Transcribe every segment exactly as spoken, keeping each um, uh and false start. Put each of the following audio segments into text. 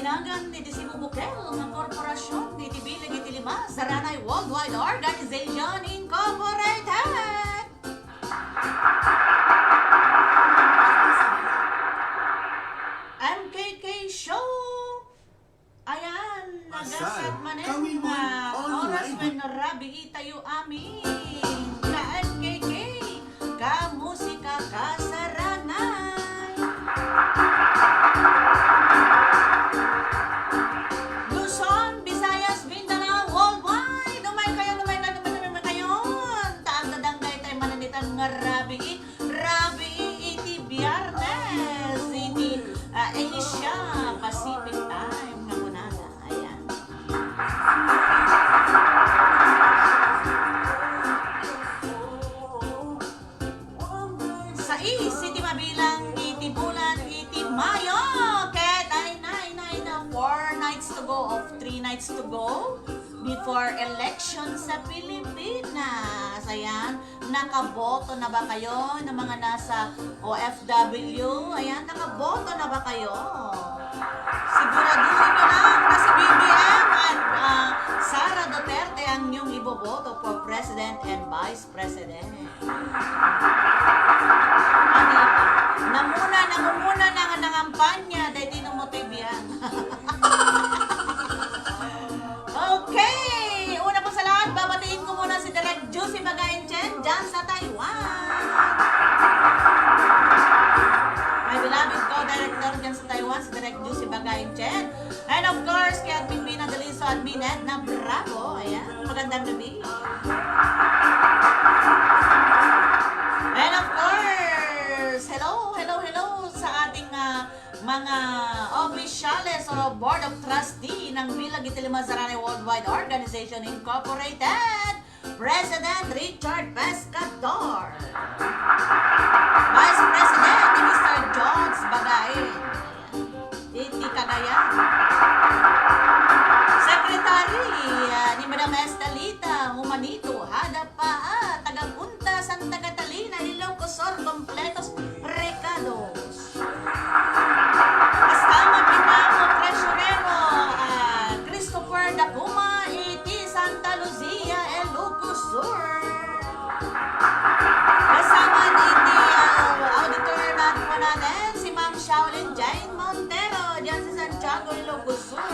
Nagan iti sibubukel nga korporasyon iti bileg iti lima, Zaranay Worldwide Organization Incorporated. M K K Show. Ayan, nagasat manen nga oras wenno rabii tayo amin. Ka M K K, ka musika, ka Zaranay. Luzon, Visayas, Mindanao, worldwide. Umay kayo, umay kayo, umay kayo, umay kayo. Ta agdadang daytay manen ita nga rabii. Rabii iti Biyernes iti, ah, Asia Pacific Time nga kunana. Ayan. Sais iti mabilang iti bulan iti Mayo. Ket ay na, ay na, ay na, four nights to go of three nights to go before election sa Pilipinas. Ayan. Nakaboto na ba kayo ng mga nasa O F W? Ayan, nakaboto na ba kayo? Siguraduhin nyo lang na si B B M at, ah, Sara Duterte ang inyong iboboto for President and Vice President. Ano ba? Namuna, nangunguna na nga nangampanya, dahil di nung motibian. Okay! Una po sa lahat, babatiin ko muna si Direk Juicy Bagain Chen dyan sa Taiwan. My beloved co-director dyan sa Taiwan, si Direk Juicy Bagain Chen. And of course, kay Admin Mina Deliso, Admin Edna Bravo. Ayan, magandang gabi. And of course, hello, hello, hello sa ating, ah, mga opisyales o Board of Trustee ng Bilag iti Lima Zaranay Worldwide Organization Incorporated, President Richard Pescador, Vice President ni Mister George Bagain, iti Cagayan, Secretary, ah, ni Madam Estelita Humanito, Hadap pa, ah, taga Punta, Santa Catalina, Ilocos Sur, kompletos recados. Kasta met ni Mamo Tresurero, ah, Christopher Dacuma, iti Santa Lucia, Ilocos Sur. Kasta met iti, ah, auditor natin, si Ma'am Shaolin Jane Montero, dyan sa Santiago, Ilocos Sur.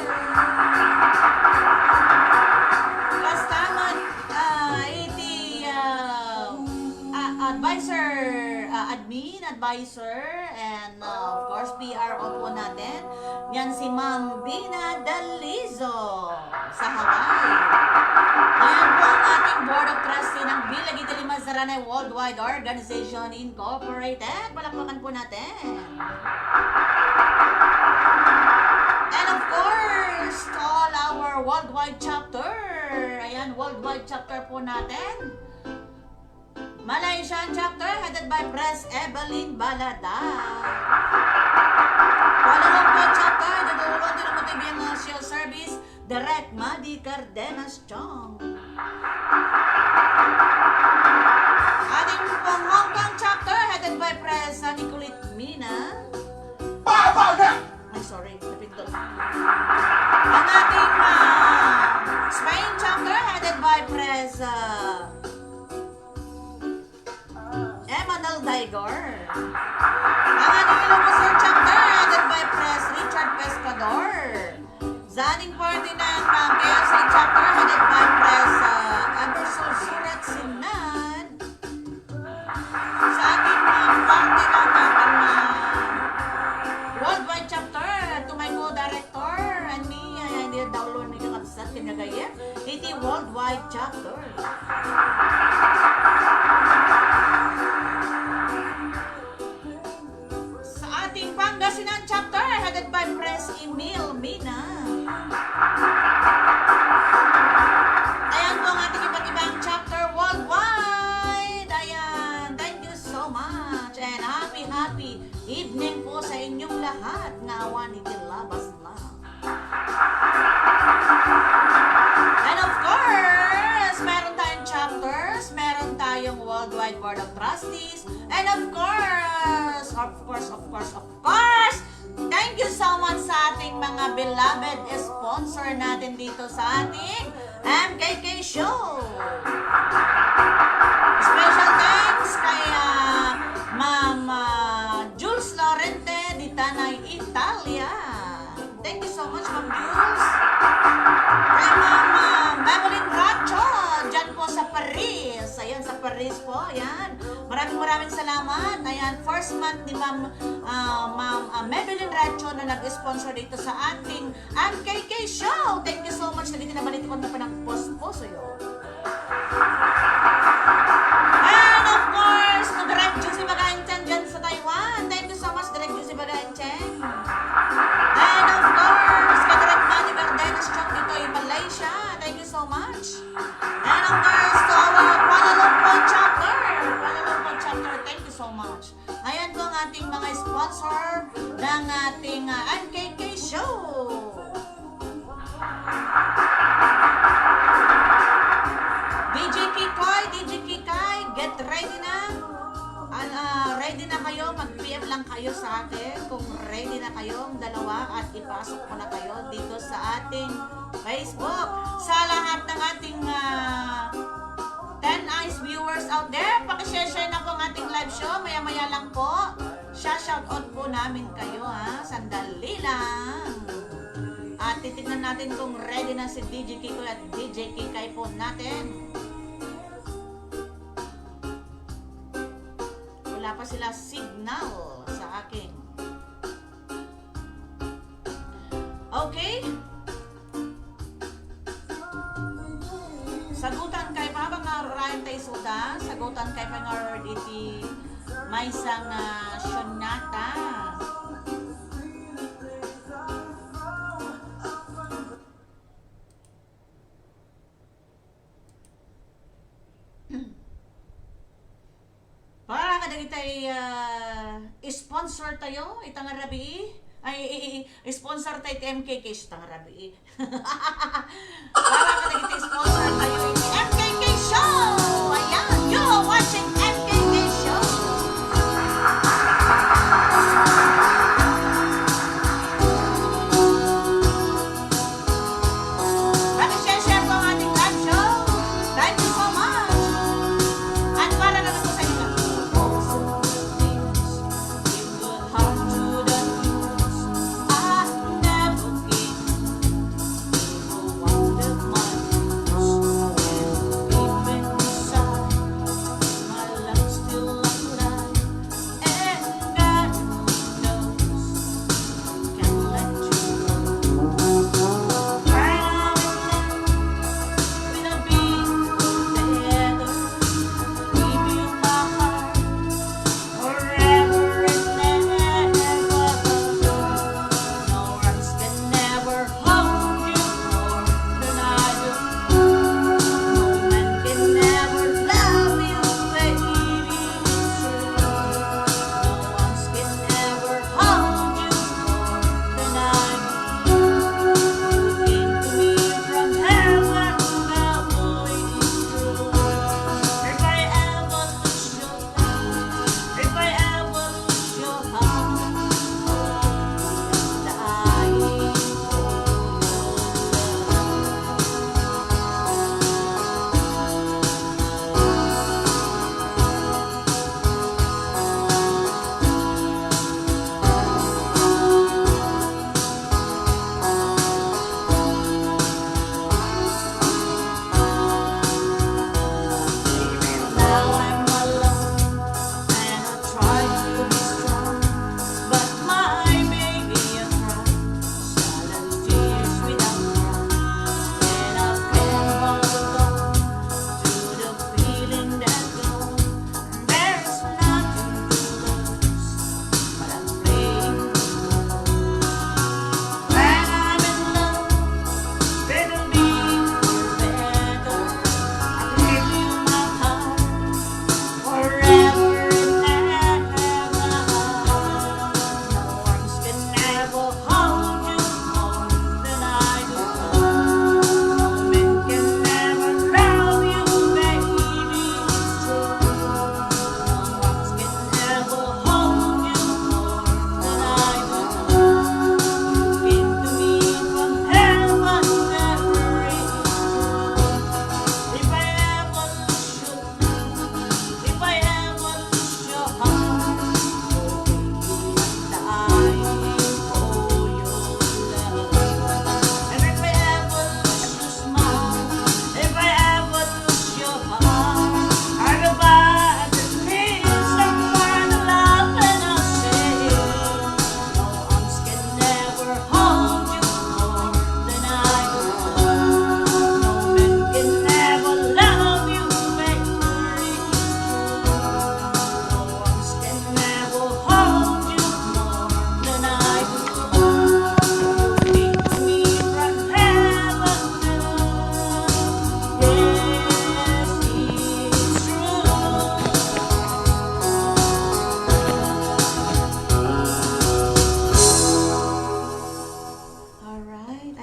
Kasta met, ah, iti, ah, ah, advisor, ah, admin, advisor, and, ah, of course, P R O po natin. Yan si Ma'am Bina Dalizo sa Hawaii. Ayan po ang ating Board of Trustee ng Bilag iti Lima Zaranay Worldwide Organization Incorporated. Palakpakan po natin. And of course, to all our worldwide chapter. Ayan, worldwide chapter po natin. Malaysian chapter headed by Pres Evelyn Balada. Kuala Lumpur chapter, headed by Volunteer Multibiennial Social Service, Direk Madi Cardenas Chong. Ating pong Hong Kong chapter headed by Pres Nicolette Mina. Ay, sorry, napindot. Ang ating, ah, Spain chapter headed by Pres, ah, Emmanuel Daigor. Ang ating Ilocos Sur chapter headed by Pres Richard Pescador. Sa ating forty-nine, ang K L C chapter headed by Pres, ah, Ebersol Surat Sinan. Sa ating, ah, parte ng ating, ah, worldwide chapter, to my co-director and me, ay, hindi, download ni kakabsat, kinagayat, iti worldwide chapter. Sa ating Pangasinan chapter, headed by Pres Emil Mina. Ayan po ang ating iba't ibang chapter worldwide. Ayan, thank you so much. And happy, happy evening po sa inyong lahat nga awan iti labas lang. And of course, meron tayong chapters, meron tayong Worldwide Board of Trustees, and of course, of course, of course, of course, thank you so much sa ating mga beloved sponsor natin dito sa ating M K K Show. Special thanks kay, ah, Ma'am, ah, Jules Lorente di Tanay, Italia. Thank you so much, Ma'am Jules. Kay Ma'am, ah, Madeline Racho, dyan po sa Paris. Ayan, sa Paris po. Ayan. Maraming, maraming salamat. Ayan, first month ni Ma'am, ah, Ma'am, ah, Madeline Racho na nag-sponsor dito sa ating M K K Show. Thank you so much. Nagiti na baliti ko na panagpos-poso yo. And of course, to Direk Juicy Baganchan dyan sa Taiwan. Thank you so much, Direk Juicy Baganchan. And of course, kay Direk Manny Verdenes Chong dito in Malaysia. Thank you so much. And of course, to our Kuala Lumpur chapter. Kuala Lumpur chapter, thank you so much. Ayan po ang ating mga sponsor ng ating, ah, M K K Show. D J Kikoy, D J Kikay, get ready na. An-, ah, ready na kayo, mag-P M lang kayo sa akin kung ready na kayong dalawa at ipasok ko na kayo dito sa ating Facebook. Sa lahat ng ating, ah, ten eyes viewers out there, pakishare-share na po ang ating live show. Maya-maya lang po, sha-shoutout po namin kayo, ha. Sandali lang. At titignan natin kung ready na si D J Kikoy at D J Kikay po natin. Wala pa sila signal sa akin. Okay? Sagutan kay pa nga rain tayo suda, sagutan kay pa nga word iti maysa nga sonata. Para kadagitay, ah, sponsor tayo, ita nga rabii. Ay, i-, i-, sponsor tayo ti M K K, ita nga rabii. Para kadagitay sponsor tayo, iti M K K Show. Ayan, you are watching M K K Show. Paki-share-share po ang ating live show. Thank you so much. At para na po sa inyo.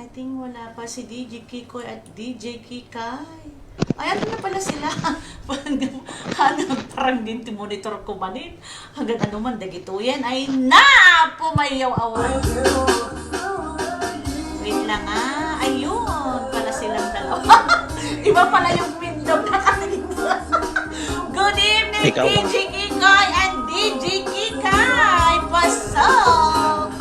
Ting wala pa si D J Kikoy at D J Kikay. Ay, ano na pala sila? Parang, parang, parang din ti monitor ko manin. Hanggang ano man, dagito yan. Ay, na! Pumayaw awan. Wait lang ah. Ayun, pala silang dalawa. Iba pala yung window na kanina. Good evening, Ikaw ba? D J Kikoy and D J Kikay. Pasok!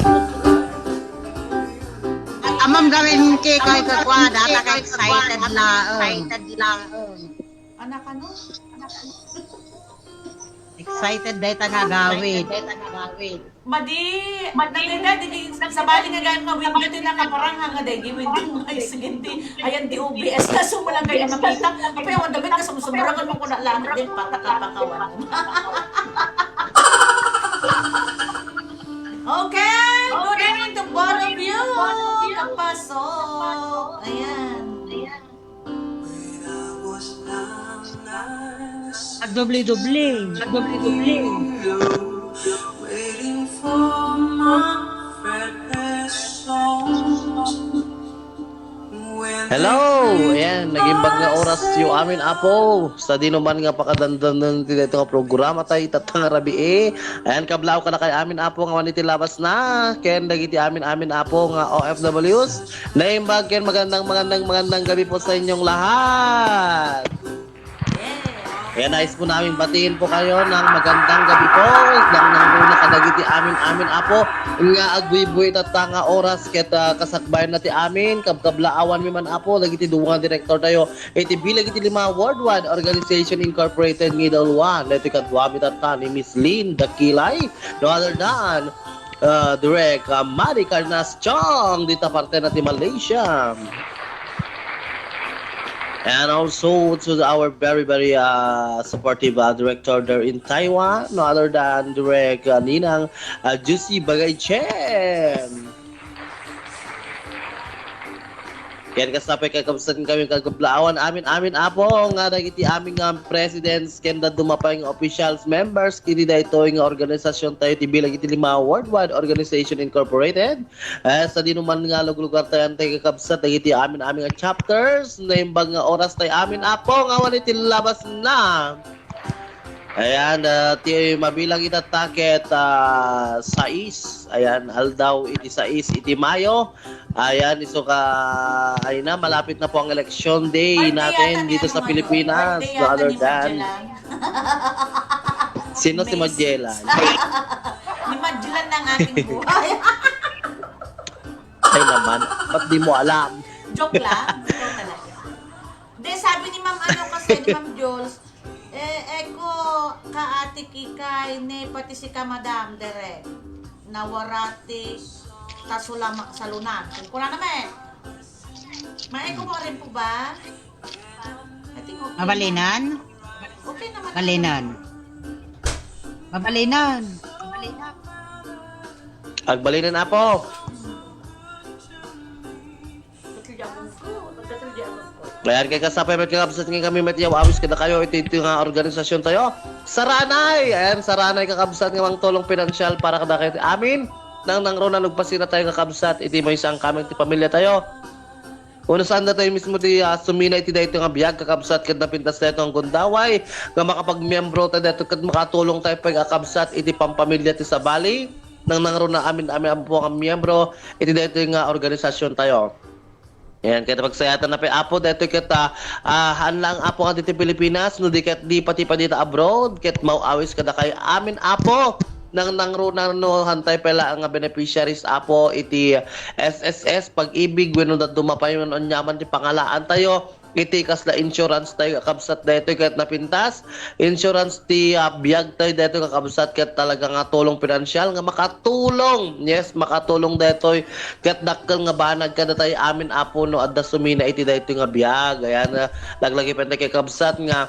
Amam gamin Kikoy kakwa, data ka excited laeng. Anak ano? Excited dayta nga agawid. Madi, madi na, di, di, sabali nga gayam nga window, ti nakaparang nga daydi window nga isgindi. Ayan, di O B S, kaso mo lang kayo makita. Apay, ang damit na sumsumurakan mo ko na lang, din patak ang pakawan. Okay, good evening to both of you. Kapasok. Ayan. Agdoble-doble. Agdoble-doble. Hello! Ayan, nagimbag nga oras yu amin, Apo. Sadino man nga pakadandanan ti daytoy nga programa tayo, itatta nga rabii. Ayan, kablaaw kadakay amin, Apo, nga awan iti labas na. Ken dagiti amin, amin, Apo, nga O F Ws. Naimbag ken magandang, magandang, magandang gabi po sa inyong lahat. Ayan, nais po namin batiin po kayo ng magandang gabi po. Nang nangruna kadagiti amin, amin, Apo, nga agbuybuy itatta nga oras ket, ah, kasakbayan na ti amin, kabkablaawan mi man, Apo, dagiti duwa nga direktor tayo iti bilag iti lima Worldwide Organization Incorporated nga idalwan. Daytoy kaduami itatta ni Miss Lynn Dakilay, no other than, uh, Direk, uh, Manny Carnas Chong, dita parte na ti Malaysia. And also to our very, very, uh, supportive, uh, director there in Taiwan, no other than Direk, uh, Ninang, uh, Juicy Bagay Chen. Ken kasta pay kakabsat kami kablaawan amin, amin, Apo, nga dagiti amin nga presidents ken dadduma pay nga officials, members iti daytoy nga organisasyon tayo ti bilag iti lima Worldwide Organization Incorporated. Eh, sadino man nga luglugar tayo, tay kakabsat, dagiti amin, amin nga chapters, naimbag nga oras tayo amin, Apo, nga awan iti labas na. Ayan, ah, ti mabilang itatta ket, ah, sais. Ayan, aldaw iti sais iti Mayo. Ayan, isu ka, ay na, malapit na po ang election day natin dito sa Pilipinas. No other than, sino si Magellan? Ni Magellan ng aking buhay. Ay naman, ba't di mo alam? Joke lang. Ikaw talaga. Hindi, sabi ni Ma'am, ano kasi, ni Ma'am Jules, eh, eko, ka Ate Kikay, ne, pati si ka Madam, dere. Nawara ti ta sulama-, salunan. Kung kuna naman. Maeko mo rin po ba? I think okay na. Mabalinan? Okay naman. Balinan. Mabalinan. Mabalinan. Agbalinan, Apo. Ayan, kay kasapay met kakabsat nga kami met yaw awis kadakayo iti, iti nga organisasyon tayo. Saranay! Ayan, Saranay kakabsat nga mangtulong pinansyal para kadakayo iti amin. Nang nangruna nagpasira tayo kakabsat iti maysa nga kameng ti pamilya tayo. Uno saan datayo mismo ti, ah, sumina iti daytoy nga biag kakabsat ket napintas daytoy nga gundaway nga makapagmiyembro tayo daytoy ket makatulong tayo pay kakabsat iti pampamilya ti sabali. Nang nangruna amin, amin, amin po nga miyembro iti daytoy nga organisasyon tayo. Ayan, ket pagsayatan na pay, Apo, daytoy ket, ah, ah, haan lang, Apo, nga ditoy Pilipinas, no di ket di pati pa dita abroad, ket maw-awis kadakay amin, Apo, nang nangruna no hantay pay laeng nga beneficiaries, Apo, iti S S S, Pag-ibig, wenno dadduma pay man aniaman ti pangalaan tayo, iti kasla insurance tayo, kabsat daytoy ket napintas, insurance ti, ah, biag tayo daytoy nga kabsat ket talaga nga tulong pinansyal nga makatulong. Yes, makatulong daytoy ket dakkel nga banag kadatayo amin, Apo, no adda sumina iti daytoy nga biag. Ayan, ah, laglagipen tayo kay kabsat nga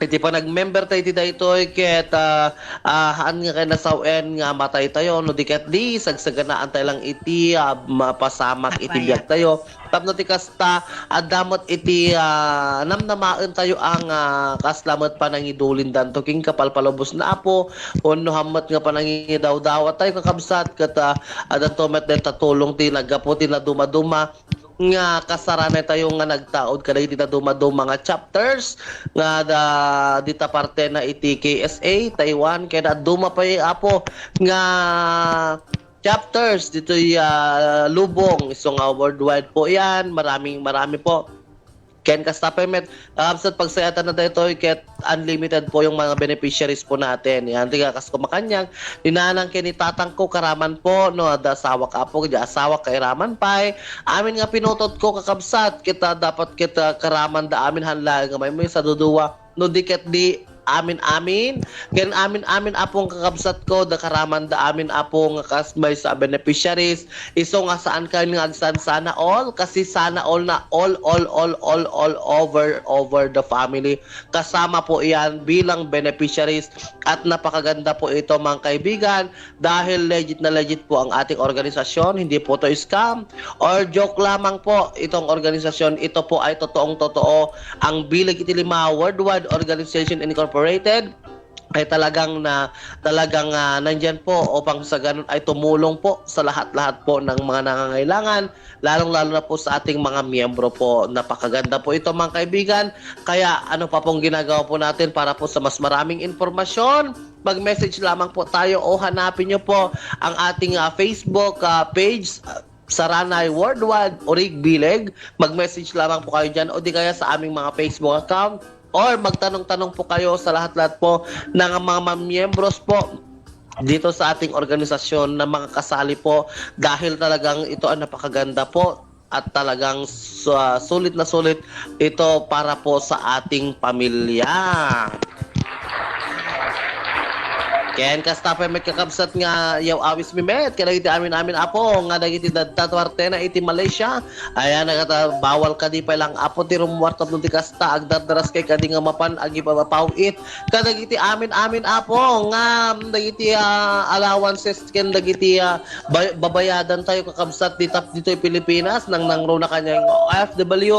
iti panagmember tayo iti daytoy ket, ah, ah, haan nga kay nasawen nga matay tayo no di ket di sagsaganaan tayo lang iti, ah, mapasamak iti biag tayo. Tapno ti kasta, adda met iti, ah, namnamaen tayo ang, ah, kasla met panangidulindanto ken kapalpalubos na Apo, wenno hammet nga panangidawdawat tayo kakabsat, ket, ah, addanto met dayta tulong ti naggapu ti nadumaduma. nga kasaranay tayo nga nagtaud kadagiti dadumaduma nga chapters nga da, dita partena iti K S A, Taiwan, ken dadduma pay, Apo, nga chapters ditoy, ah, lubong. Isu nga worldwide po yan. Maraming, marami po. Ken kasta pay met, kakabsat, pagsayaatan na daytoy ket unlimited po yung mga beneficiaries po natin. Yan, tiga kas ko makanyag, ni nanang ken ni tatang ko, karaman po, no, adda asawa ka, Apo, di asawa, kairaman pay. Amin nga pinutot ko, kakabsat, kita dapat kita karaman da amin han laeng nga maymaysa, duduwa, no di ket di amin-amin. Ken amin-amin, Apo, nga kakabsat ko, da karaman da amin, Apo, nga kas maysa a beneficiaries. Isu nga saan kayo nga agsan sana all, kasi sana all na all, all, all, all, all over, over the family. Kasama po iyan bilang beneficiaries at napakaganda po ito, mga kaibigan, dahil legit na legit po ang ating organisasyon, hindi po to scam or joke lamang po itong organisasyon. Ito po ay totoong totoo. Ang Bilag iti Lima Worldwide Organization Incorporated ay talagang na, talagang, ah, nandiyan po upang sa ganun ay tumulong po sa lahat-lahat po ng mga nangangailangan, lalong-lalo na po sa ating mga miyembro po. Napakaganda po ito, mga kaibigan. Kaya ano pa pong ginagawa po natin para po sa mas maraming impormasyon? Mag-message lamang po tayo o hanapin niyo po ang ating, ah, Facebook, ah, page, ah, Saranay Worldwide Orig Bileg. Mag-message lamang po kayo dyan o di kaya sa aming mga Facebook account or magtanong-tanong po kayo sa lahat-lahat po ng mga miyembros po dito sa ating organisasyon na mga kasali po, dahil talagang ito ang napakaganda po at talagang su-, sulit na sulit ito para po sa ating pamilya. Ken kasta pay met, kakabsat, nga yaw-awis mi met kadagiti amin-amin, Apo, nga dagiti dadta tuartena iti Malaysia. Ayan, nagata-, bawal kadi pay lang, Apo, ti rummuar tapno ti kasta agdardaras kay kadi nga mapan agipapaw-it kadagiti amin-amin, Apo, nga dagiti, ah, allowances ken dagiti, ah, bay-, babayadan tayo, kakabsat, dita, ditoy Pilipinas, nang nangruna kaniay nga O F W.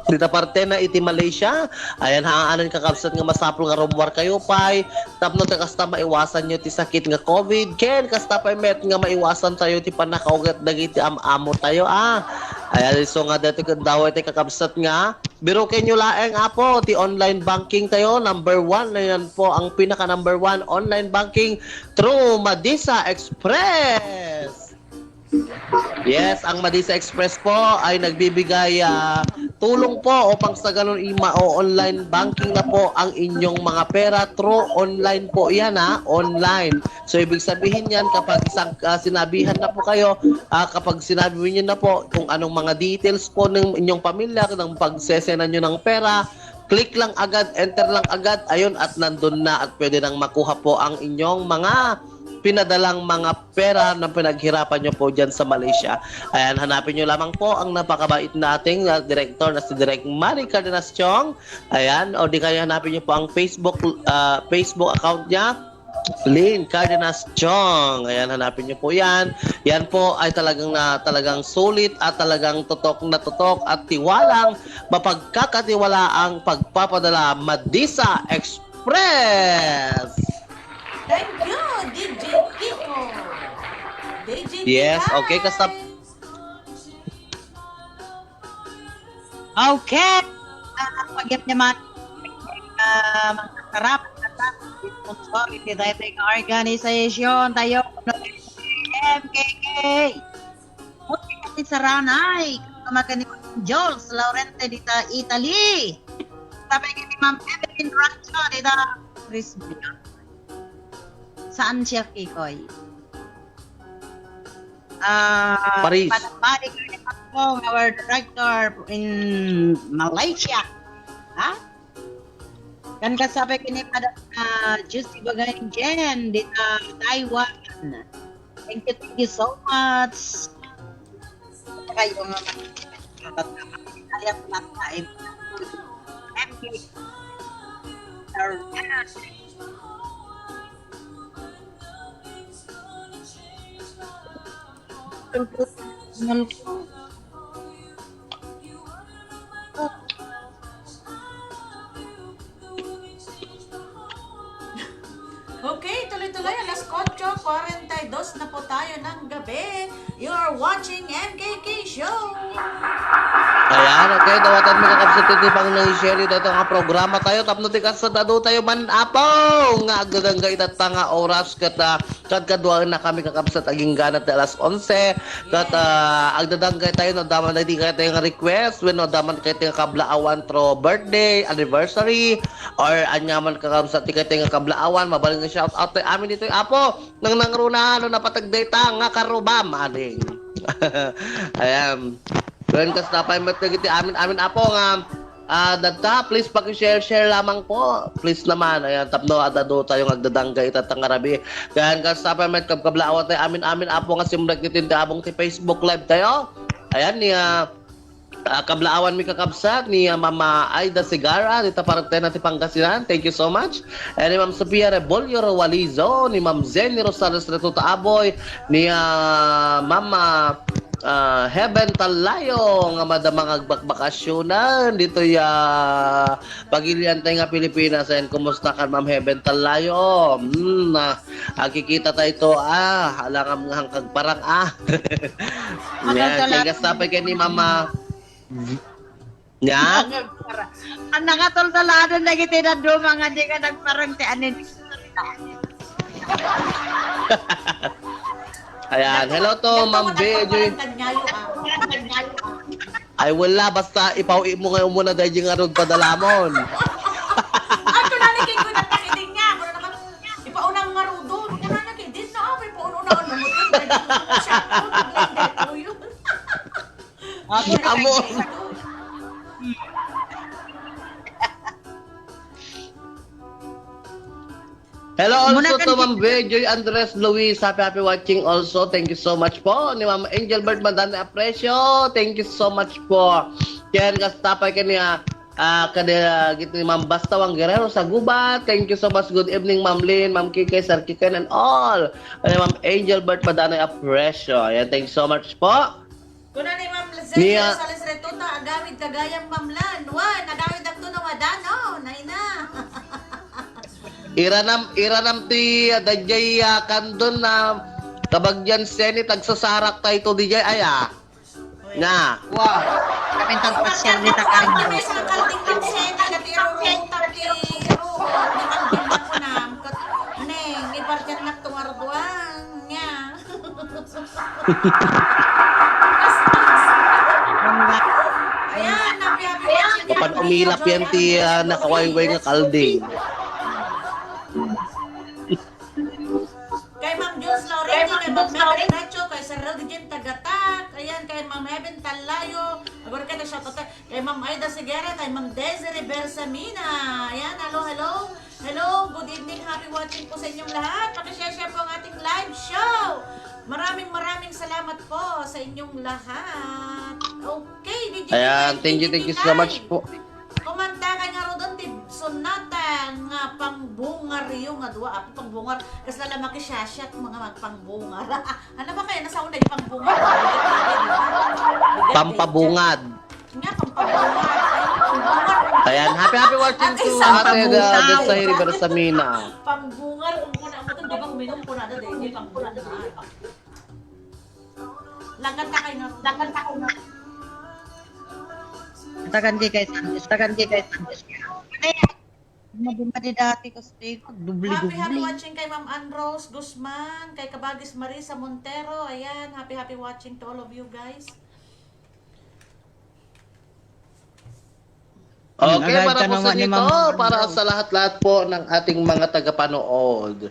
Dita partena iti Malaysia, ayan, haanan, kakabsat, nga masapul nga rummuar kayo pay tapno ta kasta maiwasan yo ti sakit nga COVID, ken kasta pay met nga maiwasan tayo ti pannakaugat dagiti am-amo tayo, ah. Ayan, isu nga daytoy ket daway tay, kakabsat, nga biruken yo laeng, Apo, ti online banking tayo, number one na yan po, ang pinaka number one online banking through Madisa Express. Yes, ang Madisa Express po ay nagbibigay, ah, tulong po upang sa ganun ima o online banking na po ang inyong mga pera through online po yan, ha, online. So, ibig sabihin yan, kapag isang, ah, sinabihan na po kayo, ah, kapag sinabi niyo na po kung anong mga details po ng inyong pamilya, ng pagsesenan nyo ng pera, click lang agad, enter lang agad, ayun, at nandun na at pwede nang makuha po ang inyong mga pinadalang mga pera na pinaghirapan nyo po dyan sa Malaysia. Ayan, hanapin nyo lamang po ang napakabait nating, ah, direktor na si Direk Manny Cardenas Chong. Ayan, o di kaya hanapin nyo po ang Facebook, ah, Facebook account niya, Lynn Cardenas Chong. Ayan, hanapin nyo po yan. Yan po ay talagang na, talagang sulit at talagang tutok na tutok at tiwalang mapagkakatiwalaang pagpapadala, Madisa Express. Thank you, D J Kiko. D J Yes, okay, kasta Kikay. Okay. Ah, pagyat naman, ah, mga sarap, sponsor iti daytoy nga organisasyon tayo, M K K. Buti kami sa Ranay, kami ni Jules Laurente dita Italy. Sabi ni Ma'am Evelyn Rancho dita Brisbane. Saan siya, Kikoy? Ah, Paris. Madam Bali Carnival po, our director in Malaysia. Ha? Kan kasabi kini Madam, ah, Juicy Bagayan Jen, dita Taiwan. Thank you, thank you so much. Kayo nga mag-, ayat na tayo. M K. Okay, tuloy-tuloy, alas otso kwarenta y dos na po tayo ng gabi. You are watching M K K Show. Ano, kay dawatanmi, kakabsat, iti pang nang-share dayta nga programa tayo, tapno ti kas-, adu tayo man, Apo, nga agdadangga ita nga oras ket, ah, kadkaduaennakami, kakabsat, agingga ti alas onse, ket, ah, agdadangga tayo no adda man daydi kadatayo nga request, wenno adda man kadatayo nga kablaawan through birthday, anniversary, or ania man, kakabsat, ti kadatayo nga kablaawan, mabalin nga shout out tayo amin ditoy, Apo. Nang nangruna, no, napateg dayta nga karubam, ading. Ayan. Ken kasta pay met dagiti amin-amin, Apo, nga, ah, dayta, please paki-share-share lamang po. Please naman. Ayan, tapno adda adu tayo nga agdadangga ita nga rabii. Ken kasta pay met kabkablaawan tayo amin-amin, Apo, nga simrek ditoy ti abong ti Facebook Live tayo. Ayan, ni, ah, Ah, kablaawanmi, kakabsat, ni, ah, Mama Aida Segarra, dita parentena ti Pangasinan. Thank you so much. And ni Ma'am Sofia Rebollo Rawalizo, ni Ma'am Zenny Rosales Retuta Aboy, ni, ah, Mama, ah, Heaven Talayo, nga madama nga agbakbakasyonan ditoy, ah, pagilian tayo nga Pilipinas. Ayan, kumusta ka, Ma'am Heaven Talayo? Hmm, ah, Agkikita tayo to, ah, alangam nga hangkag parang, ah. Yan, kay gastapay kay ni Mama. Yan. Ang nakatultuladan na kita na duma nga di ka nagparang ti anin. Ayan, hello to, Ma'am Bea Joy. Ay, wala, basta ipaw-, imo nga umuna daydi nga rod padalamon. Ato na ni King Kuy, nagpakiding niya. Ano naman, ipaunang nga rodon. Ano na, King? Di na, ah, may paunang ano mo. Siya, ano, naglain dahil ko yun. Amo. Hello also to Ma'am Bea Joy Andres Luis. Happy, happy watching also. Thank you so much po. Ni Ma'am Angel Bird Madani Aprecio. Thank you so much po. Ken kastapay kaniya, ah, kada, ah, git ni Ma'am Bastawan Guerrero Saguba. Thank you so much. Good evening, Ma'am Lynn, Ma'am Kikay, Sir Kikay, and all. Ni Ma'am Angel Bird Madani Aprecio. Ayan, thank you so much po. Kuna ni Ma'am Nia- Rosales Retuta, agawid ka gayam, Ma'am Lan. Wan, agawid agto no madano, nay na. Iranam, iranam ti, ah, dayjay, ah, kandon na kabagian Senit, agsasarak tayo to, dijay, ay, ah. Na. Wow. Kami tagpasyal ni Takang. Kami sa kalding ng Senit, at irurutang ti, irurutang ni kalding na kunam. Kat-, neng, ipartian na tumarduan niya. Ayan, happy, happy watching. Apan umilap yan ti, ah, nakawayway nga kalding. Kay Ma'am Jules Laurenti, kay Ma'am Mary Nacho, kay Sir Rodrigan Tagatak, ayan, kay Ma'am Heaven Talayo, agora kay shout out, kay Ma'am Aida Sigera, kay Ma'am Desiree Bersamina. Ayan, hello, hello. Hello, good evening, happy watching po sa inyong lahat. Pakishare-share po ang ating live show. Maraming, maraming salamat po sa inyong lahat. Okay, D J Ayan, Kikay, thank you, thank you so much po. Kumanta kay nga rodon ti sonata nga pangbungar iyo nga dua. Apo, pangbungar. Kasla la makisyasyat mga magpangbungar. Ano ba kaya? Nasa una yung pangbungar. Pampabungad. Nga, pampabungar. Ay, pampabungar. Ayan, happy, happy watching to Ate, uh, Desiree Bersamina. Pampabungar, kung kuna mo to, di ba, uminom ko na, di ba, pampabungar. Lagan ka kay nga. Lagan ka kay nga. Tagan kay kay Santos. Tagan kay kay Santos. Mabumadi dati kasi dubli-dubli. Happy, happy watching kay Ma'am Ann Rose Guzman, kay Kabagis Marisa Montero. Ayan, happy, happy watching to all of you guys. Okay, para po sa inyo to, para sa lahat-lahat po ng ating mga tagapanood.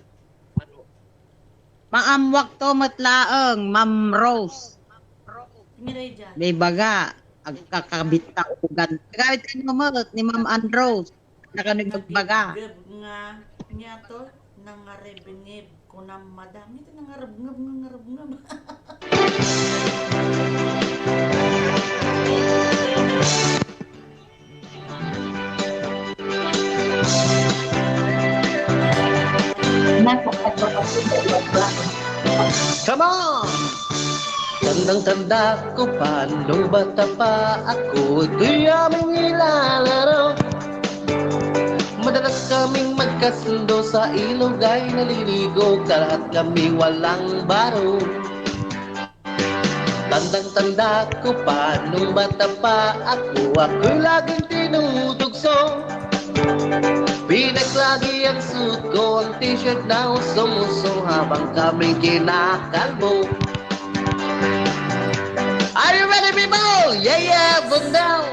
Maamwak to met laeng, Ma'am Rose. Mireya. May baga, agkakabit ta ugan. Gawit ano met ni Ma'am Ann Rose. Nakanagbaga. Geb nga, niya to, nangarebngeb. Kunam, madami ti nangarebngeb, nangarebngeb. Come on! Tandang-tanda ko pa, nung bata pa ako, ito'y aming nilalaro. Madalas kaming magkasundo, sa ilog ay naliligo, lahat kami walang baro. Tandang-tanda ko pa nung bata pa ako, ako'y laging tinutugso. Pinaklas lagi ang suot ko, ang t-shirt na usong-uso habang kami kinakalbo. Are you ready, people? Yeah, yeah, Bundao.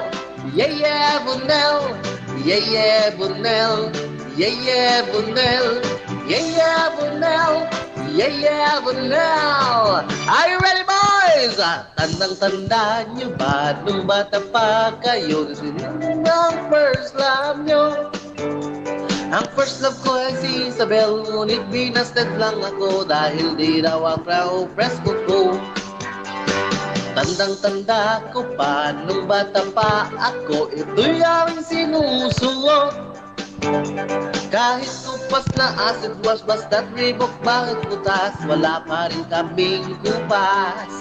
Yeah, yeah, Bundao. Yeah, yeah, Bundao. Yeah, yeah, Bundao. Yeah, yeah, Bundao. Yeah, yeah, Bundao. Are you ready, boys? Tandang-tanda nyo ba nung bata pa kayo, sino ang first love nyo? Ang first love ko ay si Isabel, ngunit binasted lang ako dahil di daw ang presko ko. Tandang-tanda ko pa nung bata pa ako, ito'y aming sinusuot. Kahit kupas na acid wash, basta't Reebok, bakit butas, wala pa rin kaming kupas.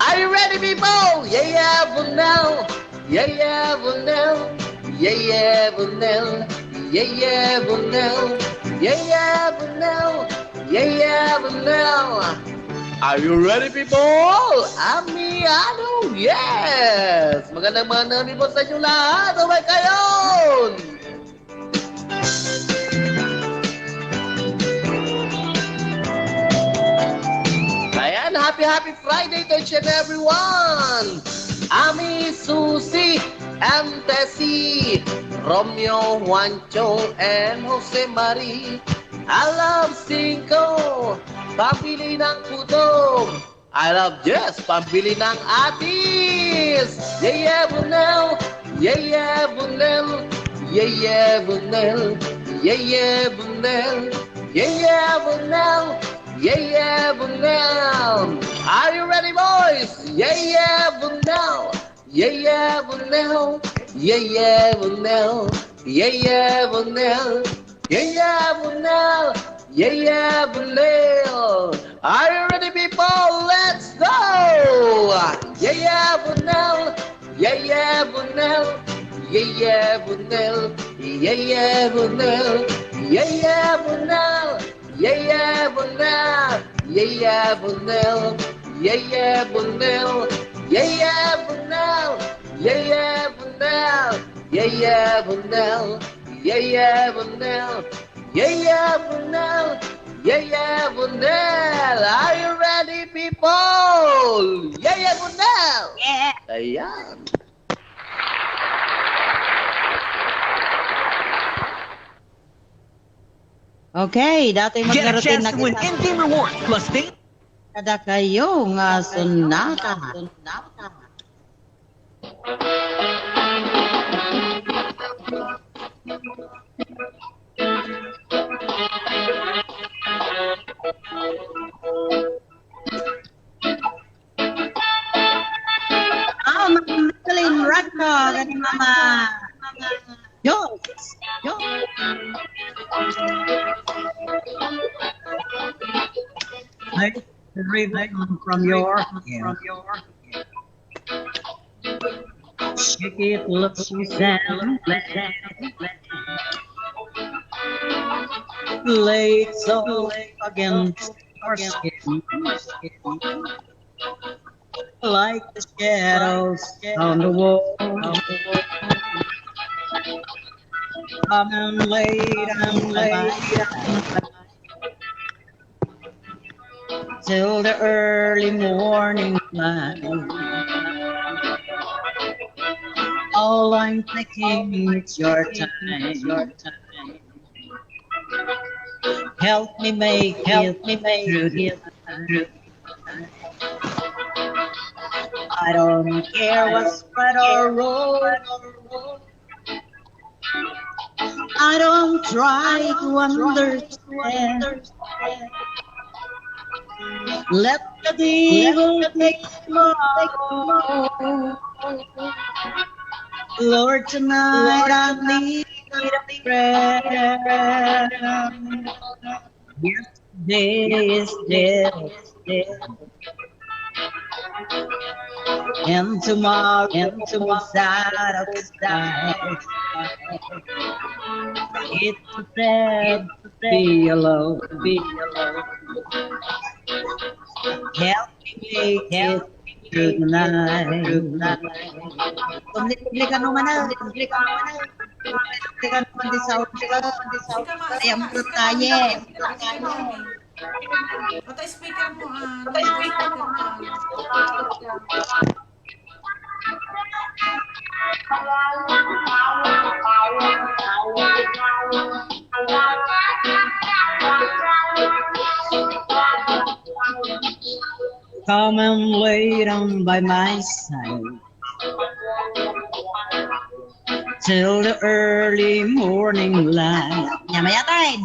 Are you ready, people? Yeah, yeah, Bundao. Yeah, yeah, Bundao. Yeah, yeah, Bundao. Yeah, yeah, Bundao. Yeah, yeah, Bundao. Yeah, yeah, Bundao. Are you ready, people? Amiano, yes! Magandang mga nalibot sa inyo lahat. Oh my kayon! Ayan, happy, happy Friday to each and everyone! Ami, Susi, M Tessie, Romeo, Juancho, and Jose Marie. I love Cinco, pambili ng pudong. I love, yes, pambili ng atis. Yeah, yeah, Bundao. Yeah, yeah, Bundao. Yeah, yeah, Bundao. Yeah, yeah, Bundao. Yeah, yeah, Bundao. Yeah, yeah, Bundao. Are you ready, boys? Yeah, yeah, Bundao. Yeah, yeah, Bundao. Yeah, yeah, Bundao. Yeah, yeah, Bundao. Yeah, yeah, Bundao. Yeah, yeah, Bundao. Are you ready, people? Let's go! Yeah, yeah, Bundao. Yeah, yeah, Bundao. Yeah, yeah, Bundao. Yeah, yeah, Bundao. Yeah, yeah, Bundao. Yeah, yeah, Bundao. Yeah, yeah, Bundao. Yeah, yeah, Bundao. Yeah, yeah, Bundao. Yeah, yeah, Bundao. Yeah, yeah, Bundao. Yeah, yeah, Bundao. Yeah, yeah, Bundao. Yeah, yeah, Bundao. Are you ready, people? Yeah, yeah, Bundao. Yeah. Ayan. Okay, datoy maggarutin na kita. Get a chance to win N T Rewards plus ding- Kadakayo nga sonata. Ah, Ma'am Madeline Rocco, kani Mama Jones. Jones. Like the ribbon from your hair. Shake it loose and let it lay so against your skin. Like the shadows on the wall. Come and lay down, lay down till the early morning light. All I'm thinking is your time. Help me make, help me make it through. I don't care what's right or wrong. I don't try to understand. Let the devil take control. Lord, tonight I need a friend. Yesterday is dead, and tomorrow is out of sight. It's sad to be alone, be alone. Help me make it through the night. Publik-publikan mo man, ah. Publik-publikan mo man, ah. Publik-publikan mo man, di sa audio. Ay, ang taye. Pati speaker mo, ah. Pati speaker ka. Come and lay down by my side till the early morning light. Nia mayat, ay.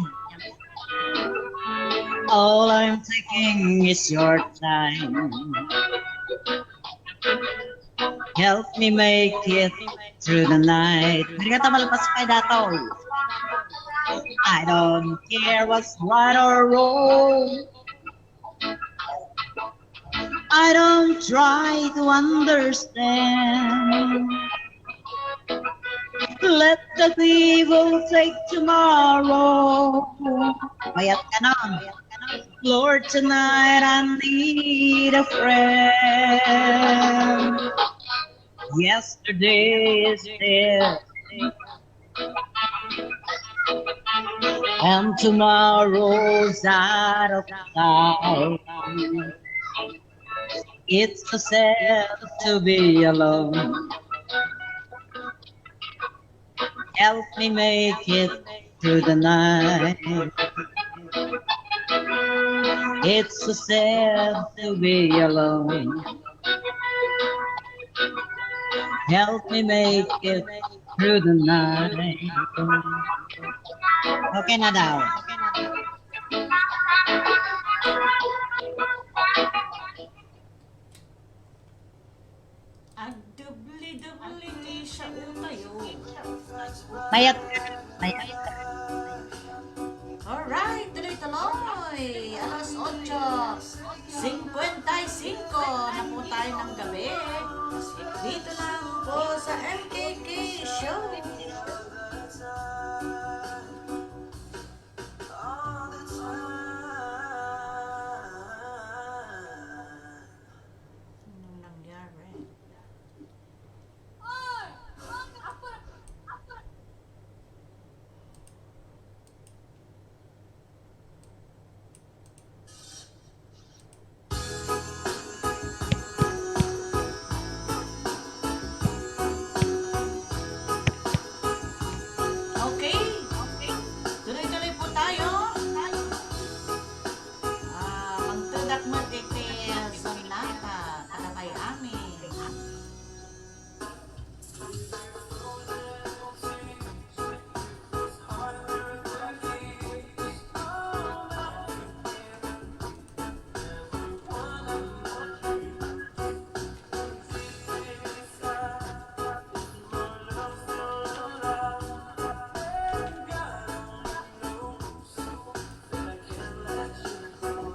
All I'm taking is your time. Help me make it through the night. Diri ka ta malpas pay datoy. I don't care what's right or wrong. I don't try to understand. Let the devil take tomorrow. Mayat ka na. Lord, tonight I need a friend. Yesterday is dead, and tomorrow's out of sight. It's so sad to be alone. Help me make it through the night. It's so sad to be alone. Help me make it through the night. Okay na daw. Agdubli-dubli ti siya tayo. Mayat. Mayat. Alright, tuloy-tuloy. Alas otso cincuenta y cinco na po tayo ng gabi. Dito lang po sa M K K Show. Anong nangyari? Okay. Tuloy-tuloy po tayo. Ah, mangtedak met iti sonata, kadakay amin.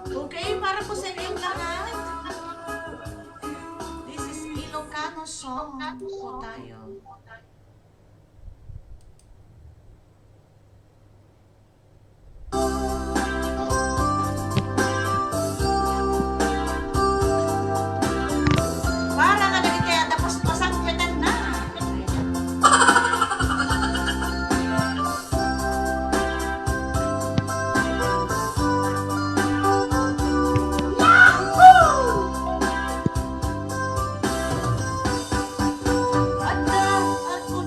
Okay, para po sa inyong lahat. This is Ilocano song po tayo. Para nga dagiti adda paspasak met na. Yahoo! Adda, adda.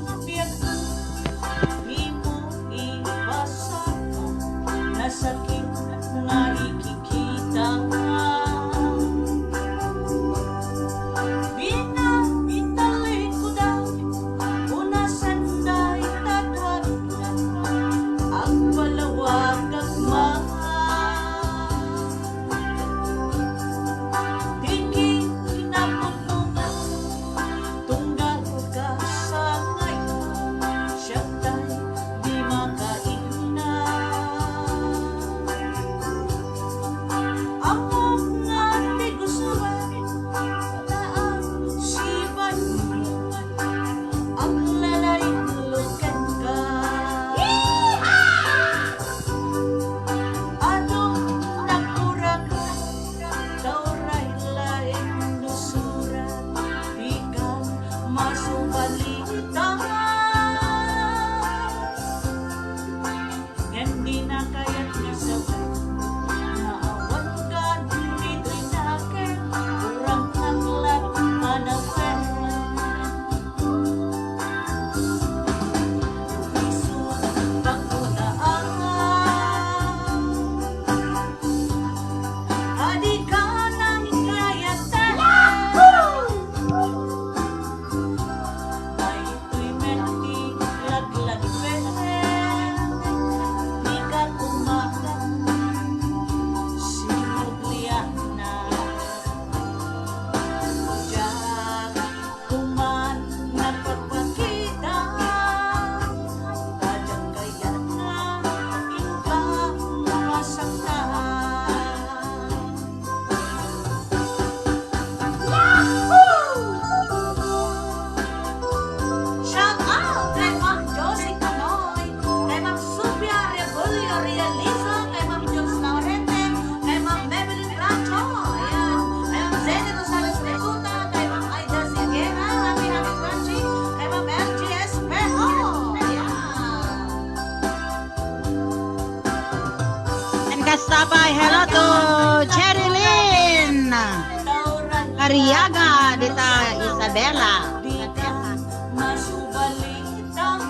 Riaga dita Isabela. Isabela. Masubalita.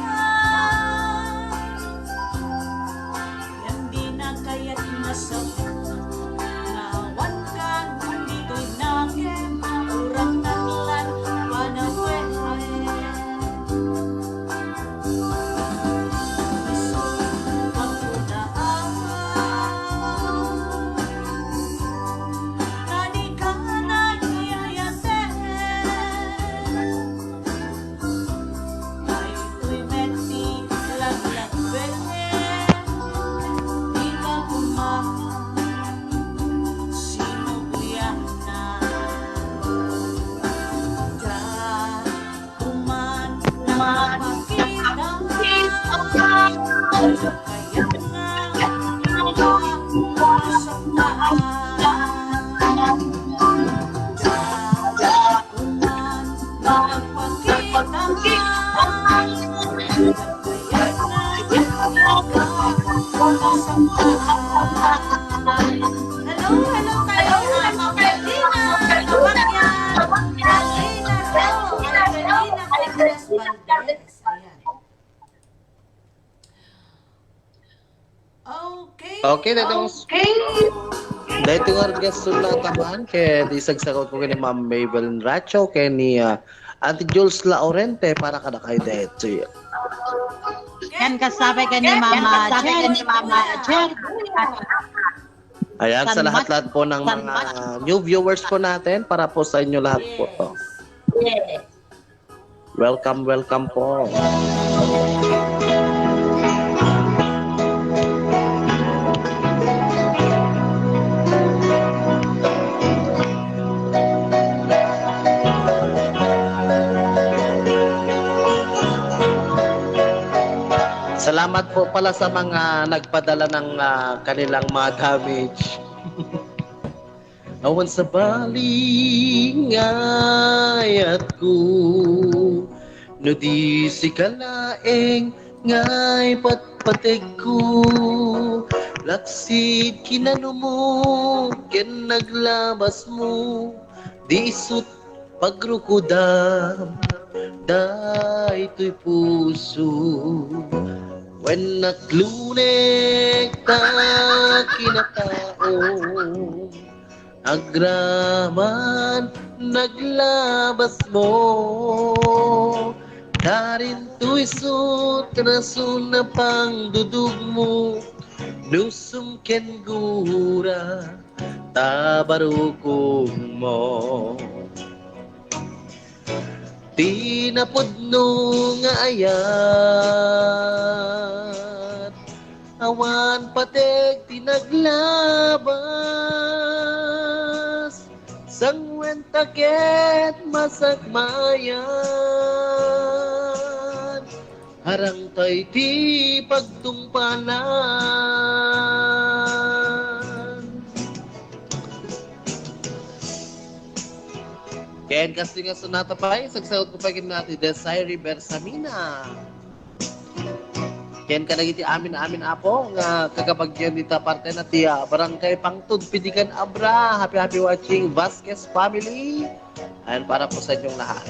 Yan di na kayat masap. Ngawan ka, dito'y naging urang taklan, panawen. Hello, hello tayo, Ma'am Melina Nabakyan, Melina Ro, Melina Carles Valdez. Ayan. Okay. Okay, daytoy nga, daytoy nga gaston na taman, ket isagsakot ko ken ni Ma'am Mabel Racho, ken ni, ah, Auntie Jules Laurente para kadakayo daytoy. Ken kasabay ken ni Mama Jen. Ken ni Mama Jen. Ayan, sa lahat-lahat po ng mga new viewers po natin, para po sa inyo lahat po to. Yes. Welcome, welcome po. Salamat po pala sa mga nagpadala ng, ah, kanilang mga damage. Awan sabali nga ayatko, no di sika laeng nga ipatpategko. Laksid kinanumo ken naglabasmo, di isut' pagrukudam daytoy puso. Wen naklunek ta kinatao, agraman naglabasmo. Darinto isut' rason a pangdudugmo, nusum ken gura ta barukommo. Ti napudno nga ayat, awan pateg ti naglabas, sanguen ta ket masakmayan. Harangtay ti pagtungpalan. Ken kastoy nga sonata pay, sagsakot ko pay ken ni Ate Desiree Bersamina. Ken kadagiti amin-amin, Apo, nga kakabagian dita parte na ti, ah, Barangay Pangtod, Pidigan, Abra. Happy, happy watching, Vasquez family. Ayan, para po sa inyong lahat.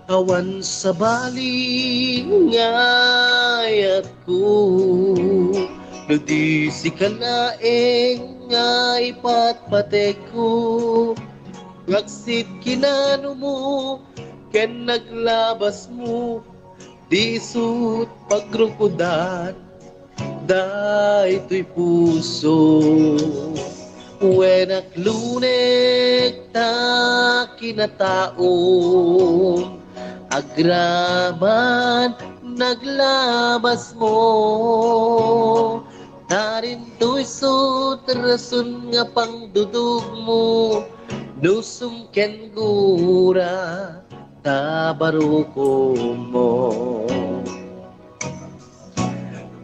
Awan sabali nga ayatko, no di sika laeng nga ipatpategko. Laksid kinanumo ken naglabasmo, di isut' pagrukodan daytoy puso. Wen naklunek ta kinataom, agraman naglabasmo. Darinto isut' rason nga pangdudugmo, nusum ken gura ta barukommo.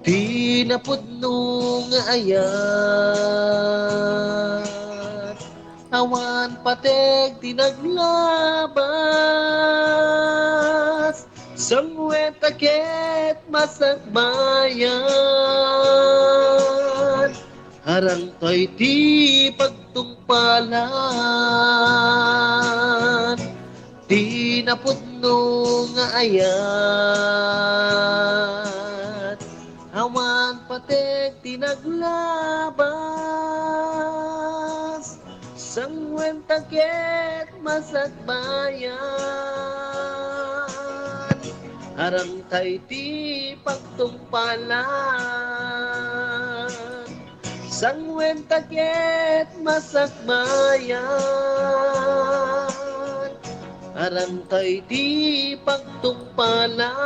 Ti napudno nga ayat, awan pateg ti naglabas, sanguen ta ket masakbayan. Arangtay ti pagtungpalan ti napudno nga ayat. Awan pateg ti naglabas, sangwenta ket masakbayan. Arangtay ti pagtungpalan, sangwenta ket masakbayan. Arangtay ti pagtungpalan.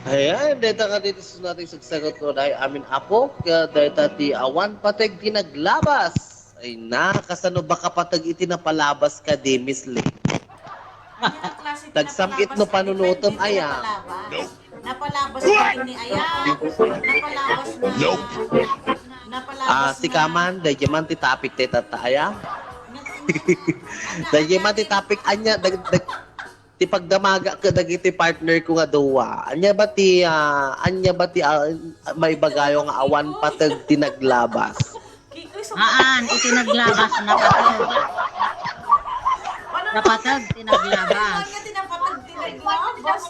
Ayan, dayta nga ditoy natin sugsagot ko dayta amin apo, kaya dayta ti awan pateg ti naglabas. Ay na, kasano ba kapateg iti napalabas kadi, Miss Lynn? Ania nga klase ti Nagsam-it napalabas no kadi, panunutom, Fred? Iti aya. Napalabas. Napalabas na ni aya. Napalabas na. Napalabas Ah, na. Sika man, daydi man ti topic ti tatta, aya? Ania, Daydi ania man ti ti topic, ania, dag-, dag-, ti pagdamaga kadagiti partner ko nga dua. Ania ba ti, ah, ania ba ti, ah, maibagayo nga awan pateg ti naglabas? Kikoy, so Haan, iti naglabas, napateg. Napateg ti naglabas. Ania ti napateg ti naglabas?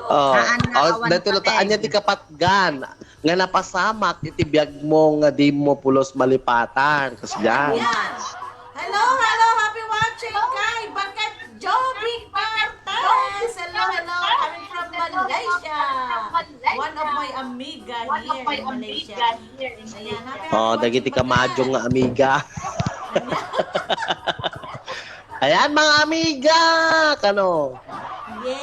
Oh, Haan nga oh, awan daytoy latta, pateg. Ania ti kapatgan nga napasamak iti biagmo nga dimo pulos malipatan? Kasdiay. Yan. Hello, hello, happy watching kay Baket Joby Cortez. Hello, hello, coming from Malaysia. One of my amiga here in Malaysia. Ayan, happy Oh, watching, dagiti Baket. Kamadyo nga amiga. Ayan, mga amiga, kano? Yes.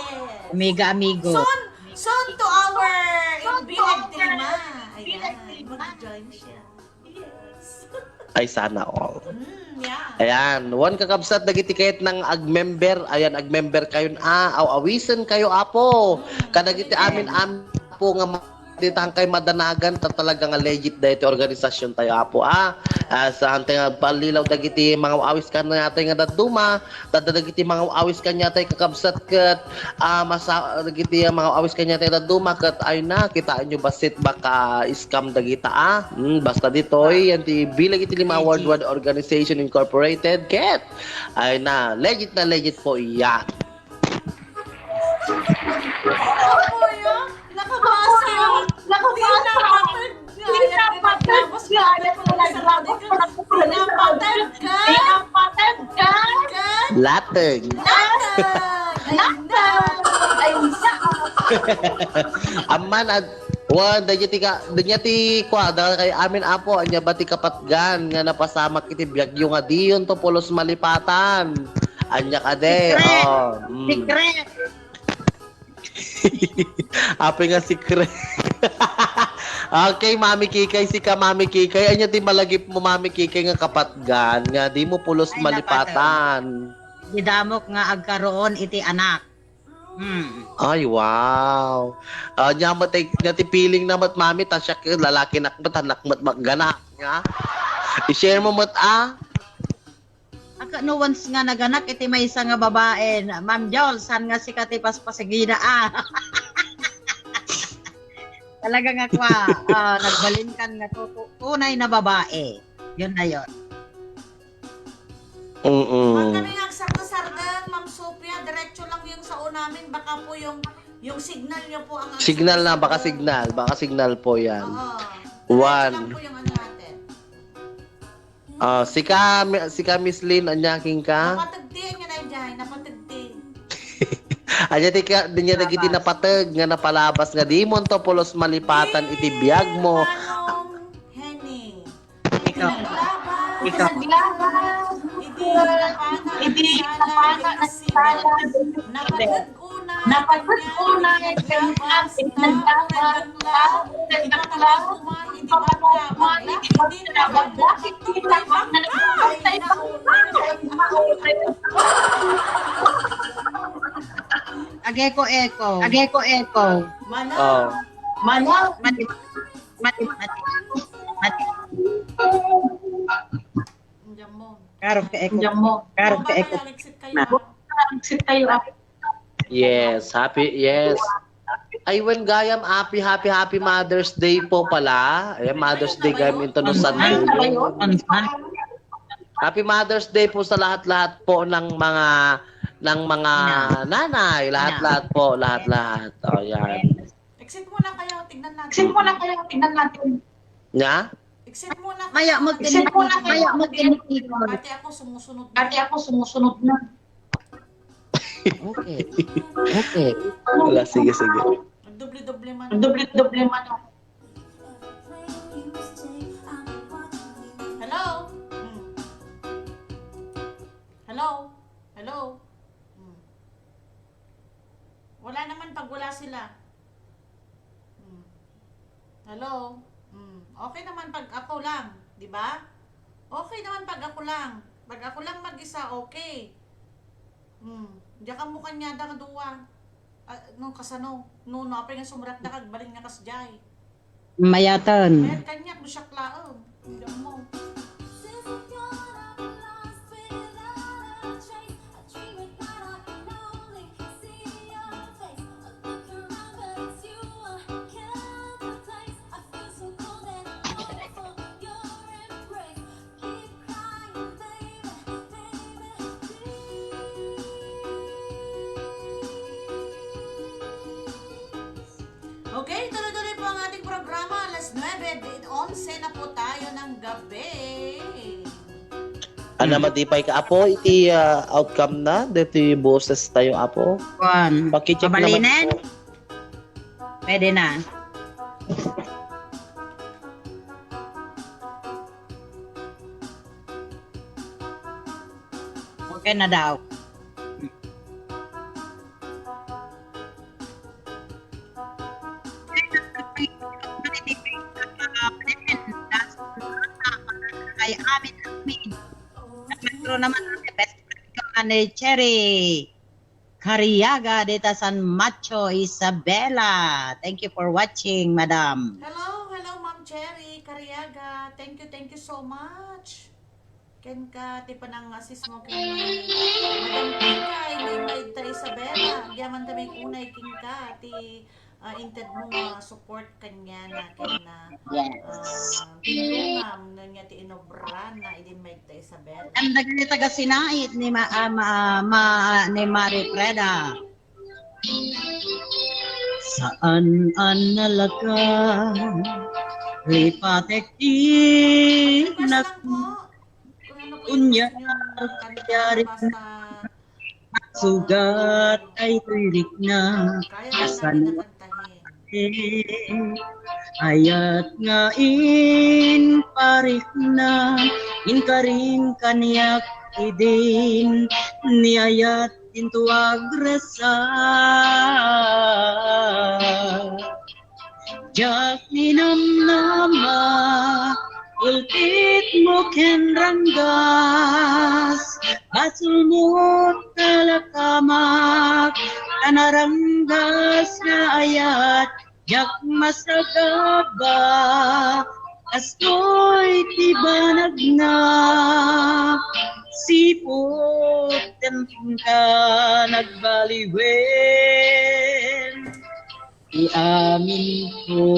Amiga, amigo. Soon, soon to our in Bilag Trima. Ayan, mag-join siya. Yes. Ay, sana all. Mm, yeah. Ayan, wan kakabsat dagiti kayat nang ag-member. Ayan, ag-member kayo na. Aw-awisen kayo, apo. Mm, kadagiti amin, amin, apo nga ma-, ditahan kay madanagan, ta talaga nga legit daytoy organisasyon tayo, apo, ah. Ah, sa antay nga pallilaw dagiti mga awis kanatay nga dadduma, ta dagiti mga awis kanatay kakabsat ket, ah, masa-, dagiti mga awis kanatay dadduma ket ay na, kitaenyo bassit baka scam dagita, ah. Hmm, basta ditoy, yan ti bilang iti lima Legit. Worldwide Organization Incorporated, ket ay na, legit na legit po yan. Ano po yun? Nakabasa. Nakabasa. Di napatag nga. Di napatag nga. Di napatag ka. Di napatag ka. Latag. Latag. Ay, na. Ay, na. Amman, ad-, wan, dagiti ka, dagiti kwa, da kay amin, apo, ania ba ti kapatgan nga napasamak iti biagyo nga diyon to pulos malipatan? Ania kadi? Secret. Oh, mm. Secret. Apay nga secret. Okay, Mami Kikay, sika, Mami Kikay. Ania ti malagipmo, Mami Kikay, nga kapatgan nga dimo pulos malipatan? Ay, napatay. Didamok nga agkaroon iti anak. Hmm. Ay, wow. Ah, nia met, nia ti feeling na met, Mami, ta siak, lalaki nak met, anak met, magana. Nia? I-share mo met, ah. Aka no once nga naganak iti maysa nga babae, Ma'am Jol, saan nga sika ti paspasigida, ah? Talaga nga kwa, ah, nagbalinkan nga tu-, tu-, tunay na babae. Yun na yun. Mm-mm. Huwag kami nga agsarta-sarta, Ma'am Sophia. Diretso lang yung sa unamin. Baka po yung, yung signal nyo po ang Signal na, baka agsarta-sarta. Signal. Baka signal po yan. Oo. Diretso One. Lang po yung ano natin. Ah, sika, mi-, sika Miss Lynn, ania kenka? Napateg ti, ania na, Jay? Napateg ti. Ania ti ka, ania dagiti napateg nga napalabas nga dimo to pulos malipatan iti biag mo. Manong Henny. Ikaw. Ikaw. Iti napana, iti napana, napateg unay, naglabas, naglabas, ipapateg man iti bangka, ipapateg man iti bangka. Ageko-eko. Ageko-eko. Mana. Oh. Mana. Mati, mati, mati. Karong ka-echo. Diyan mo. Karong ka-echo. Exit kayo. Exit kayo. Yes, happy, yes. Ay, wen gayam, happy, happy, happy Mother's Day po pala. Ayan, Mother's Day gayam, into no Sunday. Happy Mother's Day po sa lahat-lahat po ng mga, ng mga nanay, lahat-lahat po, lahat-lahat. O, yan. Exit muna kayo, tignan natin. Exit muna kayo, tignan natin. Nya? Exit muna kayo. Maya, mag-, Exit muna kayo. Maya, mag-, Pati ako sumusunod na. Pati ako sumusunod na. Okay. Okay. Wala, sige, sige. Nagdoble-doble man. Nagdoble-doble man. Hello? Hmm. Hello? Hello? Hmm. Wala naman pag wala sila. Hmm. Hello? Hmm. Okay naman pag ako lang, di ba? Okay naman pag ako lang. Pag ako lang mag-isa, okay. Hmm. Diyan ka mukha niya da nga duwa. Ah, no, kasano? No, no, apay nga sumrak na kag, balin nga kas jay. Mayatan. Mayat kaniak, no siak laeng. Diyan mo. Okay, tuloy-tuloy po ang ating programa. Alas nuebe, di-, onse na po tayo ng gabi. Ana, madipay ka, Apo, iti, ah, outcome na, deti boses tayo, Apo. Kuan, pakicheck naman po. Pwede na. Okay na daw. Ay, amin, amin. Metro naman, best friend ko, Nanay Cherry. Cariaga, dita San Macho, Isabela. Thank you for watching, madam. Hello, hello, Ma'am Cherry Cariaga. Thank you, thank you so much. Kenka, ti panang-assist mo ken Madam Kika, iti maid ta Isabela. Agyaman ta met unay kenka, ti, ah, inted mo nga support kaniana, ken, ah, yes, tulongam, no, nga ti inobra na, idi maid ta Isabela. Ang dagiti taga Sinait ni ma-, ah, ma-, ma-, ni Mari Freda. Saan a nalaka, lipatek ti nagmo. Unya, kayari na, sugat ay rikna, kasano ayat nga inparikna, inkarin kaniak idin, ni ayat Dinto agrasa, diak ninamnama, ulpit mo ken ranggas, basol mo talakamak, ta naranggas nga ayat, diak masagaba, kastoy ti banagna, sipud kenka nagbaliwen ti aminko.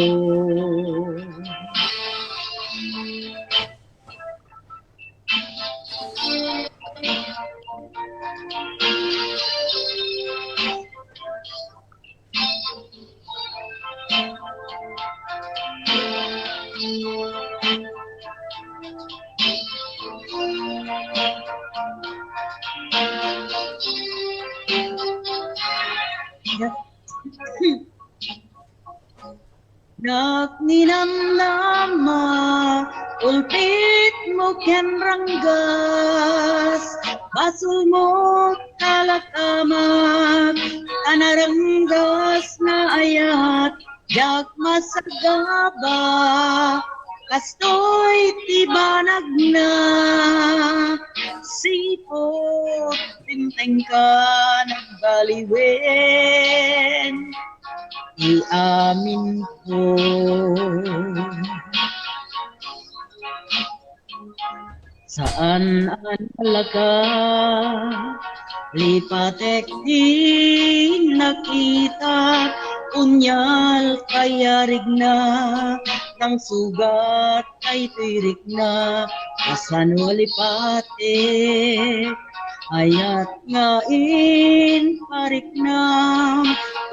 Diak ninamnama, ulpit mo ken ranggas, basol mo talakamak, ta naranggas nga ayat, diak masagaba, kastoy ti banagna, sipud kenka nagbaliwen ti aminko. Saan a nalaka, lipatek ti nakita, unyal kayarigna, nang sugat ay tirikna, kasano lipatek, ayat nga in pariknam,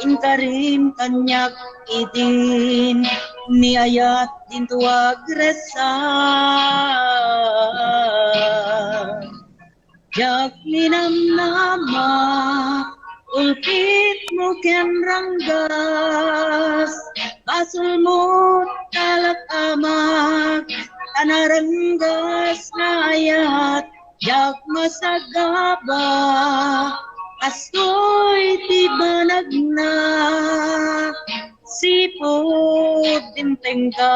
inkarim kaniak idin, ni ayat dinto agresa. Diak ninamnama, ulpitmo ken ranggas, basolmo talak amak, ta naranggas nga ayat, diak masagaba, kastoy ti banagna. Sipud dimtengka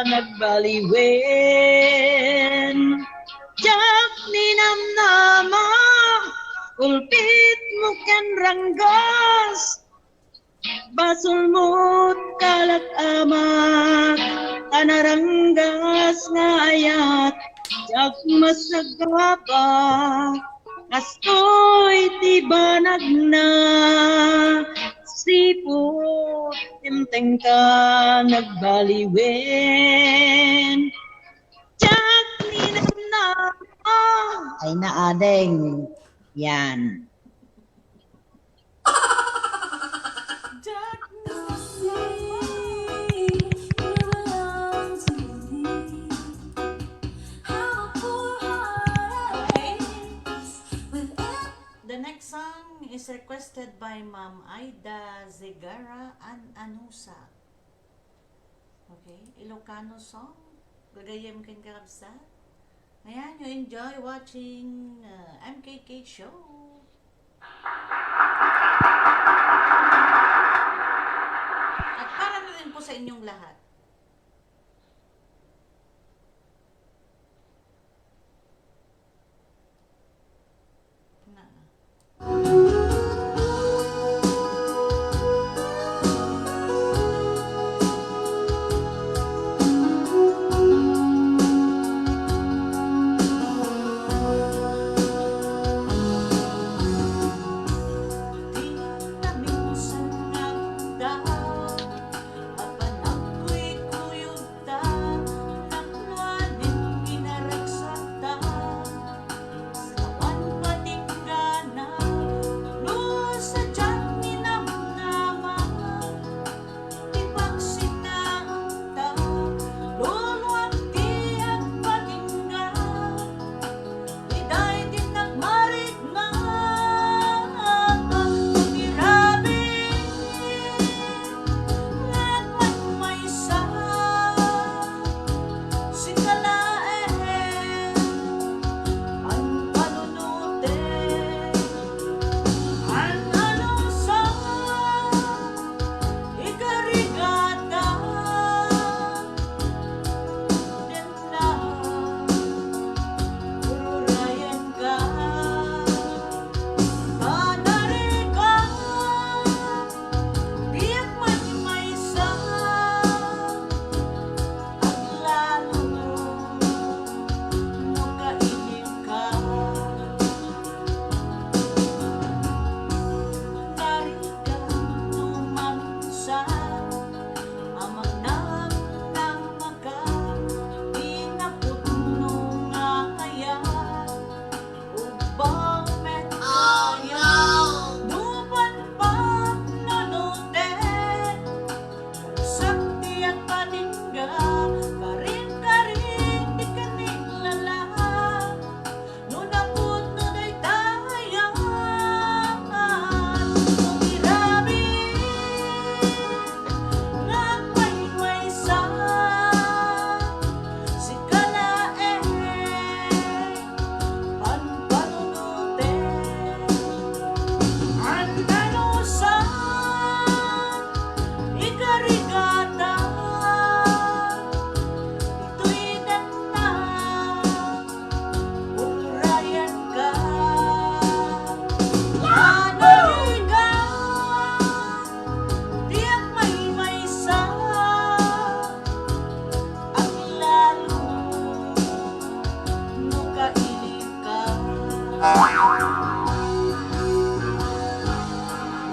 nagbaliwen. Diak ninamnama, ulpitmo ken ranggas. Basolmo talak amak, ta naranggas nga ayat, diak masagaba. Kastoy ti banagna, sipud dimtengka nagbaliwen. Diak ninamnama. Ay, naadeng. Yan. Okay. The next song is requested by Ma'am Aida Zegara and Anusa. Okay, Ilocano song. Gagayyem ken kakabsat. Ayan, you enjoy watching, uh, M K K Show. At para na rin po sa inyong lahat. Na.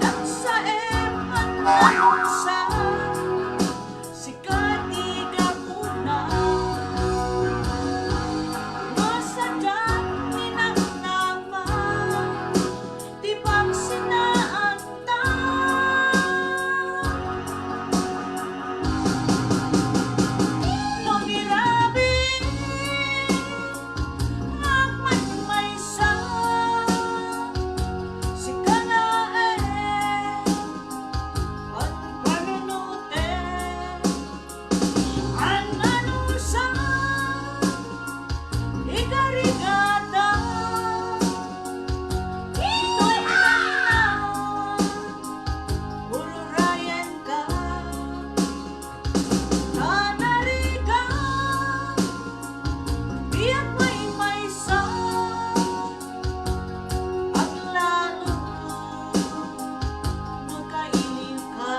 Nagsaem a nanusa, sika ti gapuna. Masadak ni namnama, ti paksina anta. No girabi, agmaymaysa, sika laeng, agpanunoten, an-anusa, ikarigada, itoy na, ururayenka. Kanarigan, biag maymaysa, aglalo no kailiwka.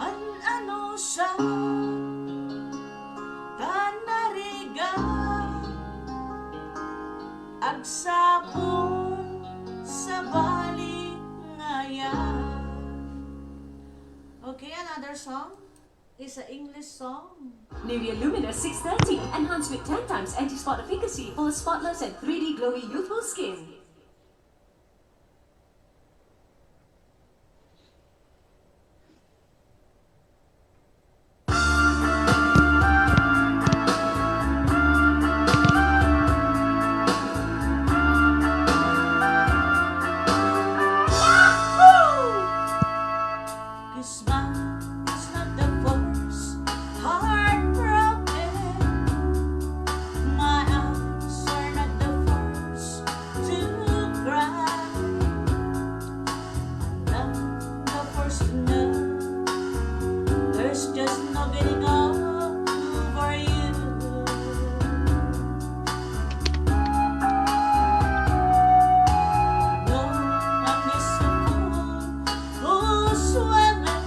An-anusa, kanarigan, agsapul, sabali ngayan. Okay, another song is a English song. Nivea Luminous six thirty, enhanced with ten times anti-spot efficacy for spotless and three D glowy youthful skin. This man is not the first heartbroken. My eyes are not the first to cry. I'm the first to know there's just no getting over you. No, I'm just a fool who's willing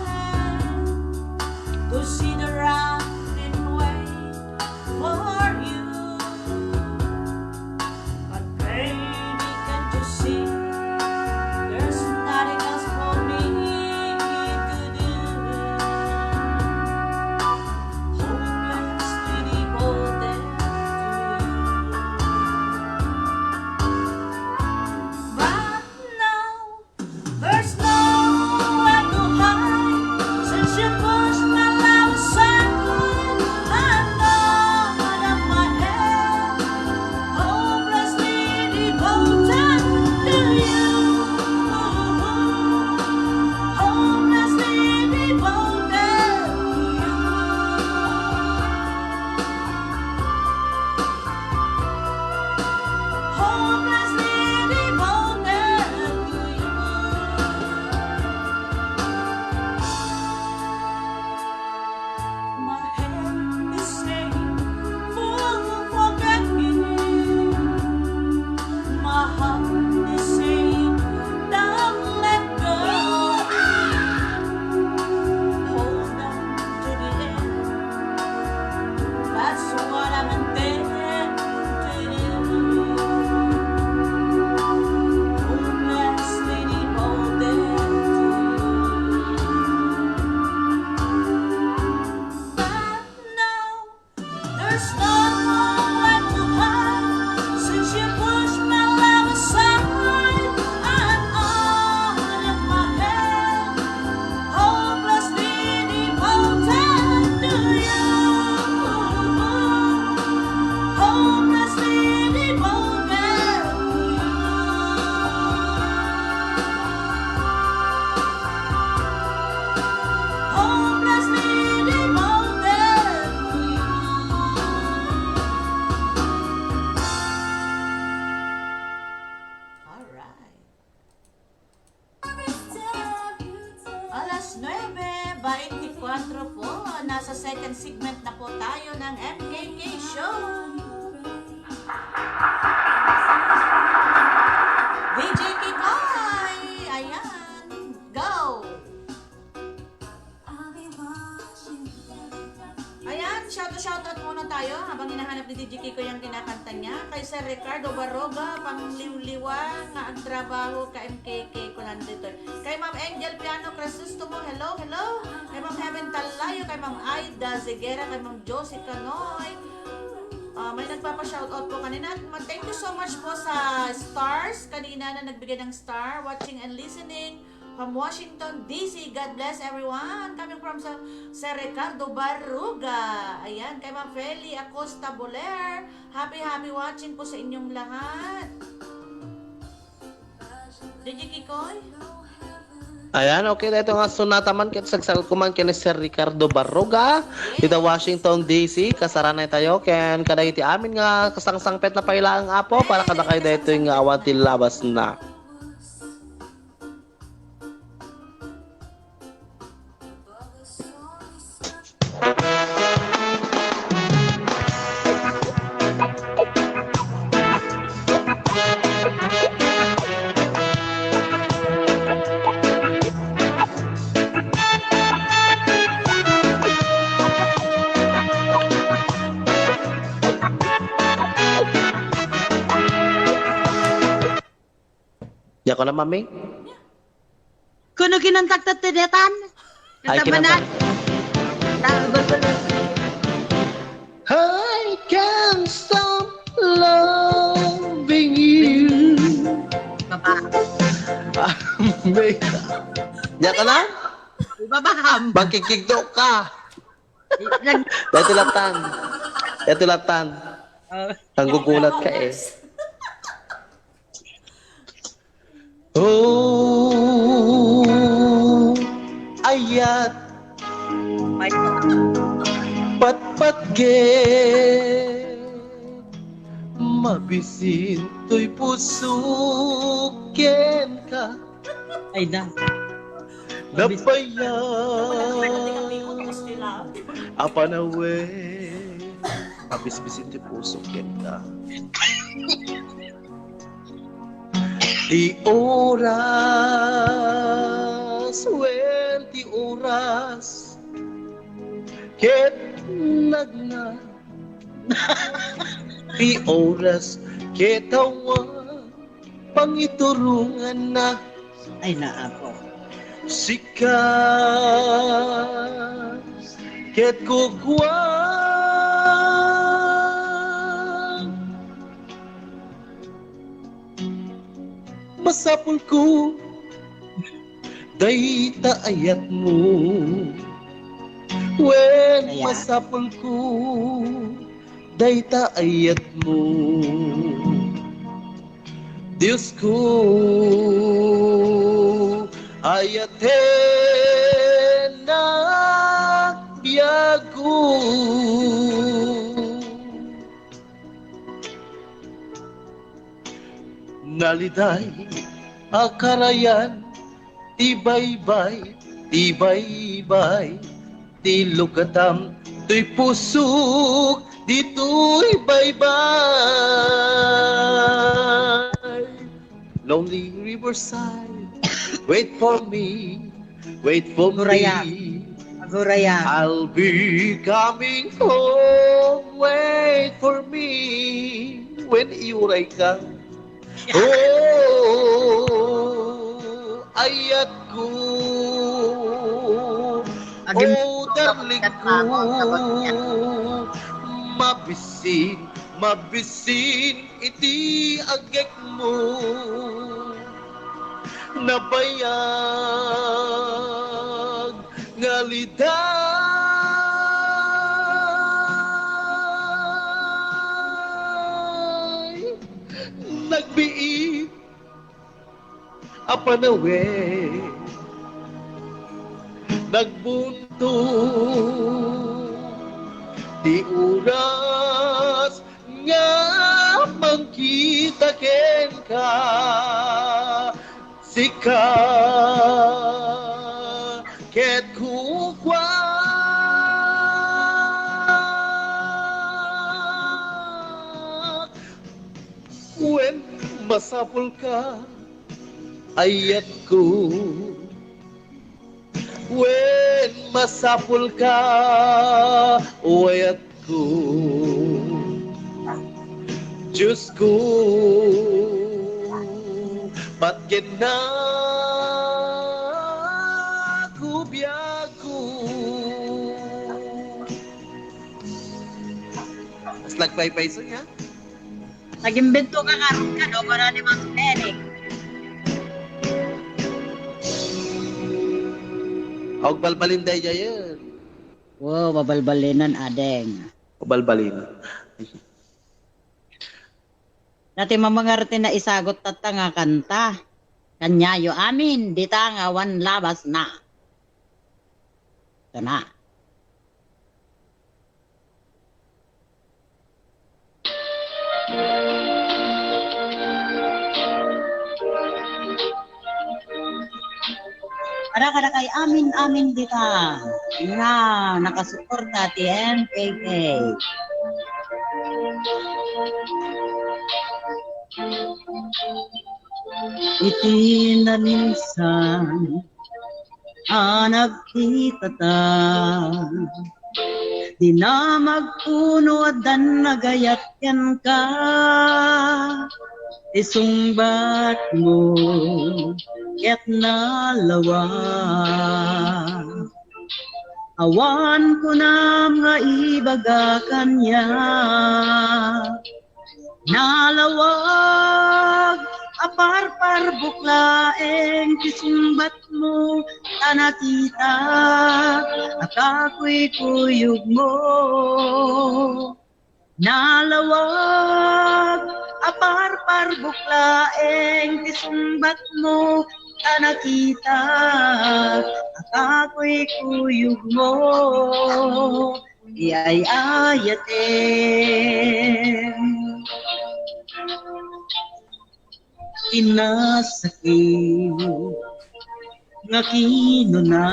to see the running away for you. But baby, can't you see there's nothing else for me to do? Hopelessly devoted to you. But now there's nowhere to hide since you pushed my love aside. I'm not of my head, hopelessly devoted to you. Hopelessly devoted to you. Hopelessly devoted to you. My head is saying, "Fool, forget me." My heart is saying, "Don't let go." Hold on to the end. That's what I'm intending to do. Hopelessly devoted to you. But now there's no more left to hide since you pushed my love aside. I'm out of my head, hopelessly devoted to you. Hopelessly devoted to you. Hopelessly devoted to you. All right. Alas nuebe baintikwatro po. Nasa second segment na po tayo ng M K K Show. D J Kiboy! Ayan. Go! Ayan, shout out, shout out muna tayo habang hinahanap ni D J Kiko yung kinakanta niya. Kay Sir Ricardo Barroga, pangliwliwa nga agtrabaho ka M K K, kunan dito. Kay Ma'am Angel Piano Crisostomo, hello, hello. Kay Ma'am Heaven Talayo, kay Ma'am Aida Ziguera, kay Ma'am Josie Canoy. Ah, may nagpapa-shoutout po kanina. Ma-, thank you so much po sa stars kanina na nagbigay ng star, watching and listening. From Washington, D C, God bless everyone. Coming from Sa-, Sir Ricardo Barruga. Ayan, kay Ma'am Feli Acosta Boler. Happy, happy watching po sa inyong lahat. D J Kikoy? Ayan, okay. Dahil ito nga sunata man, ket sagsarot ko man ken Sir Ricardo Barruga, dita Washington, D C, kasaranay tayo, ken kada iti amin nga kasangsangpet na pailaang Apo, para kada kayo daytoy nga awan ti labas na. Diak ko na, mami. Kuno kinantak ti detan. Ay, kinantak. I can't stop loving you. Baba. May, diak ka na? Babaham. Magkikigdo ka. Nag- Dahil tulatan. Dahil tulatan. Ah. Ang gugulat ka eh. Oh, ayat. Ay, patpat ket mabisin toy puso kenka. Ay, da. Nabayag a panawen, mabisbisin ti puso kenka. Ti oras, wen, ti oras, ket nagna. Ti oras, ket awan pangituronganna. Ay, naapo. Sika, ket kukua. Masapulko, dayta ayatmo. Wen, aya. Masapulko, dayta ayatmo. Diosko, ayatennak biagko. Naliday a karayan, ti baybay, ti baybay, ti lukatam, ti pusok, ditoy baybay. Lonely riverside, wait for me, wait for me. Aguraya. Aguraya. I'll be coming home, wait for me. Wen, iuray ka. Oh, ayatko. Agim- Oh, darlingko. Mabisin, mabisin iti agekmo. Nabayag nga liday. Nagbiit a panawen, nagbunto ti oras nga mangkita kenka. Sika ket kukua. Wen, masapulka, ayatko. Wen, masapulka, ayatko. Dios ko, ba't ket nagubiag ko? Mas nagpaypayso niya? Nag-imbento ka karon ka, no? Para ni Mang Eric. Aw, balbalin daydiayen. Wow, babalbalinan, adeng. Balbalin. Dati mamangarte na isagot tatta nga kanta. Kaniayo amin, dita nga awan labasna. Ito na. Para kadakay amin-amin dita nga nakasuporta ti M K K. Iti naminsan a nagkitata, dinamagko no addan nagayat kenka. Isungbatmo ket nalawag. Awan kunam nga ibaga kaniak. Nalawag a parparbuk laeng ti sungbatmo, ta nakitak a kakuykuyogmo. Nalawag a parparbuk laeng ti sungbatmo, ta nakitak a kakuykuyogmo. Ti ay-ayatem. Inasakit nga kinuna,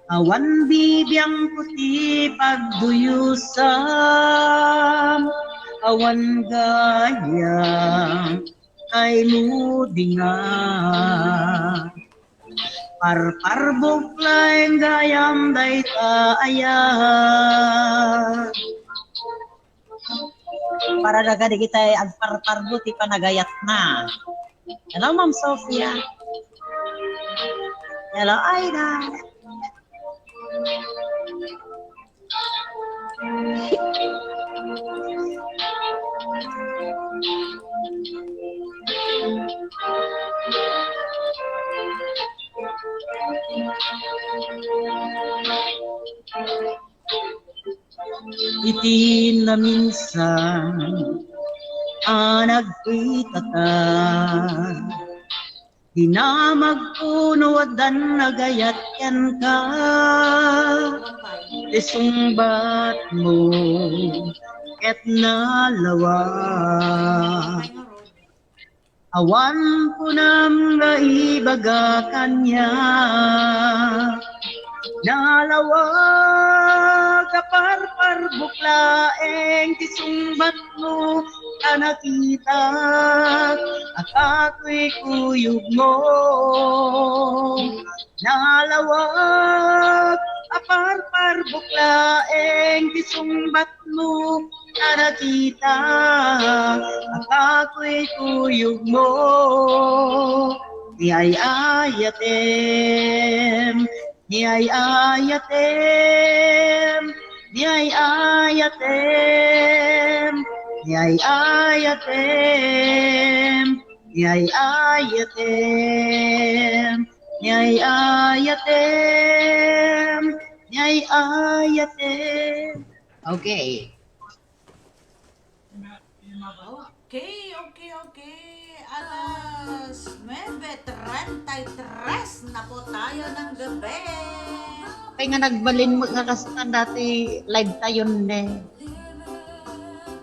awan bibiangko ti pagduyusam, awan gayam kaimudingan. Parparbuk laeng gayam dayta aya. Para daga digitay agparparbo ti panagayatna. Hello, Ma'am Sofia. Hello, Aida. Iti naminsan a nagkitata, dinamagko no addan nagayat kenka. Ti sungbatmo ket nalawag. Awan kunam nga ibaga kaniak. Nalawag a parparbuk laeng ti sungbatmo, ta nakitak a kakuykuyogmo. Nalawag a parparbuk laeng ti sungbatmo, ta nakitak a kakuykuyogmo. Ni ay-ayatem, ni ay-ayatem, ni ay-ayatem, ni ay-ayatem, ni ay-ayatem, ni ay-ayatem, ni ay-ayatem. Okay. Okay, okay, okay. Alas nuebe treinta y tres na po tayo ng gabi. Kaya nga nagbalin mo nga kasta dati live tayo ne.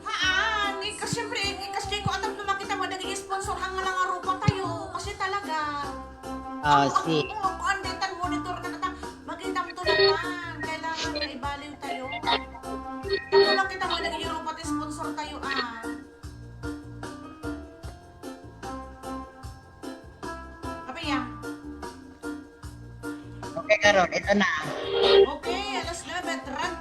Haan, ikas, siyempre, ikas, Jay, ko, atap na makita mo, naging sponsor ang nga lang arupa tayo. Kasi talaga. Ah, si. Oo, kuan, daytan monitor na nata. Makita mo to na, kailangan na ibaliw tayo. Ano lang kita mo, naging arupa, sponsor tayo, ah. Apa yan? Okay, karon, ito na. Okay, alas nuebe treinta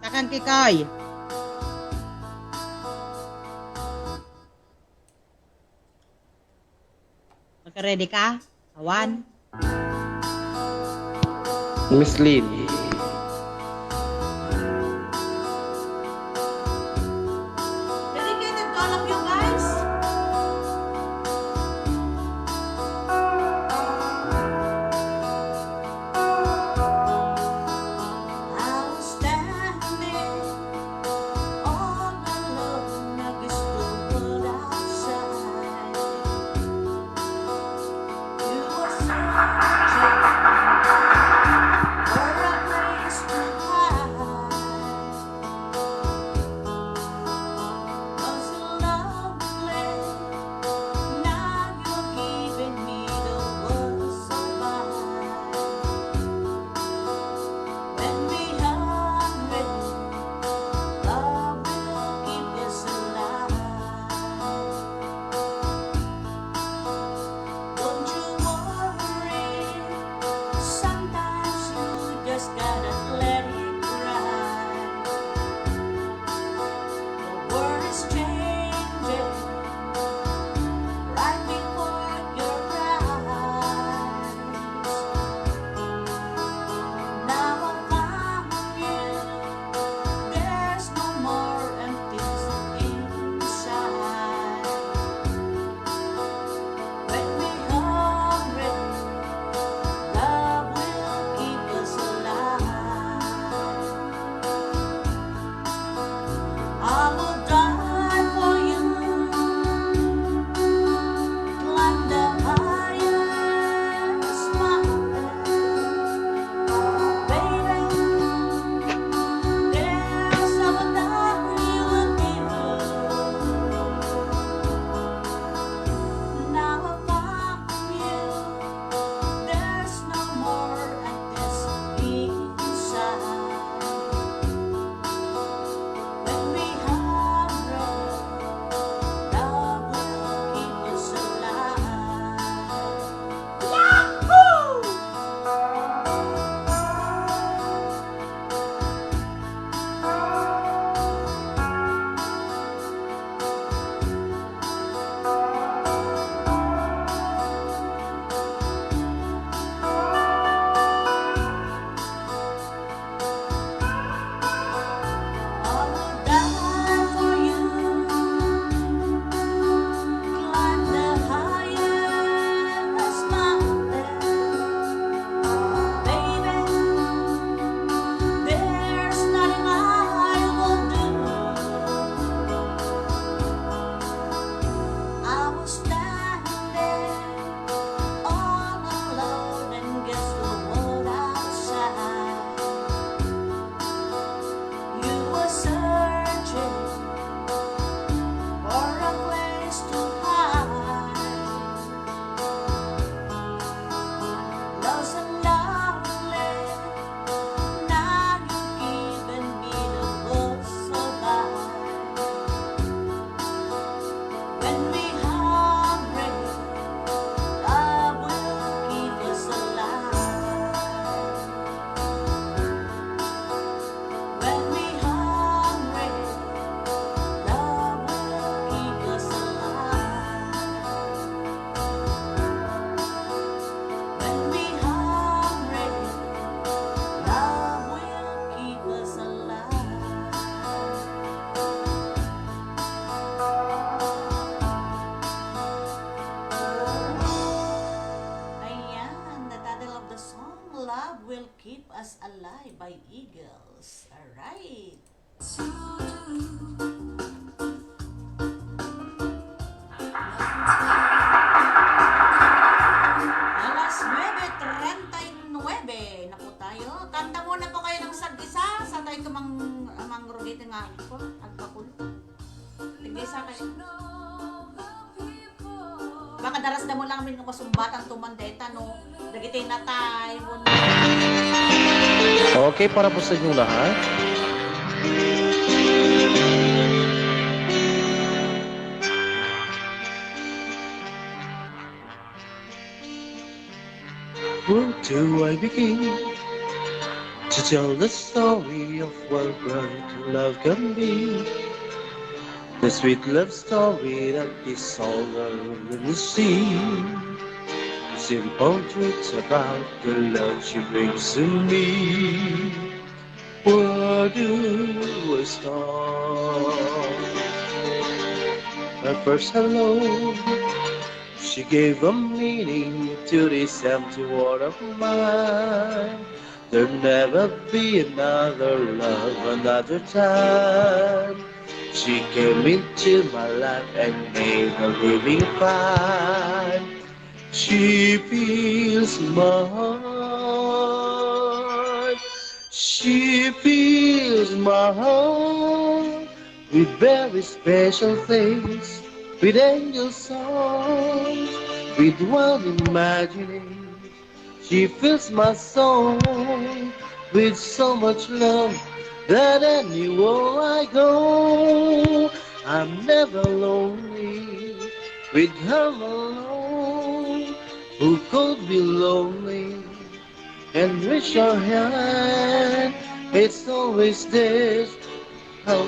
Takang Kikoy. Magka-ready ka? Awan. Miss Lynn. Dedicated to all of you guys. I was standing all alone against the world outside. You were searching for a place to hide. Was it lonely? Now you're giving me the world so wide. When we hungry, love will keep us alive. Don't you worry, sometimes you just gotta let it cry. The world is changing right before your eyes. Now I found you. There's no more emptiness inside. When we hungry, love will keep us alive. I will die for you. Climb the highest mountain. Baby, there's a love you will give. Now I found you. There's no more at this inside. When we hungry, love will keep us alive. Yahoo! I will die for you. Climb the highest mountain. Baby, there's nothing I won't do. I was standing all alone and guess the world outside. You were searching for a place to hide. Lost and lonely, now you've given me the world so wide. When we hungry, love will keep us alive. When we hungry, love will keep us alive. When we hungry, love will keep us alive. Ayan, the title of the song, Love Will Keep Us Alive by Eagles. Alright. Alas nuebe treinta y nueve na po tayo. Kanta muna po kayo ng tag-isa, sa tayo mang-, mangrugit nga po, agpakul. Tag-isa kayo. Baka darasdamo lang amin nga masumbatan to man deta, no? Dagiti natay, wenno. Okay, para po sa inyong lahat. Where do I begin? To tell the story of what great love can be, the sweet love story that is all there is to see. Simple truths about the love she brings to me. Where do I start? Her first hello, she gave a meaning to this empty world of mine. There'll never be another love, another time. She came into my life and made a living fine. She fills my heart. She fills my heart with very special things, with angel songs, with wild imaginings. She fills my soul with so much love that anywhere I go, I'm never lonely with her alone. Who could be lonely and reach your hand? It's always there. How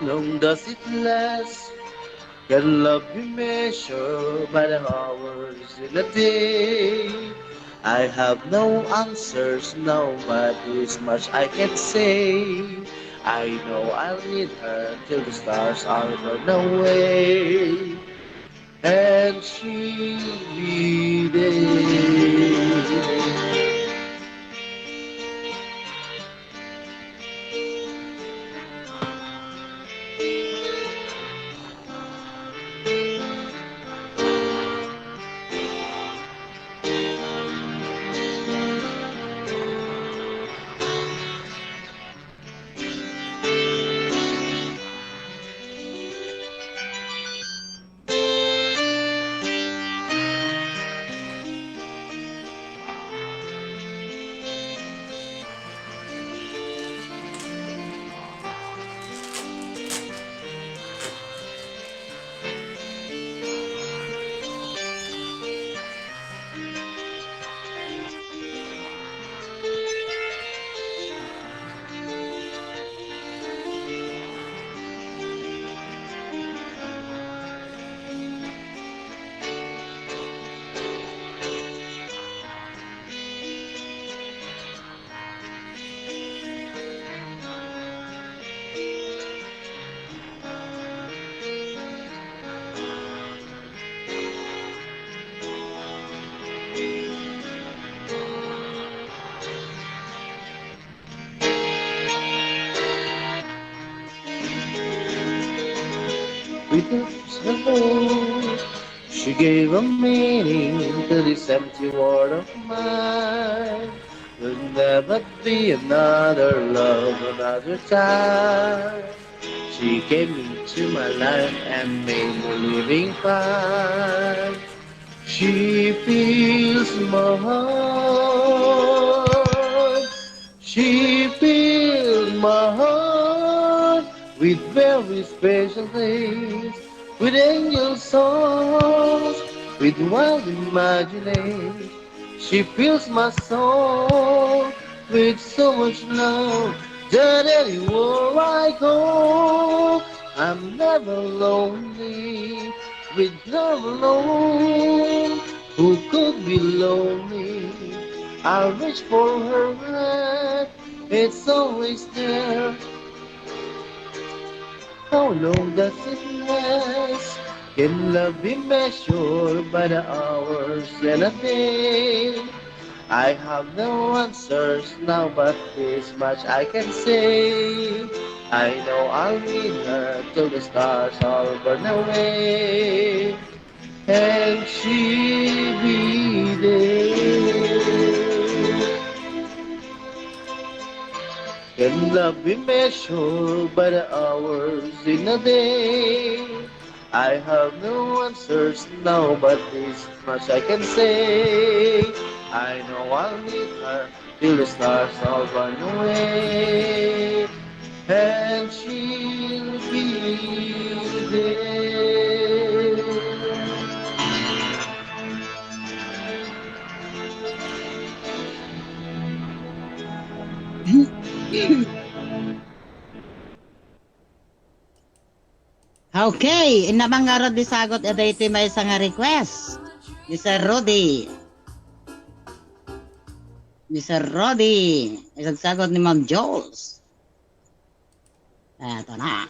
long does it last? Can love be measured by the hours in a day? I have no answers now, but this much I can say. I know I'll need her till the stars are burned away. And she'll be there. With her hello, she gave a meaning to this empty world of mine. There'll never be another love, another time. She came into my life and made me living fine. She fills my heart. She fills my heart with very special things, with angel songs, with wild imagination. She fills my soul with so much love that anywhere I go, I'm never lonely with her alone. Who could be lonely? I reach for her hand, it's always there. How long does it last? Can love be measured by the hours and a day? I have no answers now, but this much I can say. I know I'll need her till the stars all burn away. And she'll be there. Can love be measured by the hours in a day? I have no answers now, but this much I can say. I know I'll need her till the stars all run away. And she'll be there. Okay, inna man ngarud ti sagut iti maysa nga request. Mister Rudy. Mister Rudy, isagsagut ni Ma'am Jules. Eto na.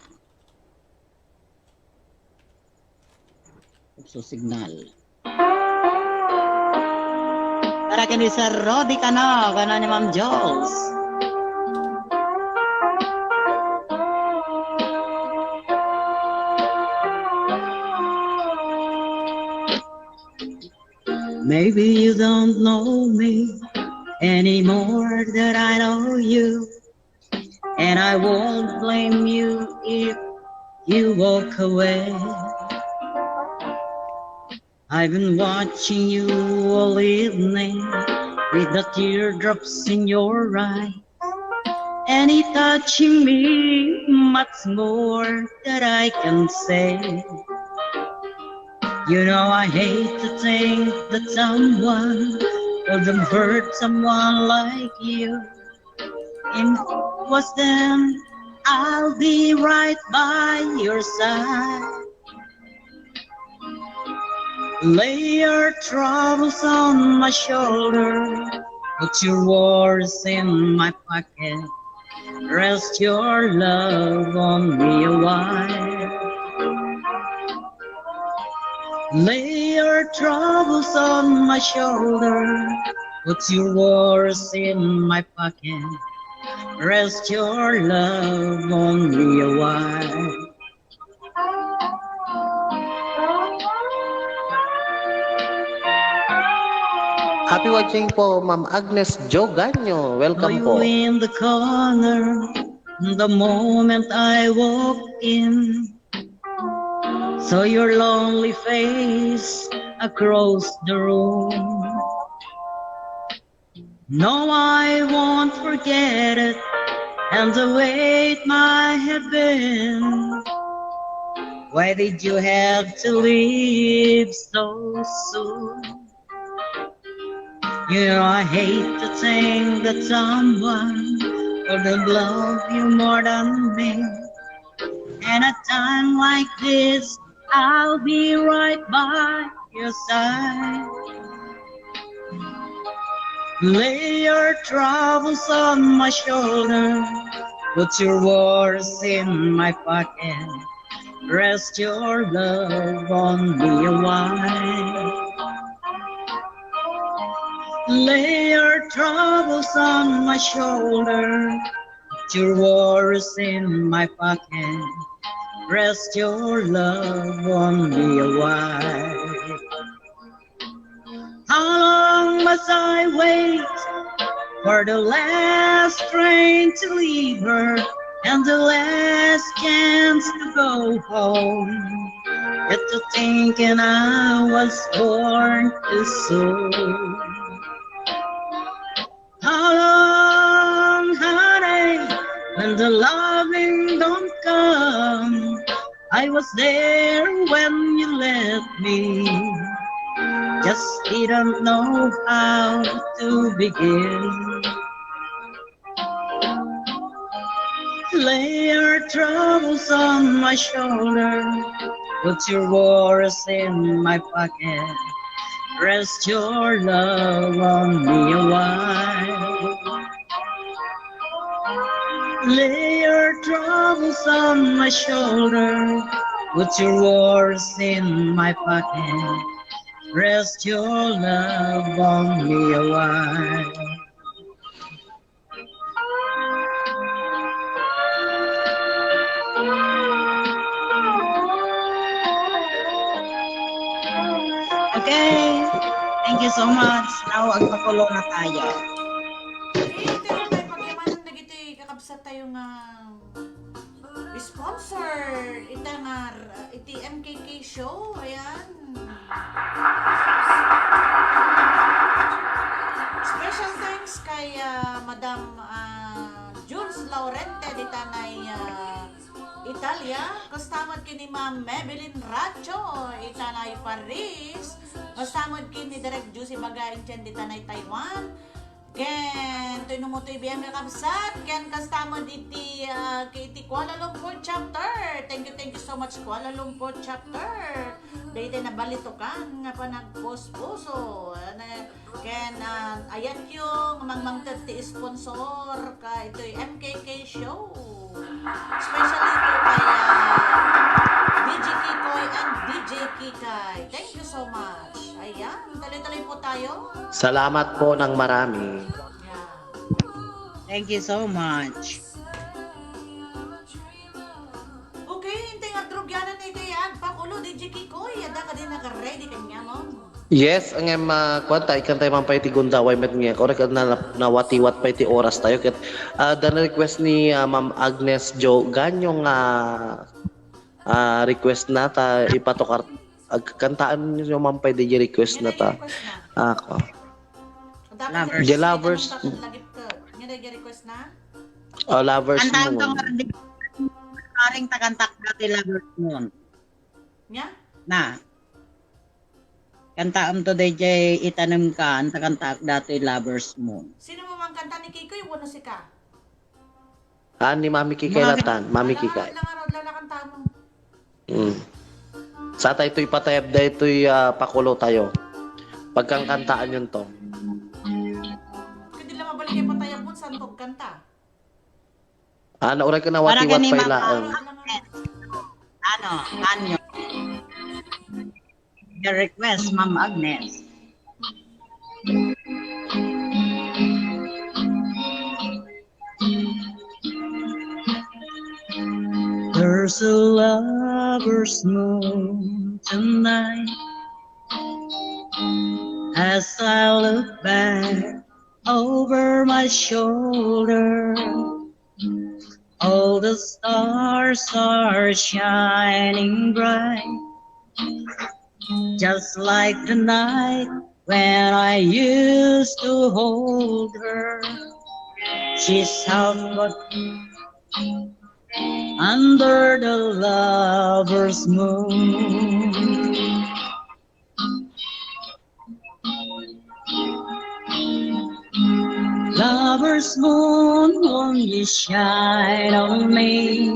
Upso signal. Para kini Sir Rodi kano, kano ni Ma'am Jules. Maybe you don't know me anymore that I know you. And I won't blame you if you walk away. I've been watching you all evening with the teardrops in your eye. And it touching me much more that I can say. You know I hate to think that someone would hurt someone like you. And was then I'll be right by your side. Lay your troubles on my shoulder, put your worries in my pocket. Rest your love on me a while. Lay your troubles on my shoulder, put your worries in my pocket. Rest your love on me a while. Happy watching po, Ma'am Agnes Joganyo. Welcome po. In the corner the moment I walk in. Saw your lonely face across the room. No, I won't forget it, and the way it might have been. Why did you have to leave so soon? You know, I hate to think that someone wouldn't love you more than me. And a time like this, I'll be right by your side. Lay your troubles on my shoulder, put your worries in my pocket. Rest your love on me a while. Lay your troubles on my shoulder, put your worries in my pocket. Rest your love on me a while. How long must I wait for the last train to leave her and the last chance to go home? It's a thinking I was born too soon. How long, honey, when the loving don't come? I was there when you left me. Just didn't know how to begin. Lay your troubles on my shoulder, put your worries in my pocket. Rest your love on me a while. Lay your troubles on my shoulder, put your worries in my pocket. Rest your love on me a while. Okay. Thank you so much. Now, agpakulo na tayo. Okay, pero may pakiamanan na giti kakabsat tayo nga sponsor ita nga r-, iti M K K show. Ayan. Special thanks kay, ah, Madam, ah, Jules Laurente ditanay, ah, Italia. Kasta met ken ni Ma'am Maybelline Racho ditanay Paris. Kasta met ken ni Direk Juicy Bagain Chen ditanay Taiwan. Ken, toy no mo toy biang kakabsat, ken kasta met iti, ah, iti Kuala Lumpur chapter. Thank you, thank you so much, Kuala Lumpur chapter. Daytoy nabalitokan nga panagpuspuso. Ano, ken, ah, ayatyo nga mangmangted ti sponsor ka itoy M K K show. Especially po kay, ah, D J Kikoy and D J Kikay. Thank you so much. Ayan, tuloy-tuloy po tayo. Salamat po ng marami. Yeah. Thank you so much. Okay, intay nga drogyanan iti agpakulo, D J Kikoy. Adda kadi naka-ready kaniak, no? Yes, ngem, ah, kuwan ta, ikantay man pay ti gundaway met ngarud, ket na-, nawatiwat pay ti oras tayo. Ket, ah, adda request ni, ah, Ma'am Agnes Jo Ganyo nga, ah, request na ta ipatukar, ag-, kantaanyo man pay di request na ta. Request na. Ah, ko. Dapat Lovers. Di Lovers. Lagi ka, nga request na? Oh, Lovers Moon. Kantaanto nga di, paring ta kantak dati Lovers Moon. Nya? Na. Kantaanto dayjay itanem ka, anta kantaak datoy Lovers Moon. Sino mo man kanta ni Kikoy wenno sika? Ah, ni Mami Kikay latan, Mami Kikay. Langarod, langarod, langarod, kantaanmo. Mm. Sa tayo ito'y patayab, daytoy, ah, pakulo tayo. Pagkangkantaanyonto. Kadi la mabalik ay patayab mo, saan to kanta? Ah, nauray ka na watiwat pay laeng. Ano, anyo? Your request, Ma'am Agnes. There's a lover's moon tonight. As I look back over my shoulder, all the stars are shining bright, just like the night when I used to hold her. She's out under the lover's moon. Lover's moon, won't you shine on me?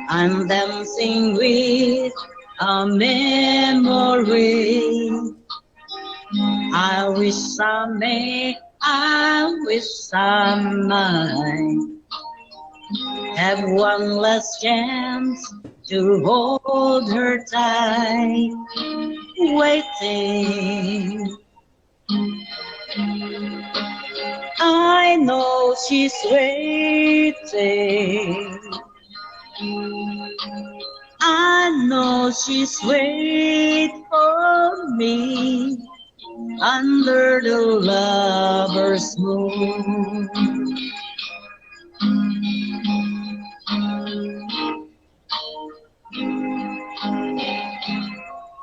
I'm dancing with a memory. I wish I may, I wish I might have one last chance to hold her tight, waiting. I know she's waiting. I know she's waiting for me under the lover's moon.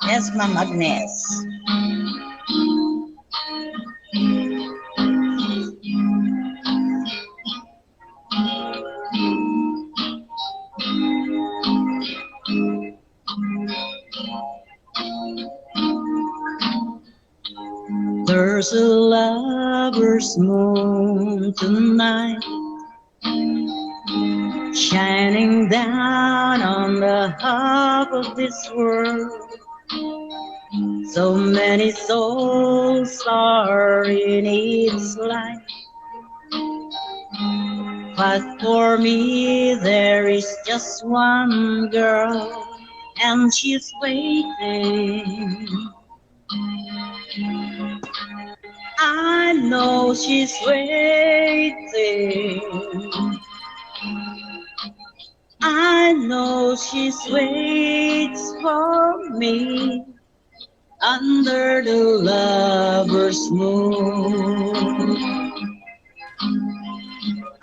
Yes, Ma'am Agnes. There's a lover's moon tonight, shining down on the half of this world. So many souls are in its light. But for me, there is just one girl, and she's waiting. I know she's waiting. I know she's waits for me under the lover's moon.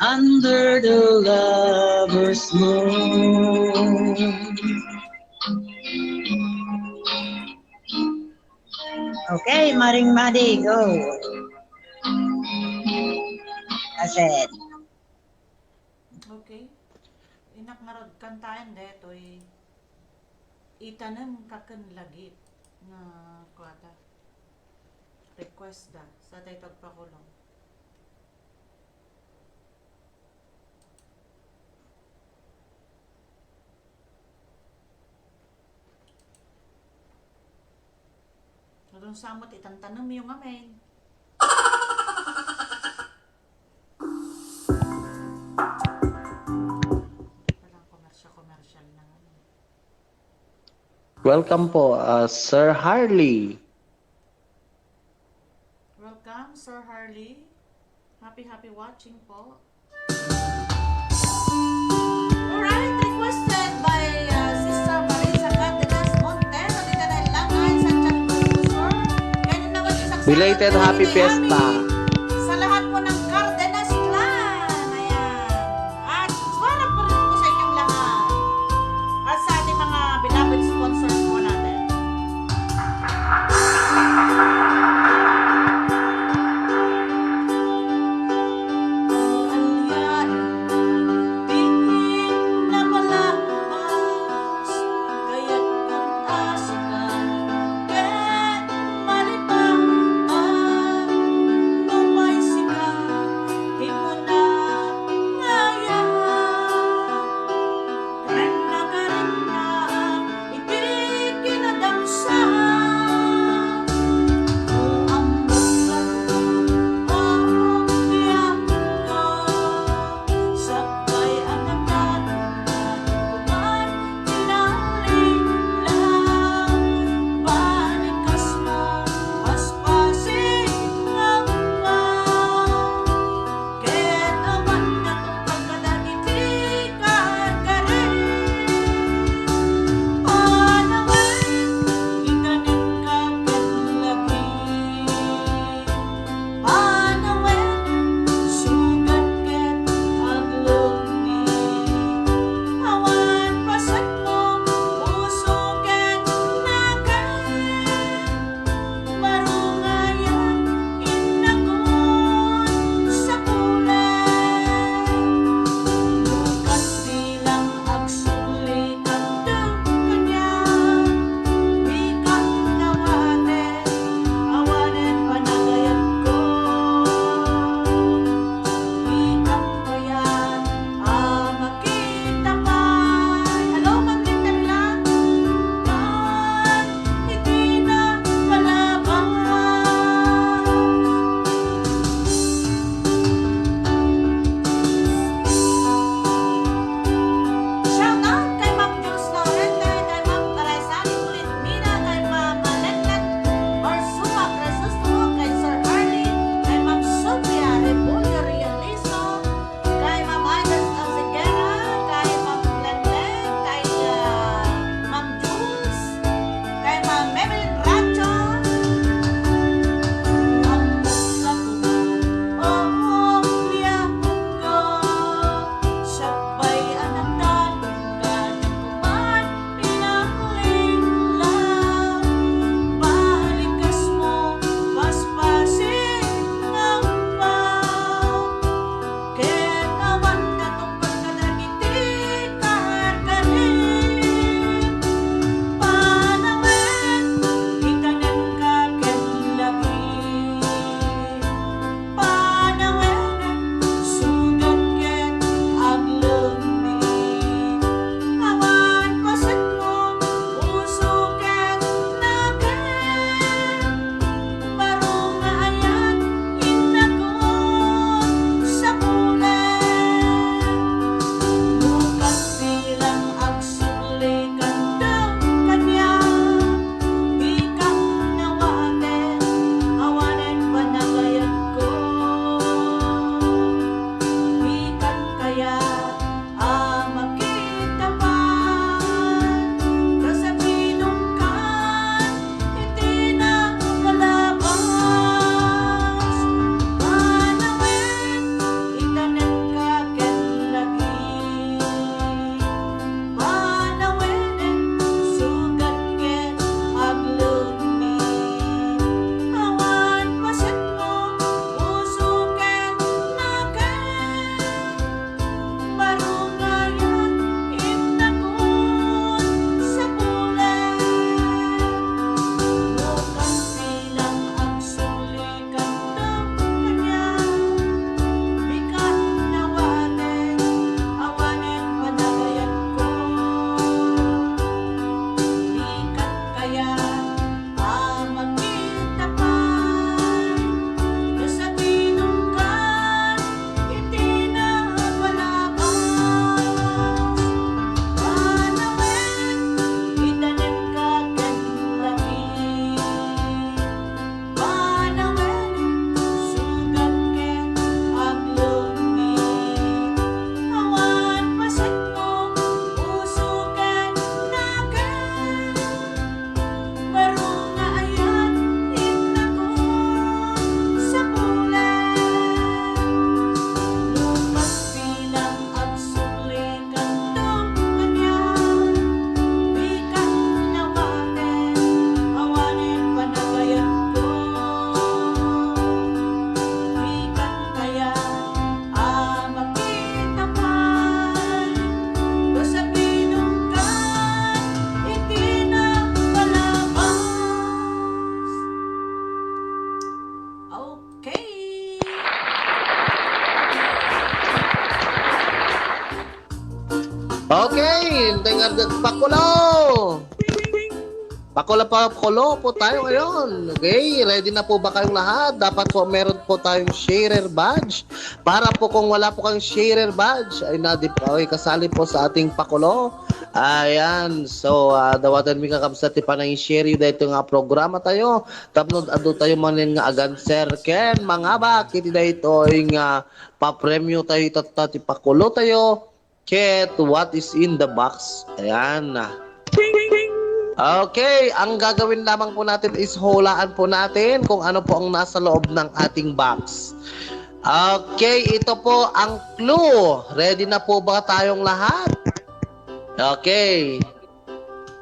Under the lover's moon. Okay, Maring Madi, go. Asen. Okay. Innak ngarud kantaen detoy itanem ka ken lagip nga kuata. Request da. Sa tayo tagpakulong. Adun sa met itantanem yung amen. Walang commercial, commercial na nga. Welcome po, uh, Sir Harley. Welcome, Sir Harley. Happy, happy watching po. Alright, requested by, uh, Sister Marisa Cardenas Montero, dita na Langay, Santiago del Sur. Kaya naman isang Belated happy fiesta. Sa lahat po ng Cardenas clan. Ayan. At para po rin po sa inyong lahat. At sa ating mga beloved sponsors po natin. Okay, tingnan, pakulo! Pakulo, pakulo po tayo ngayon. Okay, ready na po ba kayong lahat? Dapat po meron po tayong sharer badge. Para po kung wala po kang sharer badge, ay na, di po kayo kasali po sa ating pakulo. Ayan, so, ah, dawatan mi kakabsat ti panang share yu daytoy nga programa tayo. Tapno adu tayo manen nga aganser ken mangabak iti daytoy nga papremyo tayo tatta ti pakulo tayo. Ket what is in the box? Ayan. Okay, ang gagawin lamang po natin is hulaan po natin kung ano po ang nasa loob ng ating box. Okay, ito po ang clue. Ready na po ba tayong lahat? Okay.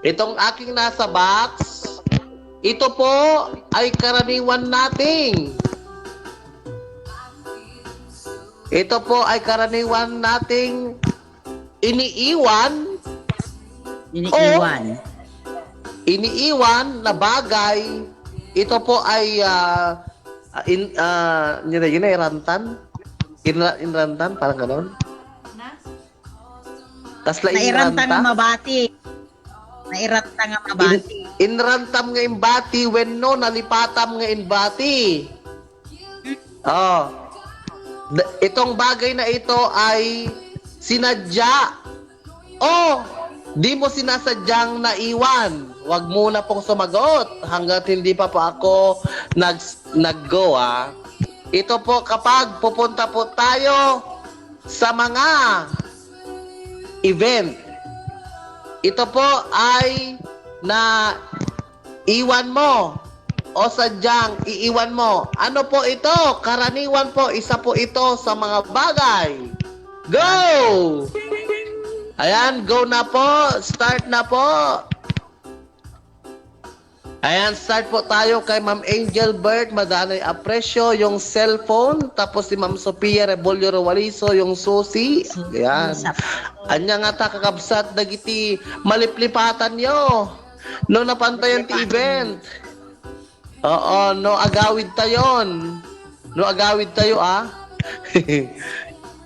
Itong aking nasa box, ito po ay karaniwan nating, ito po ay karaniwan nating iniiwan, Iniiwan. Iniiwan na bagay. Ito po ay, ah, ah, in, ah, yun na, yun na, irantan. Inra, inrantan, parang ganon. Kasla Nairanta nga inranta. Mabati. Nairanta nga Mabati. In, inrantam nga imbati, wenno nalipatam nga imbati. Oh. D- itong bagay na ito ay sinadya. Oh, di mo sinasadyang naiwan. Huwag muna pong sumagot hanggat hindi pa po ako nag nag-go, ah. Ito po kapag pupunta po tayo sa mga event. Ito po ay na iwan mo o sadyang iiwan mo. Ano po ito? Karaniwan po, isa po ito sa mga bagay. Go! Ayan, go na po. Start na po. Ayan, start po tayo kay Ma'am Angel Bert, Madanay Aprecio, yung cellphone, tapos si Ma'am Sofia Rebollo Rualiso, yung susi. Ayan. Anya nga ta, kakabsat, dagiti maliplipatan yo. No, napantayan ti event. Oo, no, agawid tayon. No, agawid tayo, ah.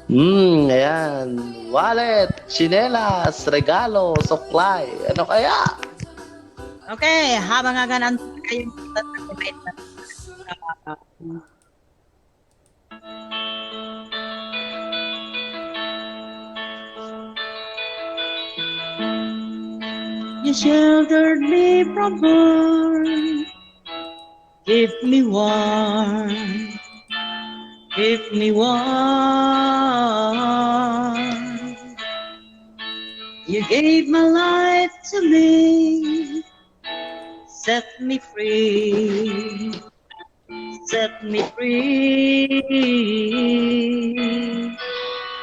Hmm, ayan. Wallet, tsinelas, regalo, suklay. Ano kaya? Okay, habang agan kayo You sheltered me from harm. Keep me warm. Keep me warm. You gave my life to me. Set me free. Set me free.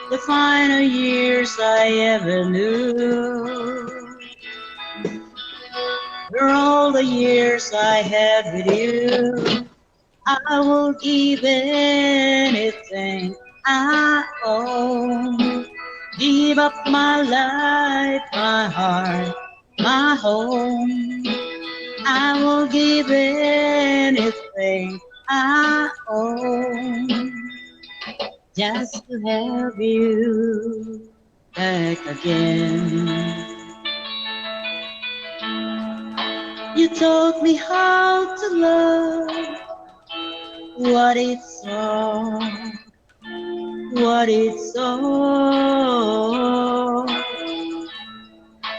The finer years I ever knew. For all the years I had with you, I will give anything I own. Give up my life, my heart, my home. I will give anything I own just to have you back again. You taught me how to love, what it's all, what it's all.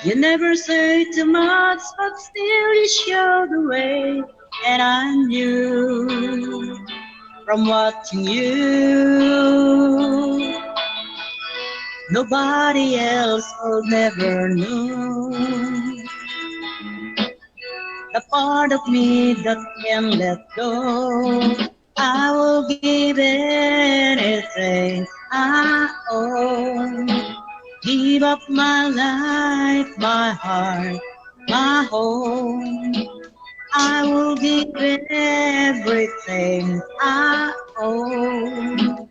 You never say too much, but still you show the way. And I knew from watching you, nobody else will never know the part of me that can let go. I will give anything I own. Give up my life, my heart, my home. I will give everything I own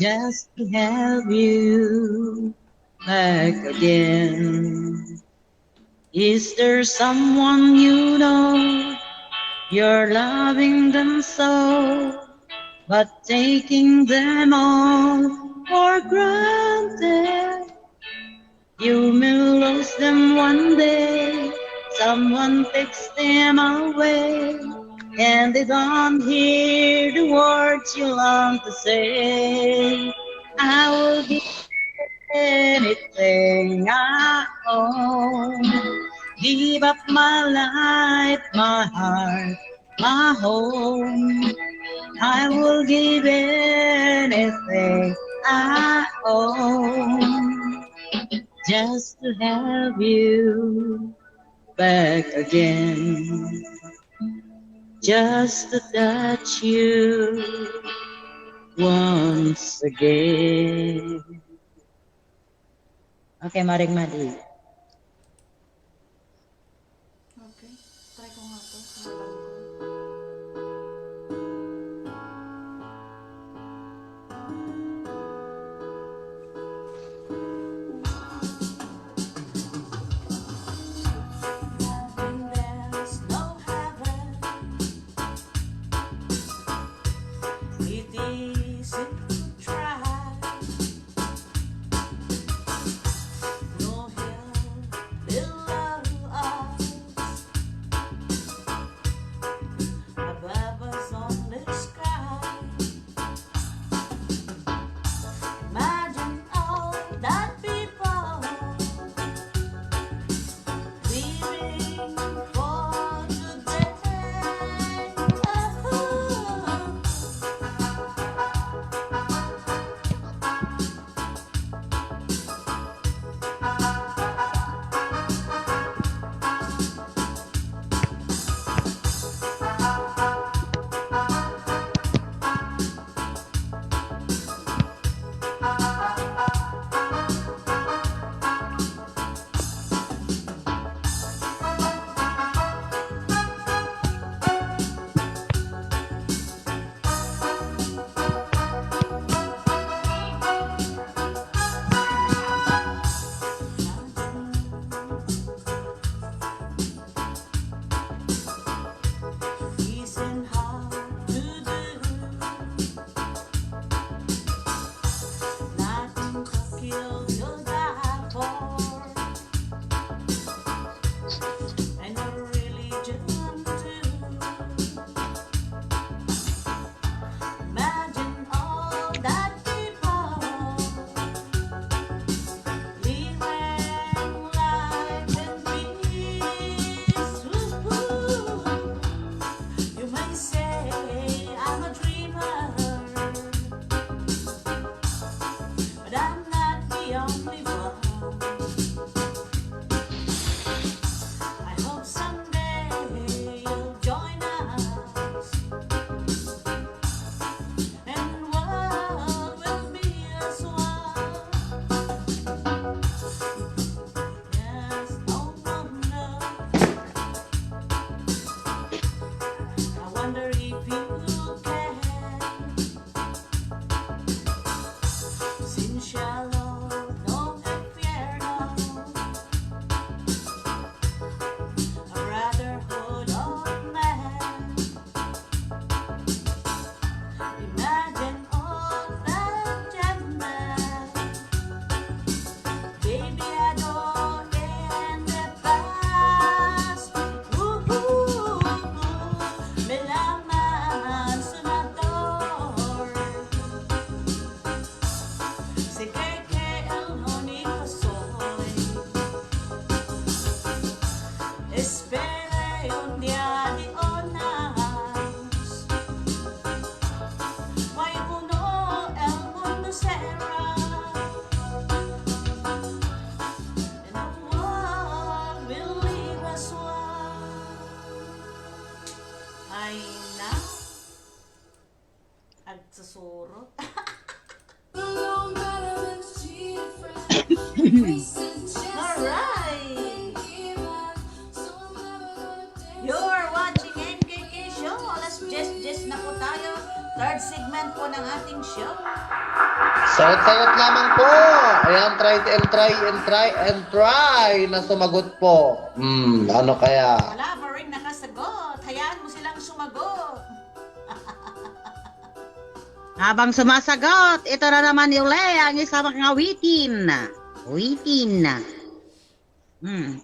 just to have you back again. Is there someone you know you're loving them so, but taking them all for granted? Them one day, someone takes them away, and they don't hear the words you long to say. I will give anything I own, give up my life, my heart, my home. I will give anything I own just to have you back again. Just to touch you once again. Okay, Maring Madi. Okay. Try ko nga to. Sa mata ko. There's no heaven. It isn't to try. No hill below us. Above us only sky. Imagine all that people living for today. Isn't hard to do. Nothing to kill you die for. And no religion too. Imagine all that people living life in peace. Ooh, you may say I'm a dreamer, but I'm not the only one. I hope someday you'll join us. And what will be as one? Yes, oh, oh, no. I wonder if you can. Sin cielo no infierno. A brotherhood of man. Imagine all that gentlemen. Baby, I don't in the past. Ooh, ooh, ooh, ooh. Melaman, senador. Si Keke el Honico soy. Espere un día de honras. Why uno el mundo será? And the world will leave us one. Ay na. Agsusurot. Alright! You're watching N K K Show. Alas diyes, diyes na po tayo. Third segment po ng ating show. Sayot-sayot lamang po. Ayan, try and try and try and try na sumagot po. Hmm, ano kaya? Wala pa rin nakasagot. Hayaan mo silang sumagot. Habang sumasagot, ito na naman uli ang isang awitin. Awitin. Hmm.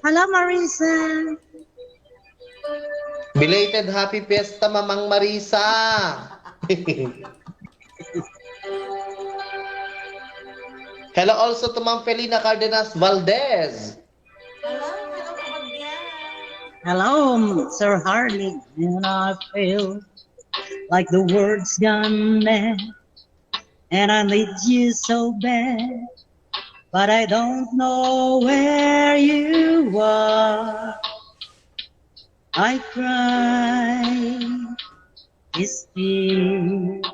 Hello, Marisa. Belated happy fiesta, Mamang Marisa. Hello also to Ma'am Felina Cardenas Valdez. Hello, hello, Kabagyan. Hello, Sir Harley. And I feel like the world's gone mad. And I need you so bad. But I don't know where you are. I cry these tears.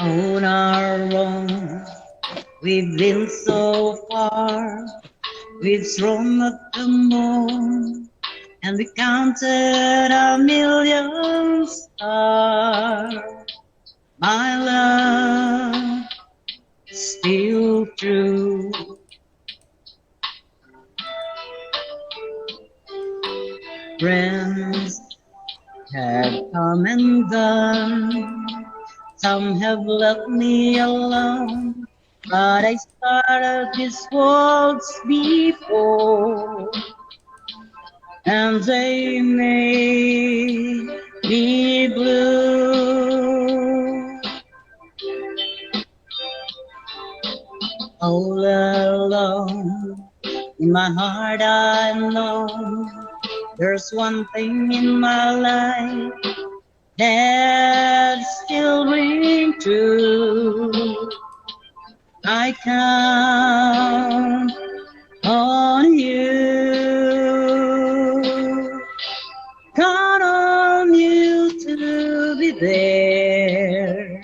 On our own, we've been so far. We've thrown up the moon and we counted a million stars. My love, still true. Friends have come and gone. Some have left me alone. But I started this waltz before. And they made me blue. All alone in my heart I know there's one thing in my life that still rings true. I count on you, count on you to be there.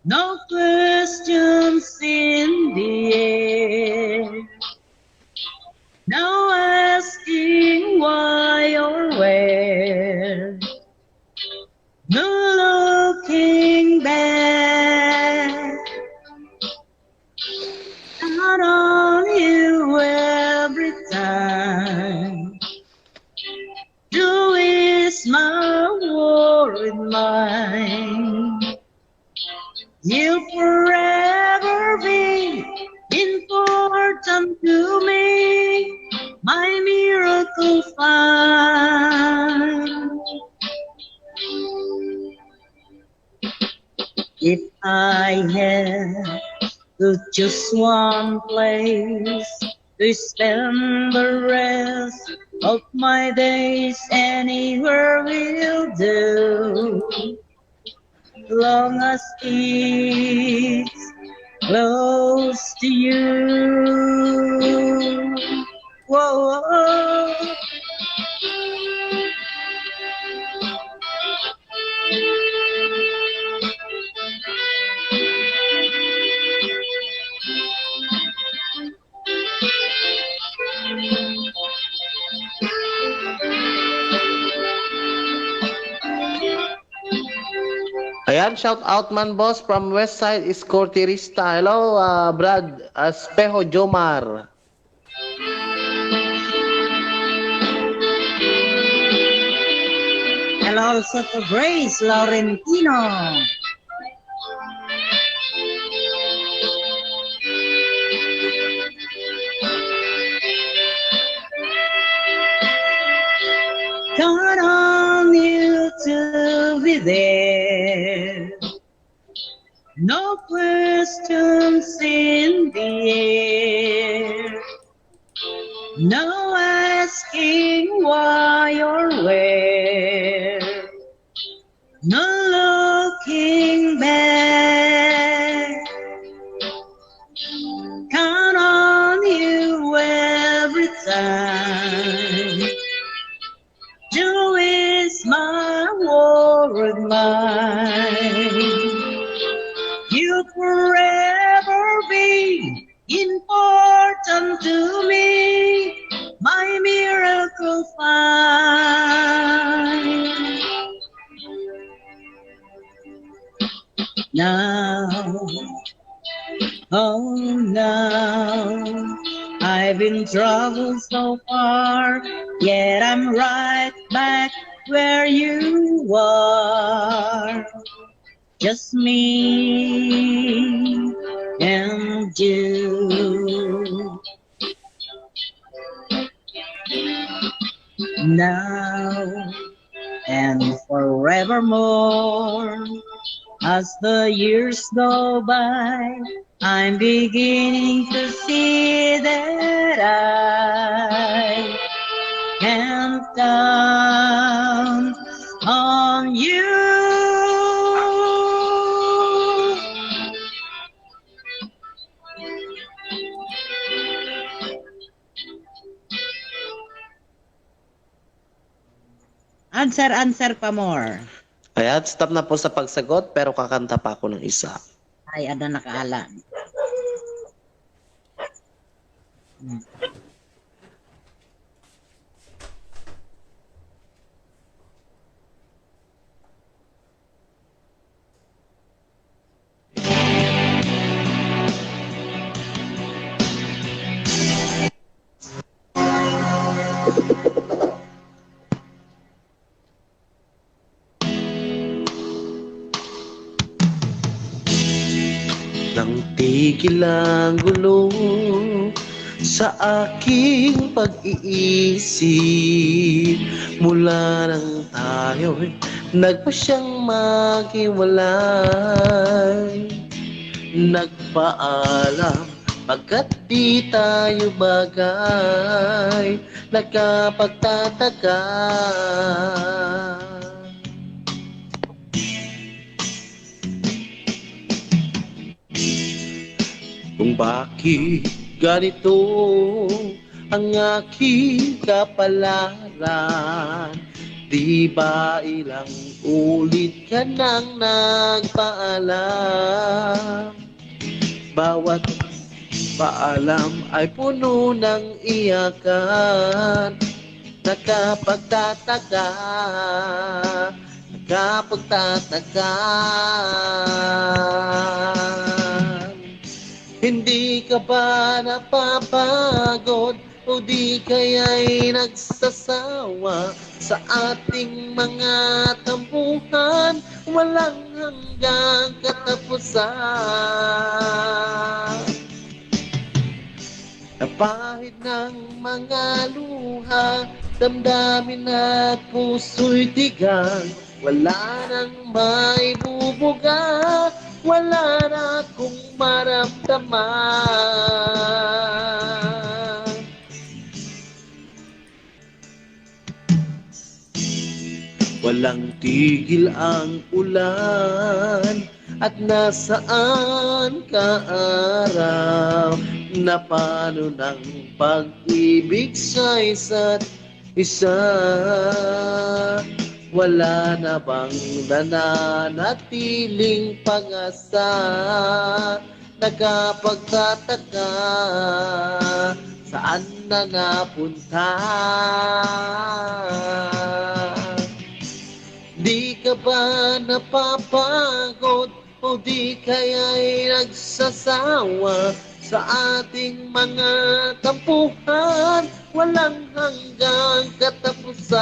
No questions in the air. No asking why or where. No looking back. Count on you every time. You is my world mine. You'll forever be important to me, my miracle fine. If I had to choose one place to spend the rest of my days, anywhere will do. Long as it's close to you. Whoa, whoa, whoa. Ayan, shout out man, boss, from West Side, Escorterista. Hello, uh, Brad Espejo Jomar. Hello also to Grace Laurentino. Count on you to be there. No questions in the air. No asking why or where. No looking back. Count on you every time. You is my world mine. You forever be important to me, my miracle fine. Now Oh no, I've been troubled so far, yet I'm right back where you are. Just me and you. Now and forevermore, as the years go by, I'm beginning to see that I can count on you. Answer, answer pa more. Ayan, stop na po sa pagsagot, pero kakanta pa ako ng isa. Ay, ada nakaala. Nang tigil ang gulo sa aking pag-iisip, mula nang tayo'y nagpasyang maghiwalay, nagpaalam pagkat di tayo bagay, nakapagtataka kung bakit ganito ang aking kapalaran. Di ba ilang ulit ka nang nagpaalam? Bawat paalam ay puno ng iyakan. Nakapagtataka, nakapagtataka. Hindi ka ba napapagod o di kaya'y nagsasawa sa ating mga tampuhan? Walang hanggang katapusan. Napahid ng mga luha, damdamin at puso'y tigang. Wala nang maibubuga, wala na akong maramdaman. Walang tigil ang ulan at nasaan ka araw? Napano ng pag-ibig sa isa't isa? Wala na bang nananatiling pag-asa? Nakapagtataka, saan na napunta? Di ka ba napapagod o di kaya'y nagsasawa sa ating mga tampuhan? Walang hanggang katapusan.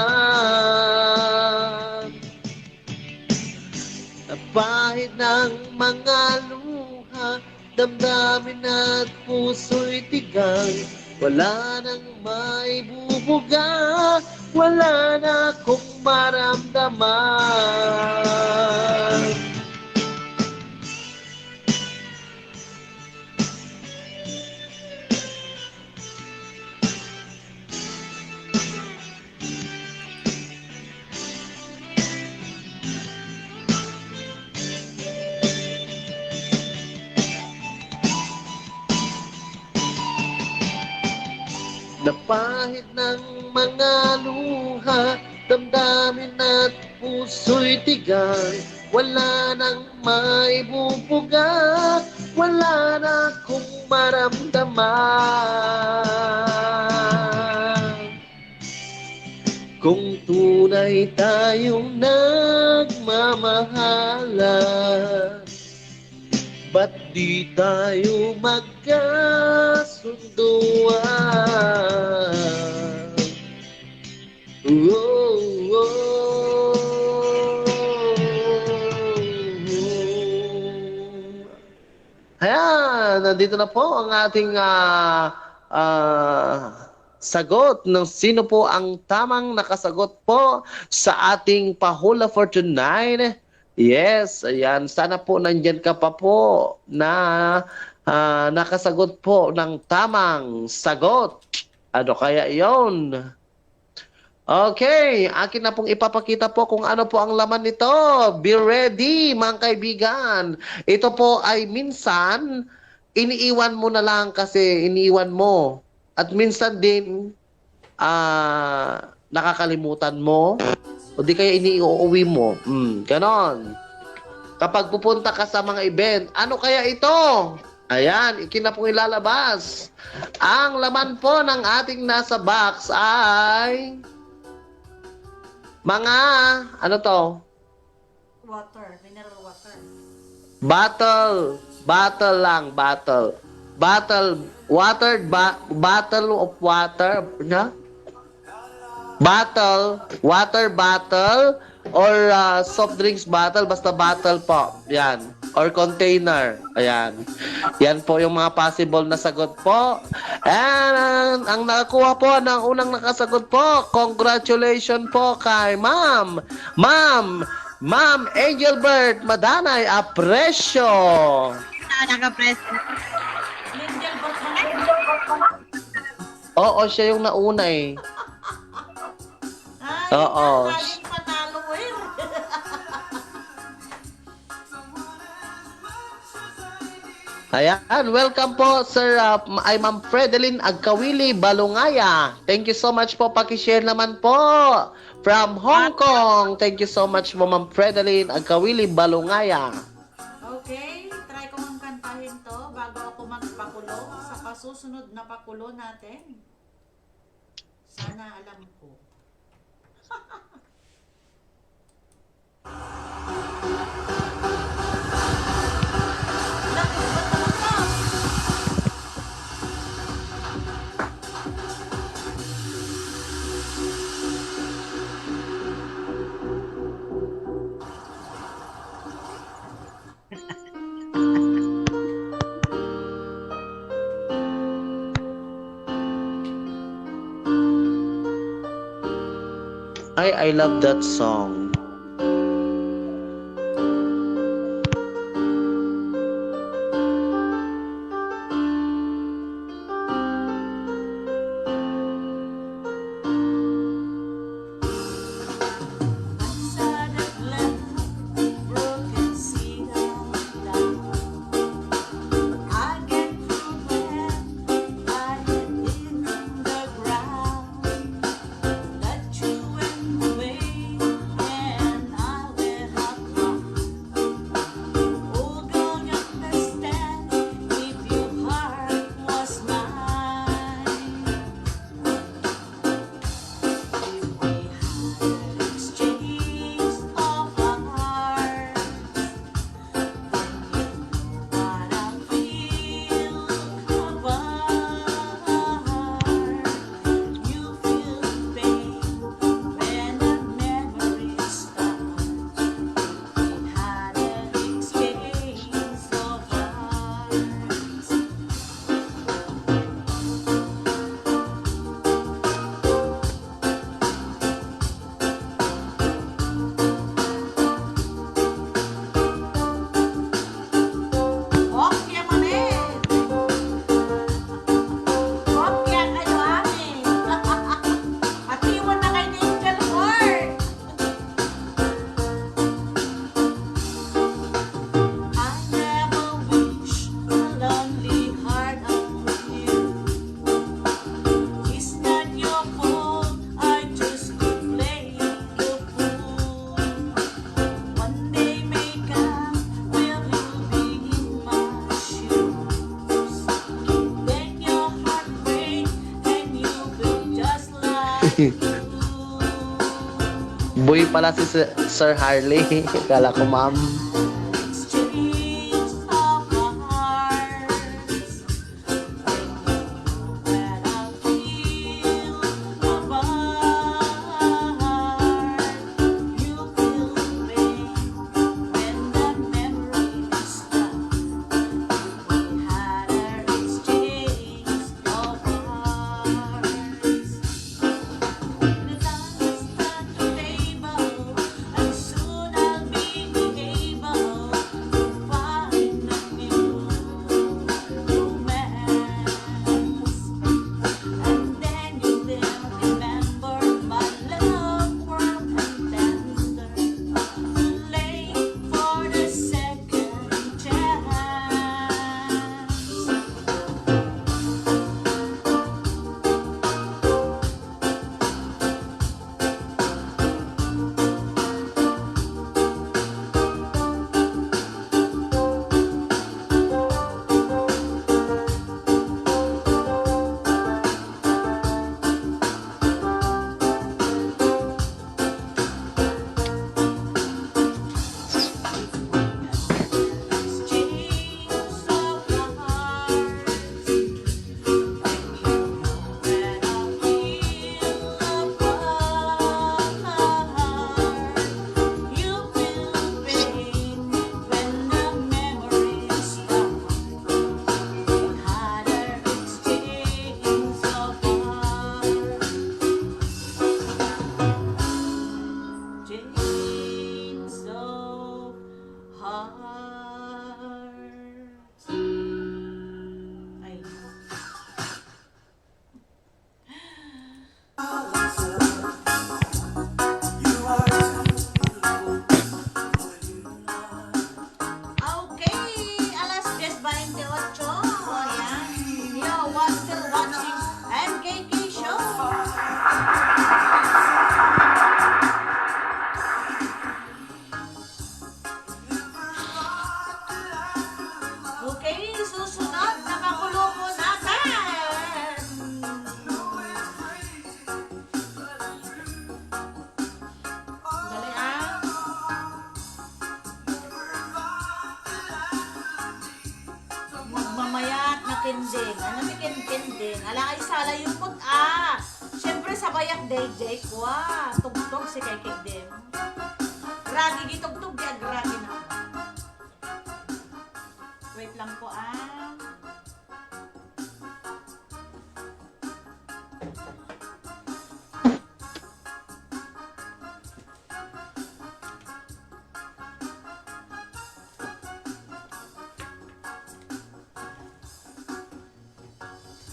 Napahid ng mga luha, damdamin at puso'y tigang. Wala nang maibubuga, wala na akong maramdaman. Napahid ng mga luha, damdamin at puso'y tigang. Wala nang maibubuga, wala na akong maramdaman. Kung tunay tayong nagmamahalan, Ba't di tayo magkasunduan? Oh, oh. Ayan, nandito na po ang ating, ah, ah, sagot ng sino po ang tamang nakasagot po sa ating pa-hula for tonight. Yes, ayan. Sana po nandyan ka pa po na, ah, nakasagot po ng tamang sagot. Ano kaya yon? Okay, akin na pong ipapakita po kung ano po ang laman nito. Be ready, mga kaibigan. Ito po ay minsan, iniiwan mo na lang kasi iniiwan mo. At minsan din, ah, nakakalimutan mo. O di kaya iniuuwi mo. Hmm, ganon. Kapag pupunta ka sa mga event, ano kaya ito? Ayan, ikina pong ilalabas. Ang laman po ng ating nasa box ay mga, ano to? Water, mineral water. Bottle. Bottle lang, bottle. Bottle, water, ba-, bottle of water, na? Bottle, water bottle, or, ah, soft drinks bottle, basta bottle po. Yan. Or container. Ayan. Yan po yung mga possible na sagot po. And ang, ang nakakuha po ng unang nakasagot po, congratulations po kay Ma'am. Ma'am, Ma'am Angelbert Madanay Aprecio. Ah, naka-press. Angel Bot naman. Oo, siya yung nauna eh. Ay, Oo. Laging panalo, eh. Ayan, welcome po, Sir, ah, ay Ma'am Fredelyn Agkawili Balungaya. Thank you so much po. Paki-share naman po. From Hong Kong. Thank you so much po, Ma'am Fredelyn Agkawili Balungaya. Okay, try ko mang kantahin to bago ako magpakulo sa pasusunod na pakulo natin. Sana alam ko. I, I love that song. Kopya manen. Kopya kayo amin. Patiwan na kay Angel Heart. I never wish a lonely heart on you. It's not your fault, I just keep playing the fool. One day may come, will you be in my shoes? Then your heart break and you feel just like Boy pala si Sir, Sir Harley. Kala ko, ma'am. Exchange of a Kendeng. Ano ni Ken-, Kendeng? Ala, ay, sala yung put-, ah. Siyempre, sabayak, D J ko, ah. Tugtog si kay Kendeng. Gragi, gitugtog, di agragi na. Wait lang po, ah.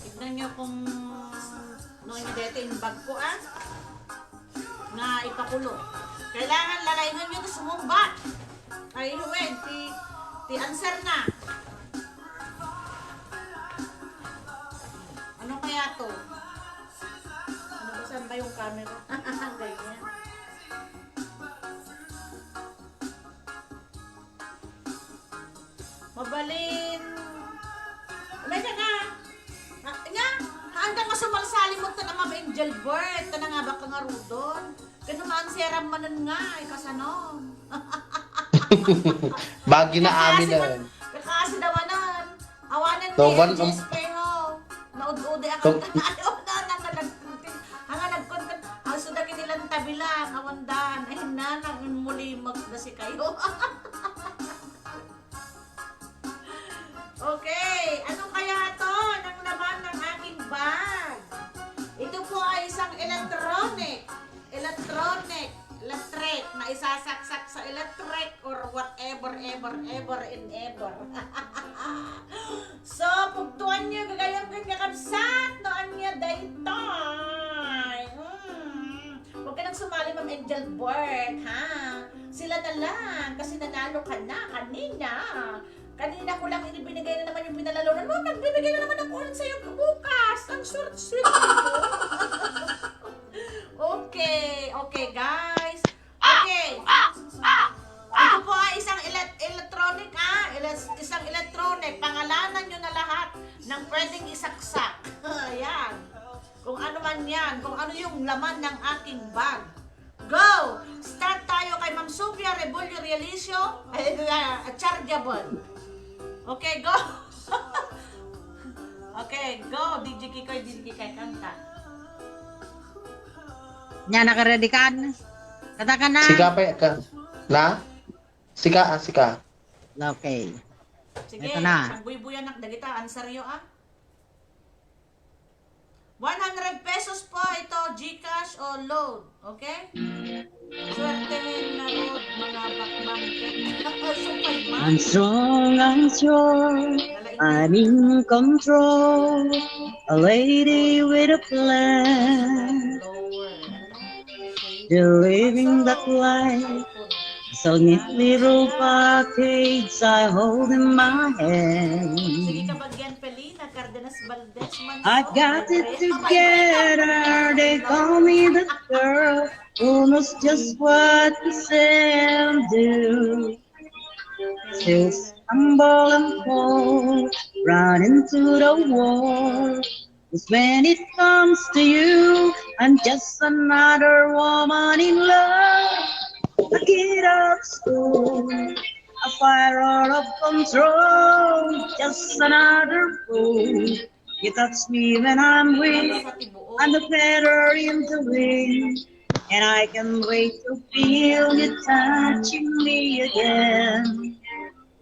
Tignan nyo kung no nyo dito in bag ko, ah. Nga ipakulo. Kailangan lalaingon nyo to sumumbat. Ay, Ruel, ti, ti answer na. Ano kaya to? Ano ba, saan ba yung camera? Ganyan. Mabalin. Umay ka nga. Ah, nga, haan ka nga sumalsalimot ta na Ma'am Angel Bert. Ta na nga baka nga rudon. Kano maan seram manen nga, ay kasano? Bagi na amin na. Kakasi dawanan. Awanan. Tong ni ban-, L G S P ho. Naud-udi ang tong- Ayaw na, na, na, nag-, ang nagkontan. Ang suda kinilang tabilan. Awan dan. Ay, na, nang muli magda si kayo. Okay, ano kaya to ng laman ng aking bag? Ito po ay isang electronic, electronic, electric na isasaksak sa electric or whatever, ever, ever, and ever. So, pugtuan niyo, gagayam ken kakabsat, no, anya daytoy. Hmm. Huwag ka nang sumali, Ma'am Angel Bert, ha? Sila na lang, kasi nanalo ka na kanina. Kanina ko lang inibinigay na naman yung pinalalo. Ano, magbibigay na naman ako ulit sa'yo bukas. Ang short, sweet mo. Okay, okay, guys. Okay. Ito po ay isang elec-, electronic, ah. Ele-, isang electronic. Pangalanan nyo na lahat ng pwedeng isaksak. Ayan. Kung ano man yan, kung ano yung laman ng aking bag. Go! Start tayo kay Ma'am Sofia Rebullo Realisio. Ay, ah, chargeable. Okay, go! Okay, go! D J Kikoy, D J Kikoy, kanta. Nya, nakaready kan? Kanta ka na. Sika pa ka. Na? Sika, ah, sika. Okay. Sige, ito na. Agbuybuyanak dagita, answer yo, ah. One hundred pesos po ito, GCash o load. Okay? Swertehen na load, mga bakbang. Supay man. I'm strong, I'm sure I'm in control. A lady with a plan. Lower. Delivering that life. So neatly rolled package I hold in my hand. Sige, kabagyan, Felina Cardenas Valdez. I've got it together, they call me the girl who knows just what to say and do. Still stumble and fall, run into the wall. 'Cause when it comes to you, I'm just another woman in love. A kid of school, a fire out of control, just another fool. You touch me when I'm weak, I'm the feather in the wind, and I can't wait to feel you touching me again.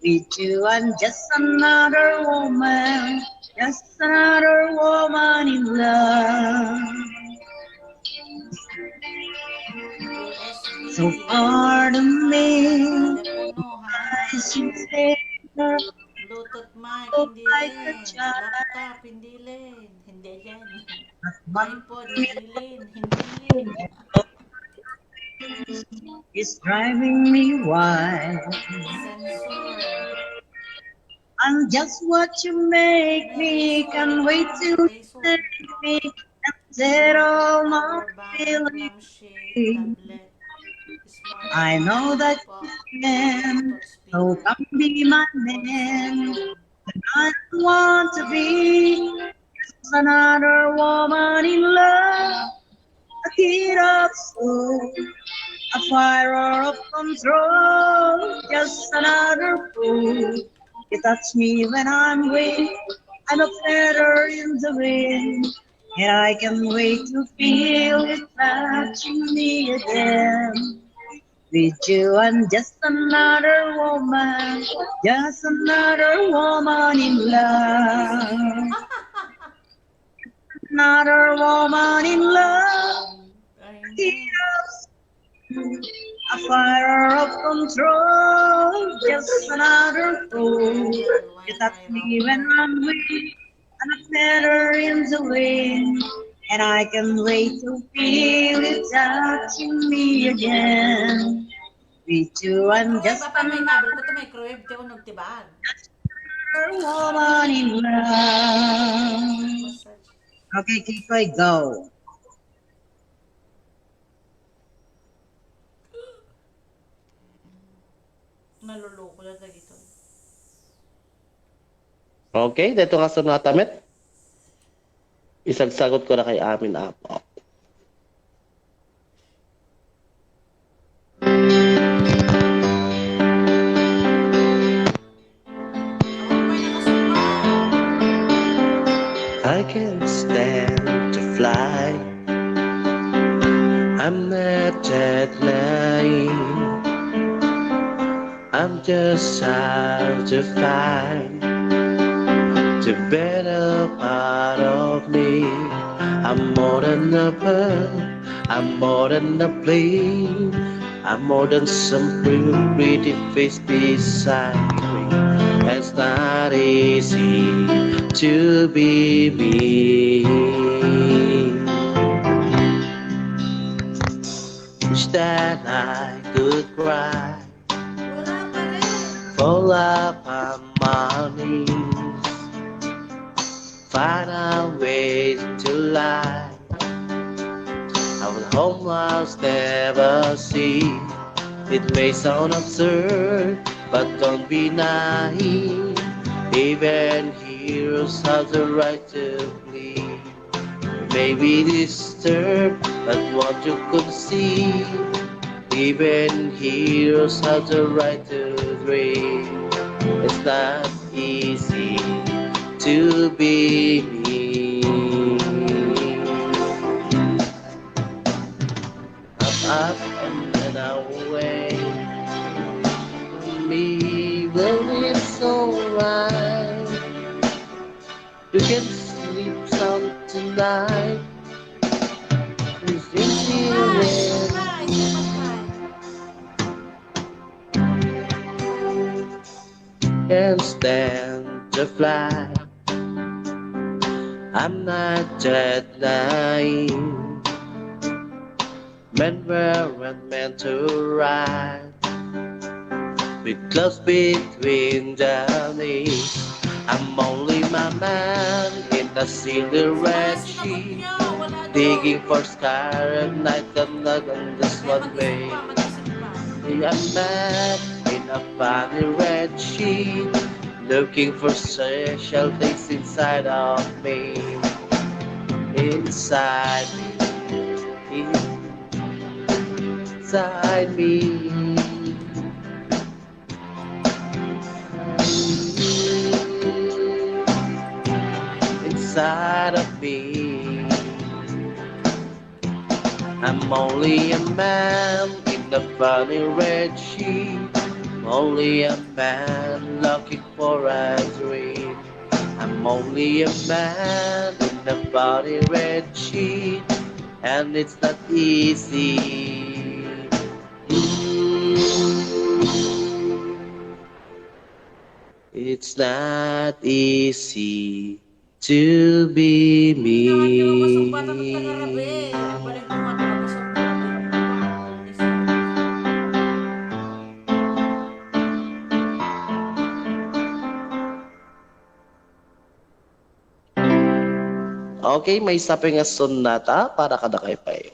With you, I'm just another woman, just another woman in love. So pardon me, I should say, Bluetooth mic, hindi like a rin. Laptop, hindi rin. Hindi yan. But iPod, hindi rin. Hindi rin. Is driving me wild. Sensor. I'm just what you make me, can't wait till you take me and set all my feelings free. I know that you can, so come be my man. And I don't want to be just another woman in love. A kid of school, a fire of control, just another fool. You touch me when I'm weak, I'm a feather in the wind, and I can't wait to feel it touching me again. With you, I'm just another woman, just another woman in love. Another woman in love. Yes. A fire of control, just another fool. You touch me when I'm weak, I'm a feather in the wind, and I can't wait to feel it touching me again. With you, I'm just another woman in love. Okay, Kikoy, go. Naluloko na dagito. Okay, dito nga sunata met. Isagsagot ko na kay amin, Apo. I can't stand to fly. I'm not that naive. I'm just trying to find the better part of me. I'm more than a bird. I'm more than a plane. I'm more than some pretty face beside me. It's not easy to be me. Wish that I could cry. Fall upon my knees. Find a way to life. I will homeless never see. It may sound absurd, but don't be naive. Even heroes have the right to bleed. May be disturbed, but won't you concede? Even heroes have the right to dream. It's not easy to be me. Up, up and away. Me, well, it's alright. You can sleep sound tonight. Can't stand to fly. I'm not that naive. Men weren't meant to ride with clothes between the knees. I'm only my man in a silly red sheet, digging for sky at night. I'm not on this one way. I'm mad in a funny red sheet, looking for special things inside of me. Inside me. Inside me. Inside of me. I'm only a man in a funny red sheet. I'm only a man looking for a dream. I'm only a man in a funny red sheet, and it's not easy. Mm. It's not easy to be me. Okay, maysa pay nga sonata para kadakayo pay.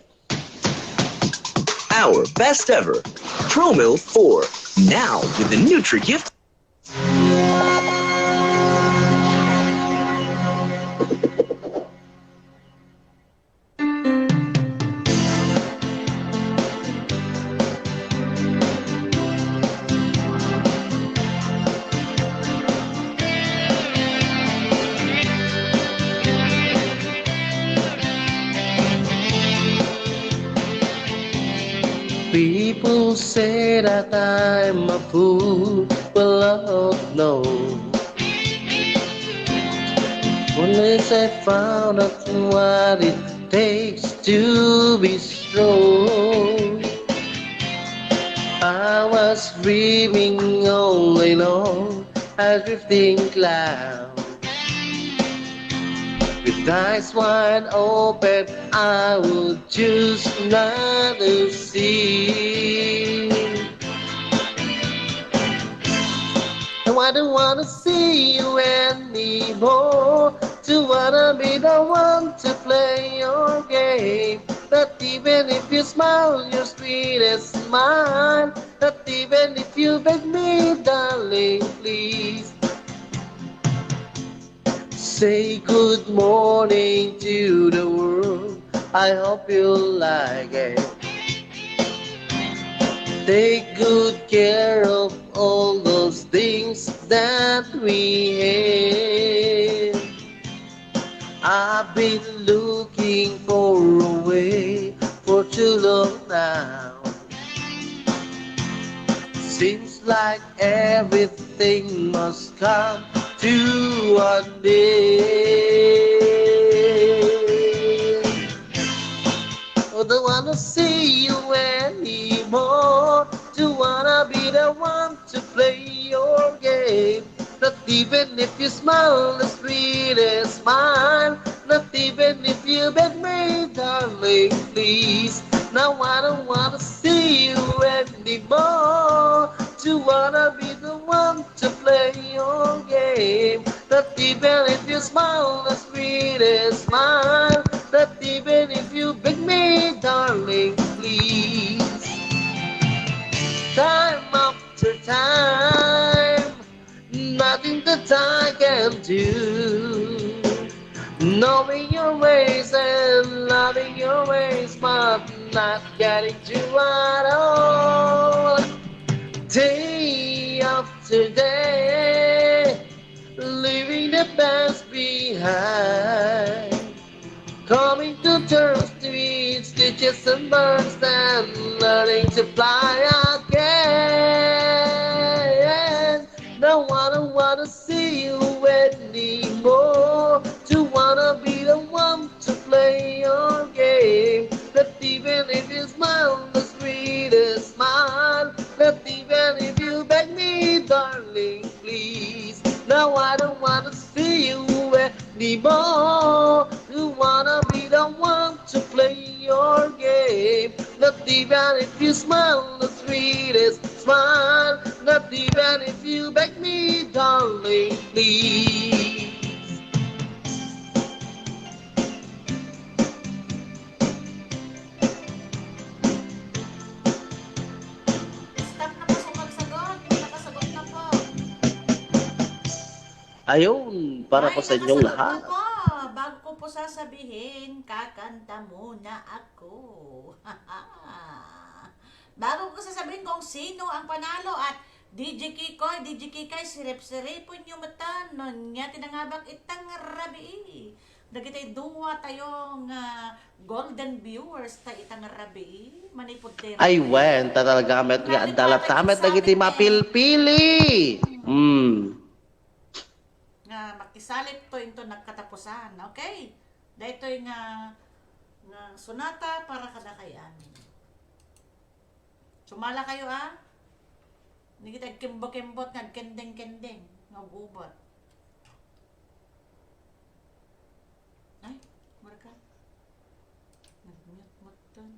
Our best ever, Promil four, now with the NutriGift. Who say that I'm a fool? Well, Lord, no. Once I found out what it takes to be strong, I was dreaming all along a drifting cloud. With eyes wide open, I would choose not to see. And I don't wanna see you anymore. Don't wanna be the one to play your game. Not even if you smile your sweetest smile. Not even if you beg me, darling, please. Say good morning to the world. I hope you like it. Take good care of all those things that we have. I've been looking for a way for too long now. Seems like everything must come to an end. I don't wanna see you anymore. Don't wanna be the one to play your game. Not even if you smile the sweetest smile. Not even if you beg me, darling, please. Now I don't wanna see you anymore. Don't wanna be the one to play your game. Not even if you smile the sweetest smile. Not even if you beg me, darling, please. Time after time, nothing that I can do. Knowing your ways and loving your ways, but not getting you at all. Day after day, leaving the past behind. Coming to terms with the stitches and burns and learning to fly again. Now I don't wanna see you anymore. Don't wanna be the one to play your game. Not even if you smile the sweetest smile. Not even if you beg me, darling, please. Now I don't wanna see you anymore. You wanna be the one to play your game. Not even if you smile the sweetest smile. Not even if you beg me, darling, please. Stop na po sa pagsagot. Nakasagot na po. Ayun, para Ay, po sa inyong nakasagot lahat. Na po. Bago ko po sasabihin, kakanta muna ako. Bago ko sasabihin kung sino ang panalo at D J Kikoy, D J Kikay, sirip-siripon nyo matan, no, nga tinangabak itang rabii. Dagiti dua tayo nga golden viewers ta itang rabii, manipud diri. Ay, wen, ta talaga met nga adda la ta met dagiti mapilpili. Hmm. Nga makisalit to into nagkatapusan, okay? Daytoy nga, nga sonata para kadakay amin. Sumala kayo, ah. Nagiti agkimbo-kimbot nga agkendeng-kendeng nga ug-ubat. Ay, marka. Nag-mute mo ton.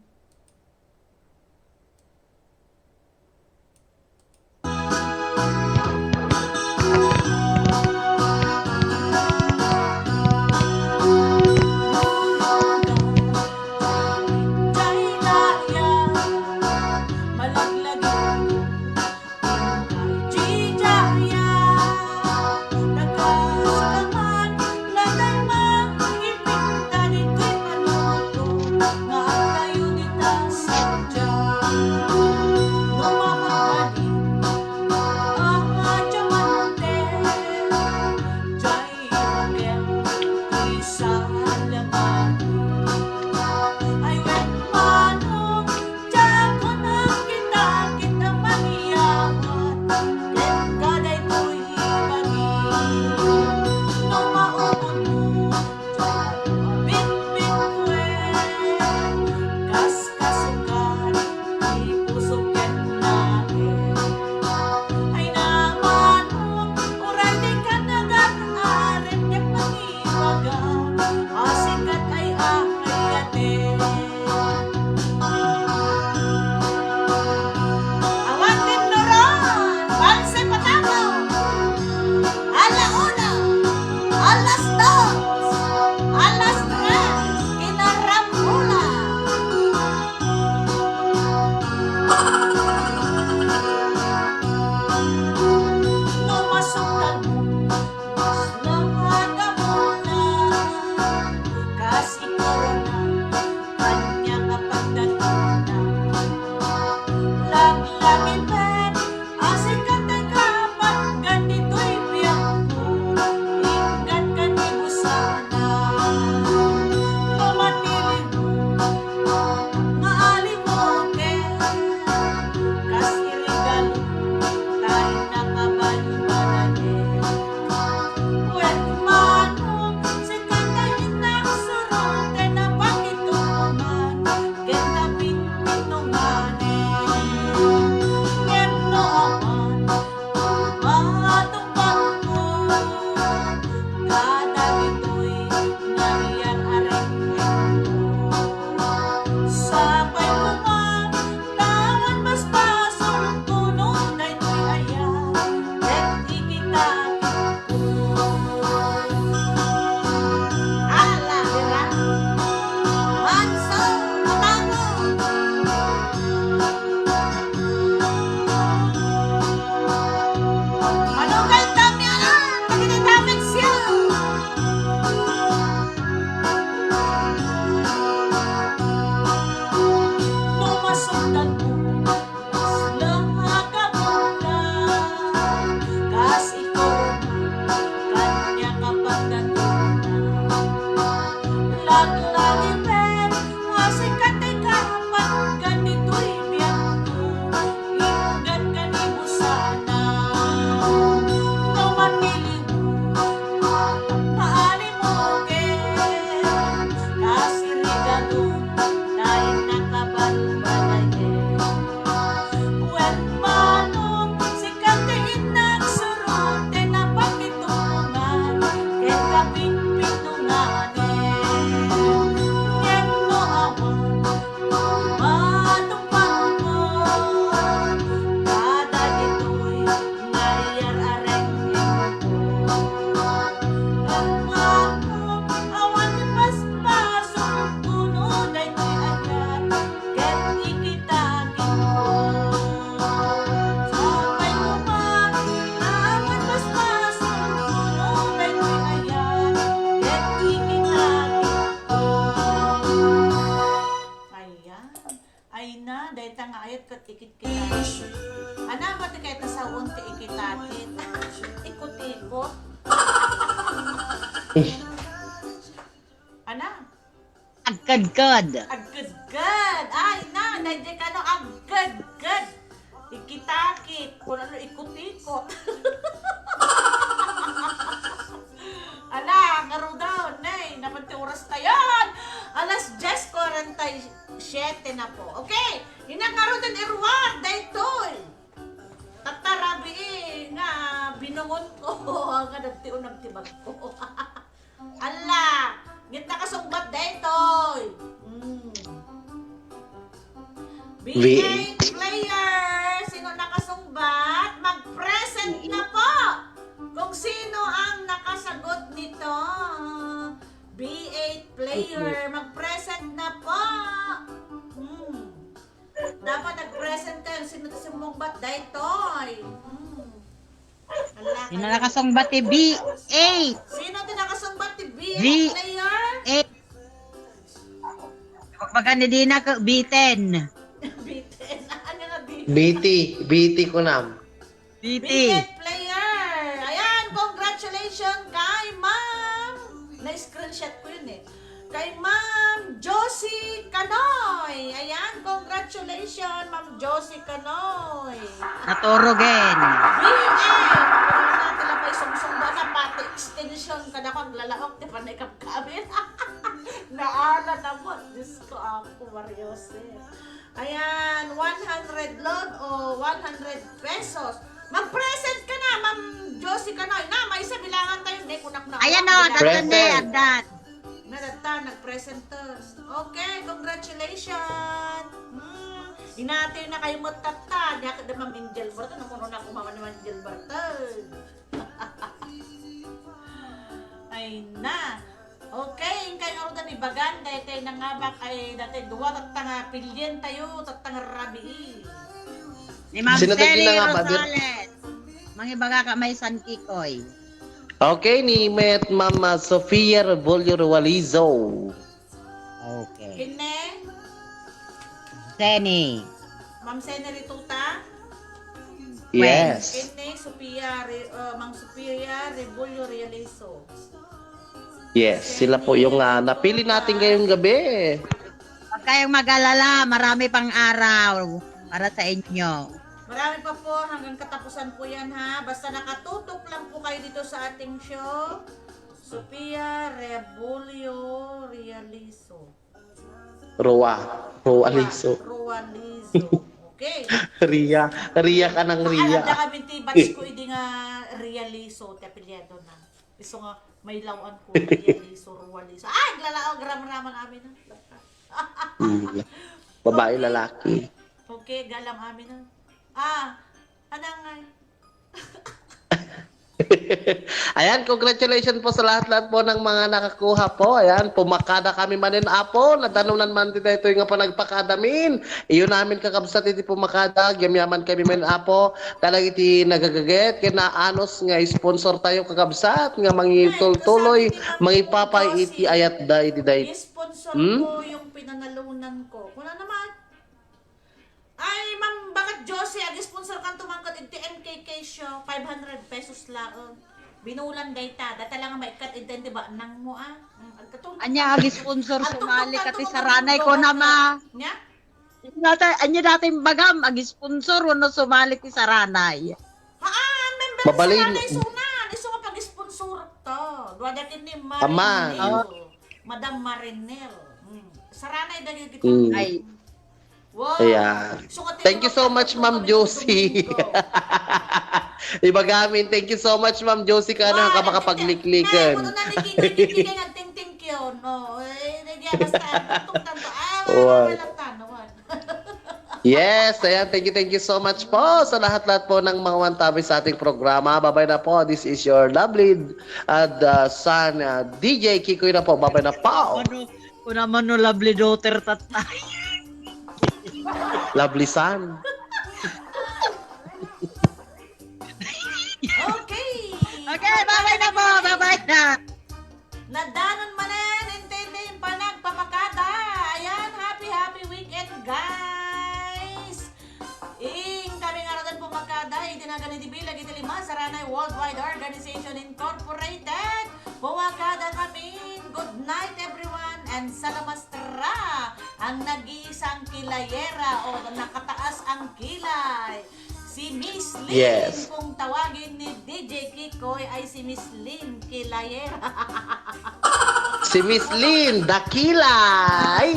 Ana? Agkadkad. Agkadkad. Ay, na, daydi kano agkadkad. Ikitakit, kun ano, ikot-ikot. Ala, ngaruden, nay, napan ti oras tayon. Alas diez cuarenta y siete na po. Okay, ina ngaruden, iruar, daytoy. Tatta rabii nga binungot ko. Nga dagti unag ti bagko. Ala, ngit nakasungbat daytoy. Mm. V eight. V eight player, sino nakasungbat? Mag-present na po. Kung sino ang nakasagot nito. V eight player, mag-present na po. Mm. Dapat nag-present kayo. Sino ti sumungbat? Daytoy. Hmm. Ala, sino kayo nakasungbat ti V eight? Sino ti nakasungbat ti V eight V eight player? Magani di na ka, B ten. B ten. Ano nga B ten? B T, B T ko nam. Titi. Biget player. Ayan, congratulations kay Ma'am. Na-screenshot ko yun eh. Kay Ma'am Josie Canoy. Ayan, congratulations, Ma'am Josie Canoy. Naturugen. Biget. Wala na tila pa'y sumsumba na, pati extension. Kada ko, ang lalaok, di pa naikapkabit. Naala na mo. Diyos ko, ako, Mario Jose. Ayan, one hundred load o one hundred pesos. Mag-present ka na, Ma'am Josie Canoy. Na, may isa bilangan tayo. Hindi, kunak na. Ayan o, bilangan. Addan na, addan. Nadatta, nag-present to. Okay, congratulations. Hmm, inati na kayo mo, tatta. Diya ka da, Ma'am Angel Barton. Nakuno na ako, Mama ni Ma'am Angel Barton. Ay na. Okay, inkay nga urudan ibagan, daytay nangabak ay daytay dua, tatta nga pilien tayo, tatta nga rabii. Ni Ma'am Sino tayo Sally nangabak? Rosales. Mangibaga ka may San Kikoy. Okay, ni met Ma'am, ah, Sofia Rebollo Rualizo. Okay. Kinne? Seni. Ma'am Seni Rituta? Yes. Kinne, Sofia Re-, uh, Ma'am Sofia Rebollo Realizo. Yes, sila po yung, ah, napili natin ngayong gabi. Huwag kayong mag-alala, marami pang araw para sa inyo. Marami pa po hanggang katapusan po yan, ha. Basta nakatutok lang po kayo dito sa ating show. Sofia Rebollo Realizo. Roa. Roa Lizo. Roa Lizo. Okay. Ria. Ria ka ng Ria. Ada kami ti batch ko, idi nga Realizo, ti apelyido na. Isu nga may lawan ko, Realizo, Roa Lizo. Ay, lala-, oh, gram-raman amin, ha? Mm. Babae, okay. Lalaki. Okay, galam amin, ha? Ah, anang ay. Ayan, congratulations po sa lahat-lahat po ng mga nakakuha po. Ayan, pumakada kami manen, Apo. Nadanunan man ti daytoy nga panagpakadamin. Iyo namin kakabsat iti pumakada. Gyamyaman kami manen, Apo. Kadagiti nagagaget, ken naanos nga sponsor tayo, kakabsat, nga mangitultuloy, mangipapay iti ayatda iti day-, sponsor Hmm? Ko yung pinangalunan ko. Kuna naman, ay, Ma'am Bagat Josie, ag-sponsor kanto man ket iti M K K show, five hundred pesos laeng. Binulan dayta, data lang nga maikkat iti, iti ba, nang mo, ah. Mm, agkatung-, anya ag-sponsor, agkatung-, sumali ka ti saranay ko na, ma. Nya? Dati, anya dati bagam, ag-sponsor, wenno sumali ti saranay. Haan, member ti saranay, sunan, isu nga pag-sponsor to. Dua dati ni Marinel. Madam Marinel. Mm. Saranay dagiti. Mm. Ay. Wow. Ayan. Thank you so much, Ma'am Josie. Ibaga amin, thank you so much, Ma'am Josie, kano ka makapagliklikan. Thank you, thank you, thank you. No, eh, basta, tungtang to. Ah, wala, wala, tano, wala. Yes, ayan, thank you, thank you so much po sa lahat-lahat po ng mga umantabay sa ating programa. Babay na po, this is your lovely, uh, the son, uh, D J Kikoy na po. Babay na po. Ano, Kuna man no lovely daughter, tatay. Lovely son. Okay. Okay, babay na po, babay na. Nadanon manen, intindi yung panagpamakada. Ayan, happy, happy weekend, guys. Ing kami nga radan pumakada, iti nagan iti bilag iti lima, Saranay Worldwide Organization Incorporated. Pumakada night, everyone, and salamastra ang nag-iisang kilayera o nakataas ang kilay. Si Miss Lynn, Yes. kung tawagin ni D J Kikoy ay si Miss Lynn Kilayera. Si Miss Lynn, dakilay.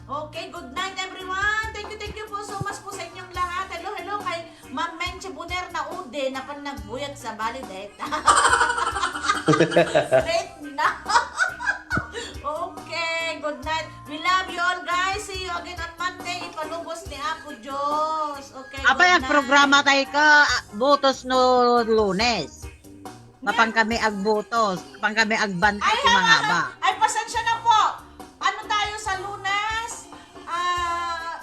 Okay, good night, everyone. Thank you, thank you po so much po sa inyong lahat. Hello, hello kay Ma'am Menchi Buner na ude na pan nagbuyat sa bali deta. Straight na. Okay, good night. We love you all, guys. See you again on Monday. Ipalubos ni Apo Diyos. Okay, Apay, good ang night. programa tayo ka, ah, butos no Lunes. Mapang kami agbutos, mapang kami agbanta Ay, ti mga hawa. ba. Ay, pasensya na po. Ano tayo sa Lunes? Ah,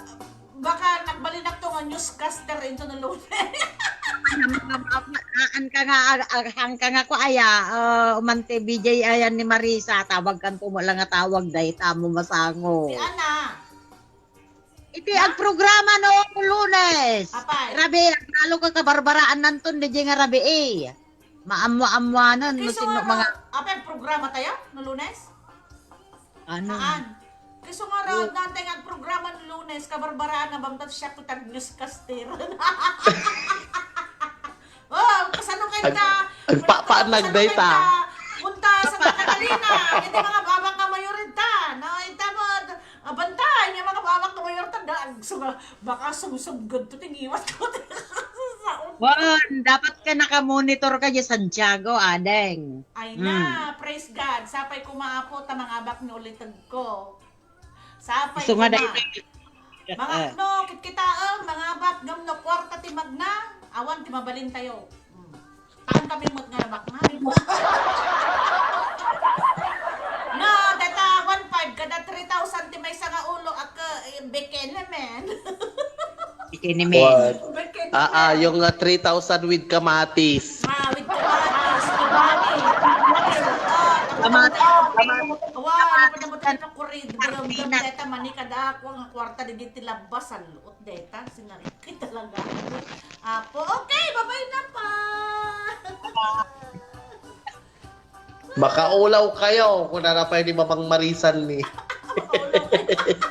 baka nagbalinak to nga newscaster into no Lunes. Ang ka nga, ag-, aghang ka nga ko aya, ah, umante B J ayan ni Marisa, tawag kan po mo lang nga tawag, dayta mo masango. Si Ana. Iti Ha? agprograma no Lunes. Apay. Rabi, lalo ka kabarbaraan nanton, di nga rabi eh. Maamwa-amwanan, no Kaysa sino nga mga raw, apay, programa tayo no Lunes? Ano? Haan. Kaysa nga raw, Oh. natay nga programa no Lunes, kabarbaraan na bang tat siya ko tag newscaster. Oh, kasano kayo Ag-, ta? agpapaanag Kasano day kayo ta? ta? Punta sa Catalina. Iti mga babak nga mayoridad, no? Ita mo, abantay, yung mga babak nga mayoridad, da, agsuga, baka sumsumgod to, tingiwas ko. Sa Wan, dapat ka nakamonitor ka di Santiago, adeng. Ay Hmm. na, praise God. Sapay kumaapo, ta mga abak ni ulitag ko. Sapay Isu nga kuma. dahil Mga, Ah. no, kitkitaem, mga bat, ngem no kwarta ti magna, awan ti mabalin tayo. Hmm. Taan kami met nga nabaknang. No, deta one five, kada three thousand ti maysa nga ulo, ak, eh, bikini man. Bikini man. What? Bikini Ah, ah, man. yung, ah, three thousand with kamatis. Ah, with kamatis, with money. Ah, Kamatis, kamatis. Wow, napadabutan na ko rin. Drum, drum, Pilipinas. Deta, mani kada ako nga kwarta di ti labas, salot, deta, sinarikit talaga. Apo, okay, babay na pa. Makaulaw kayo kung narapay ni Mamang Marisan ni. Makaulaw kayo.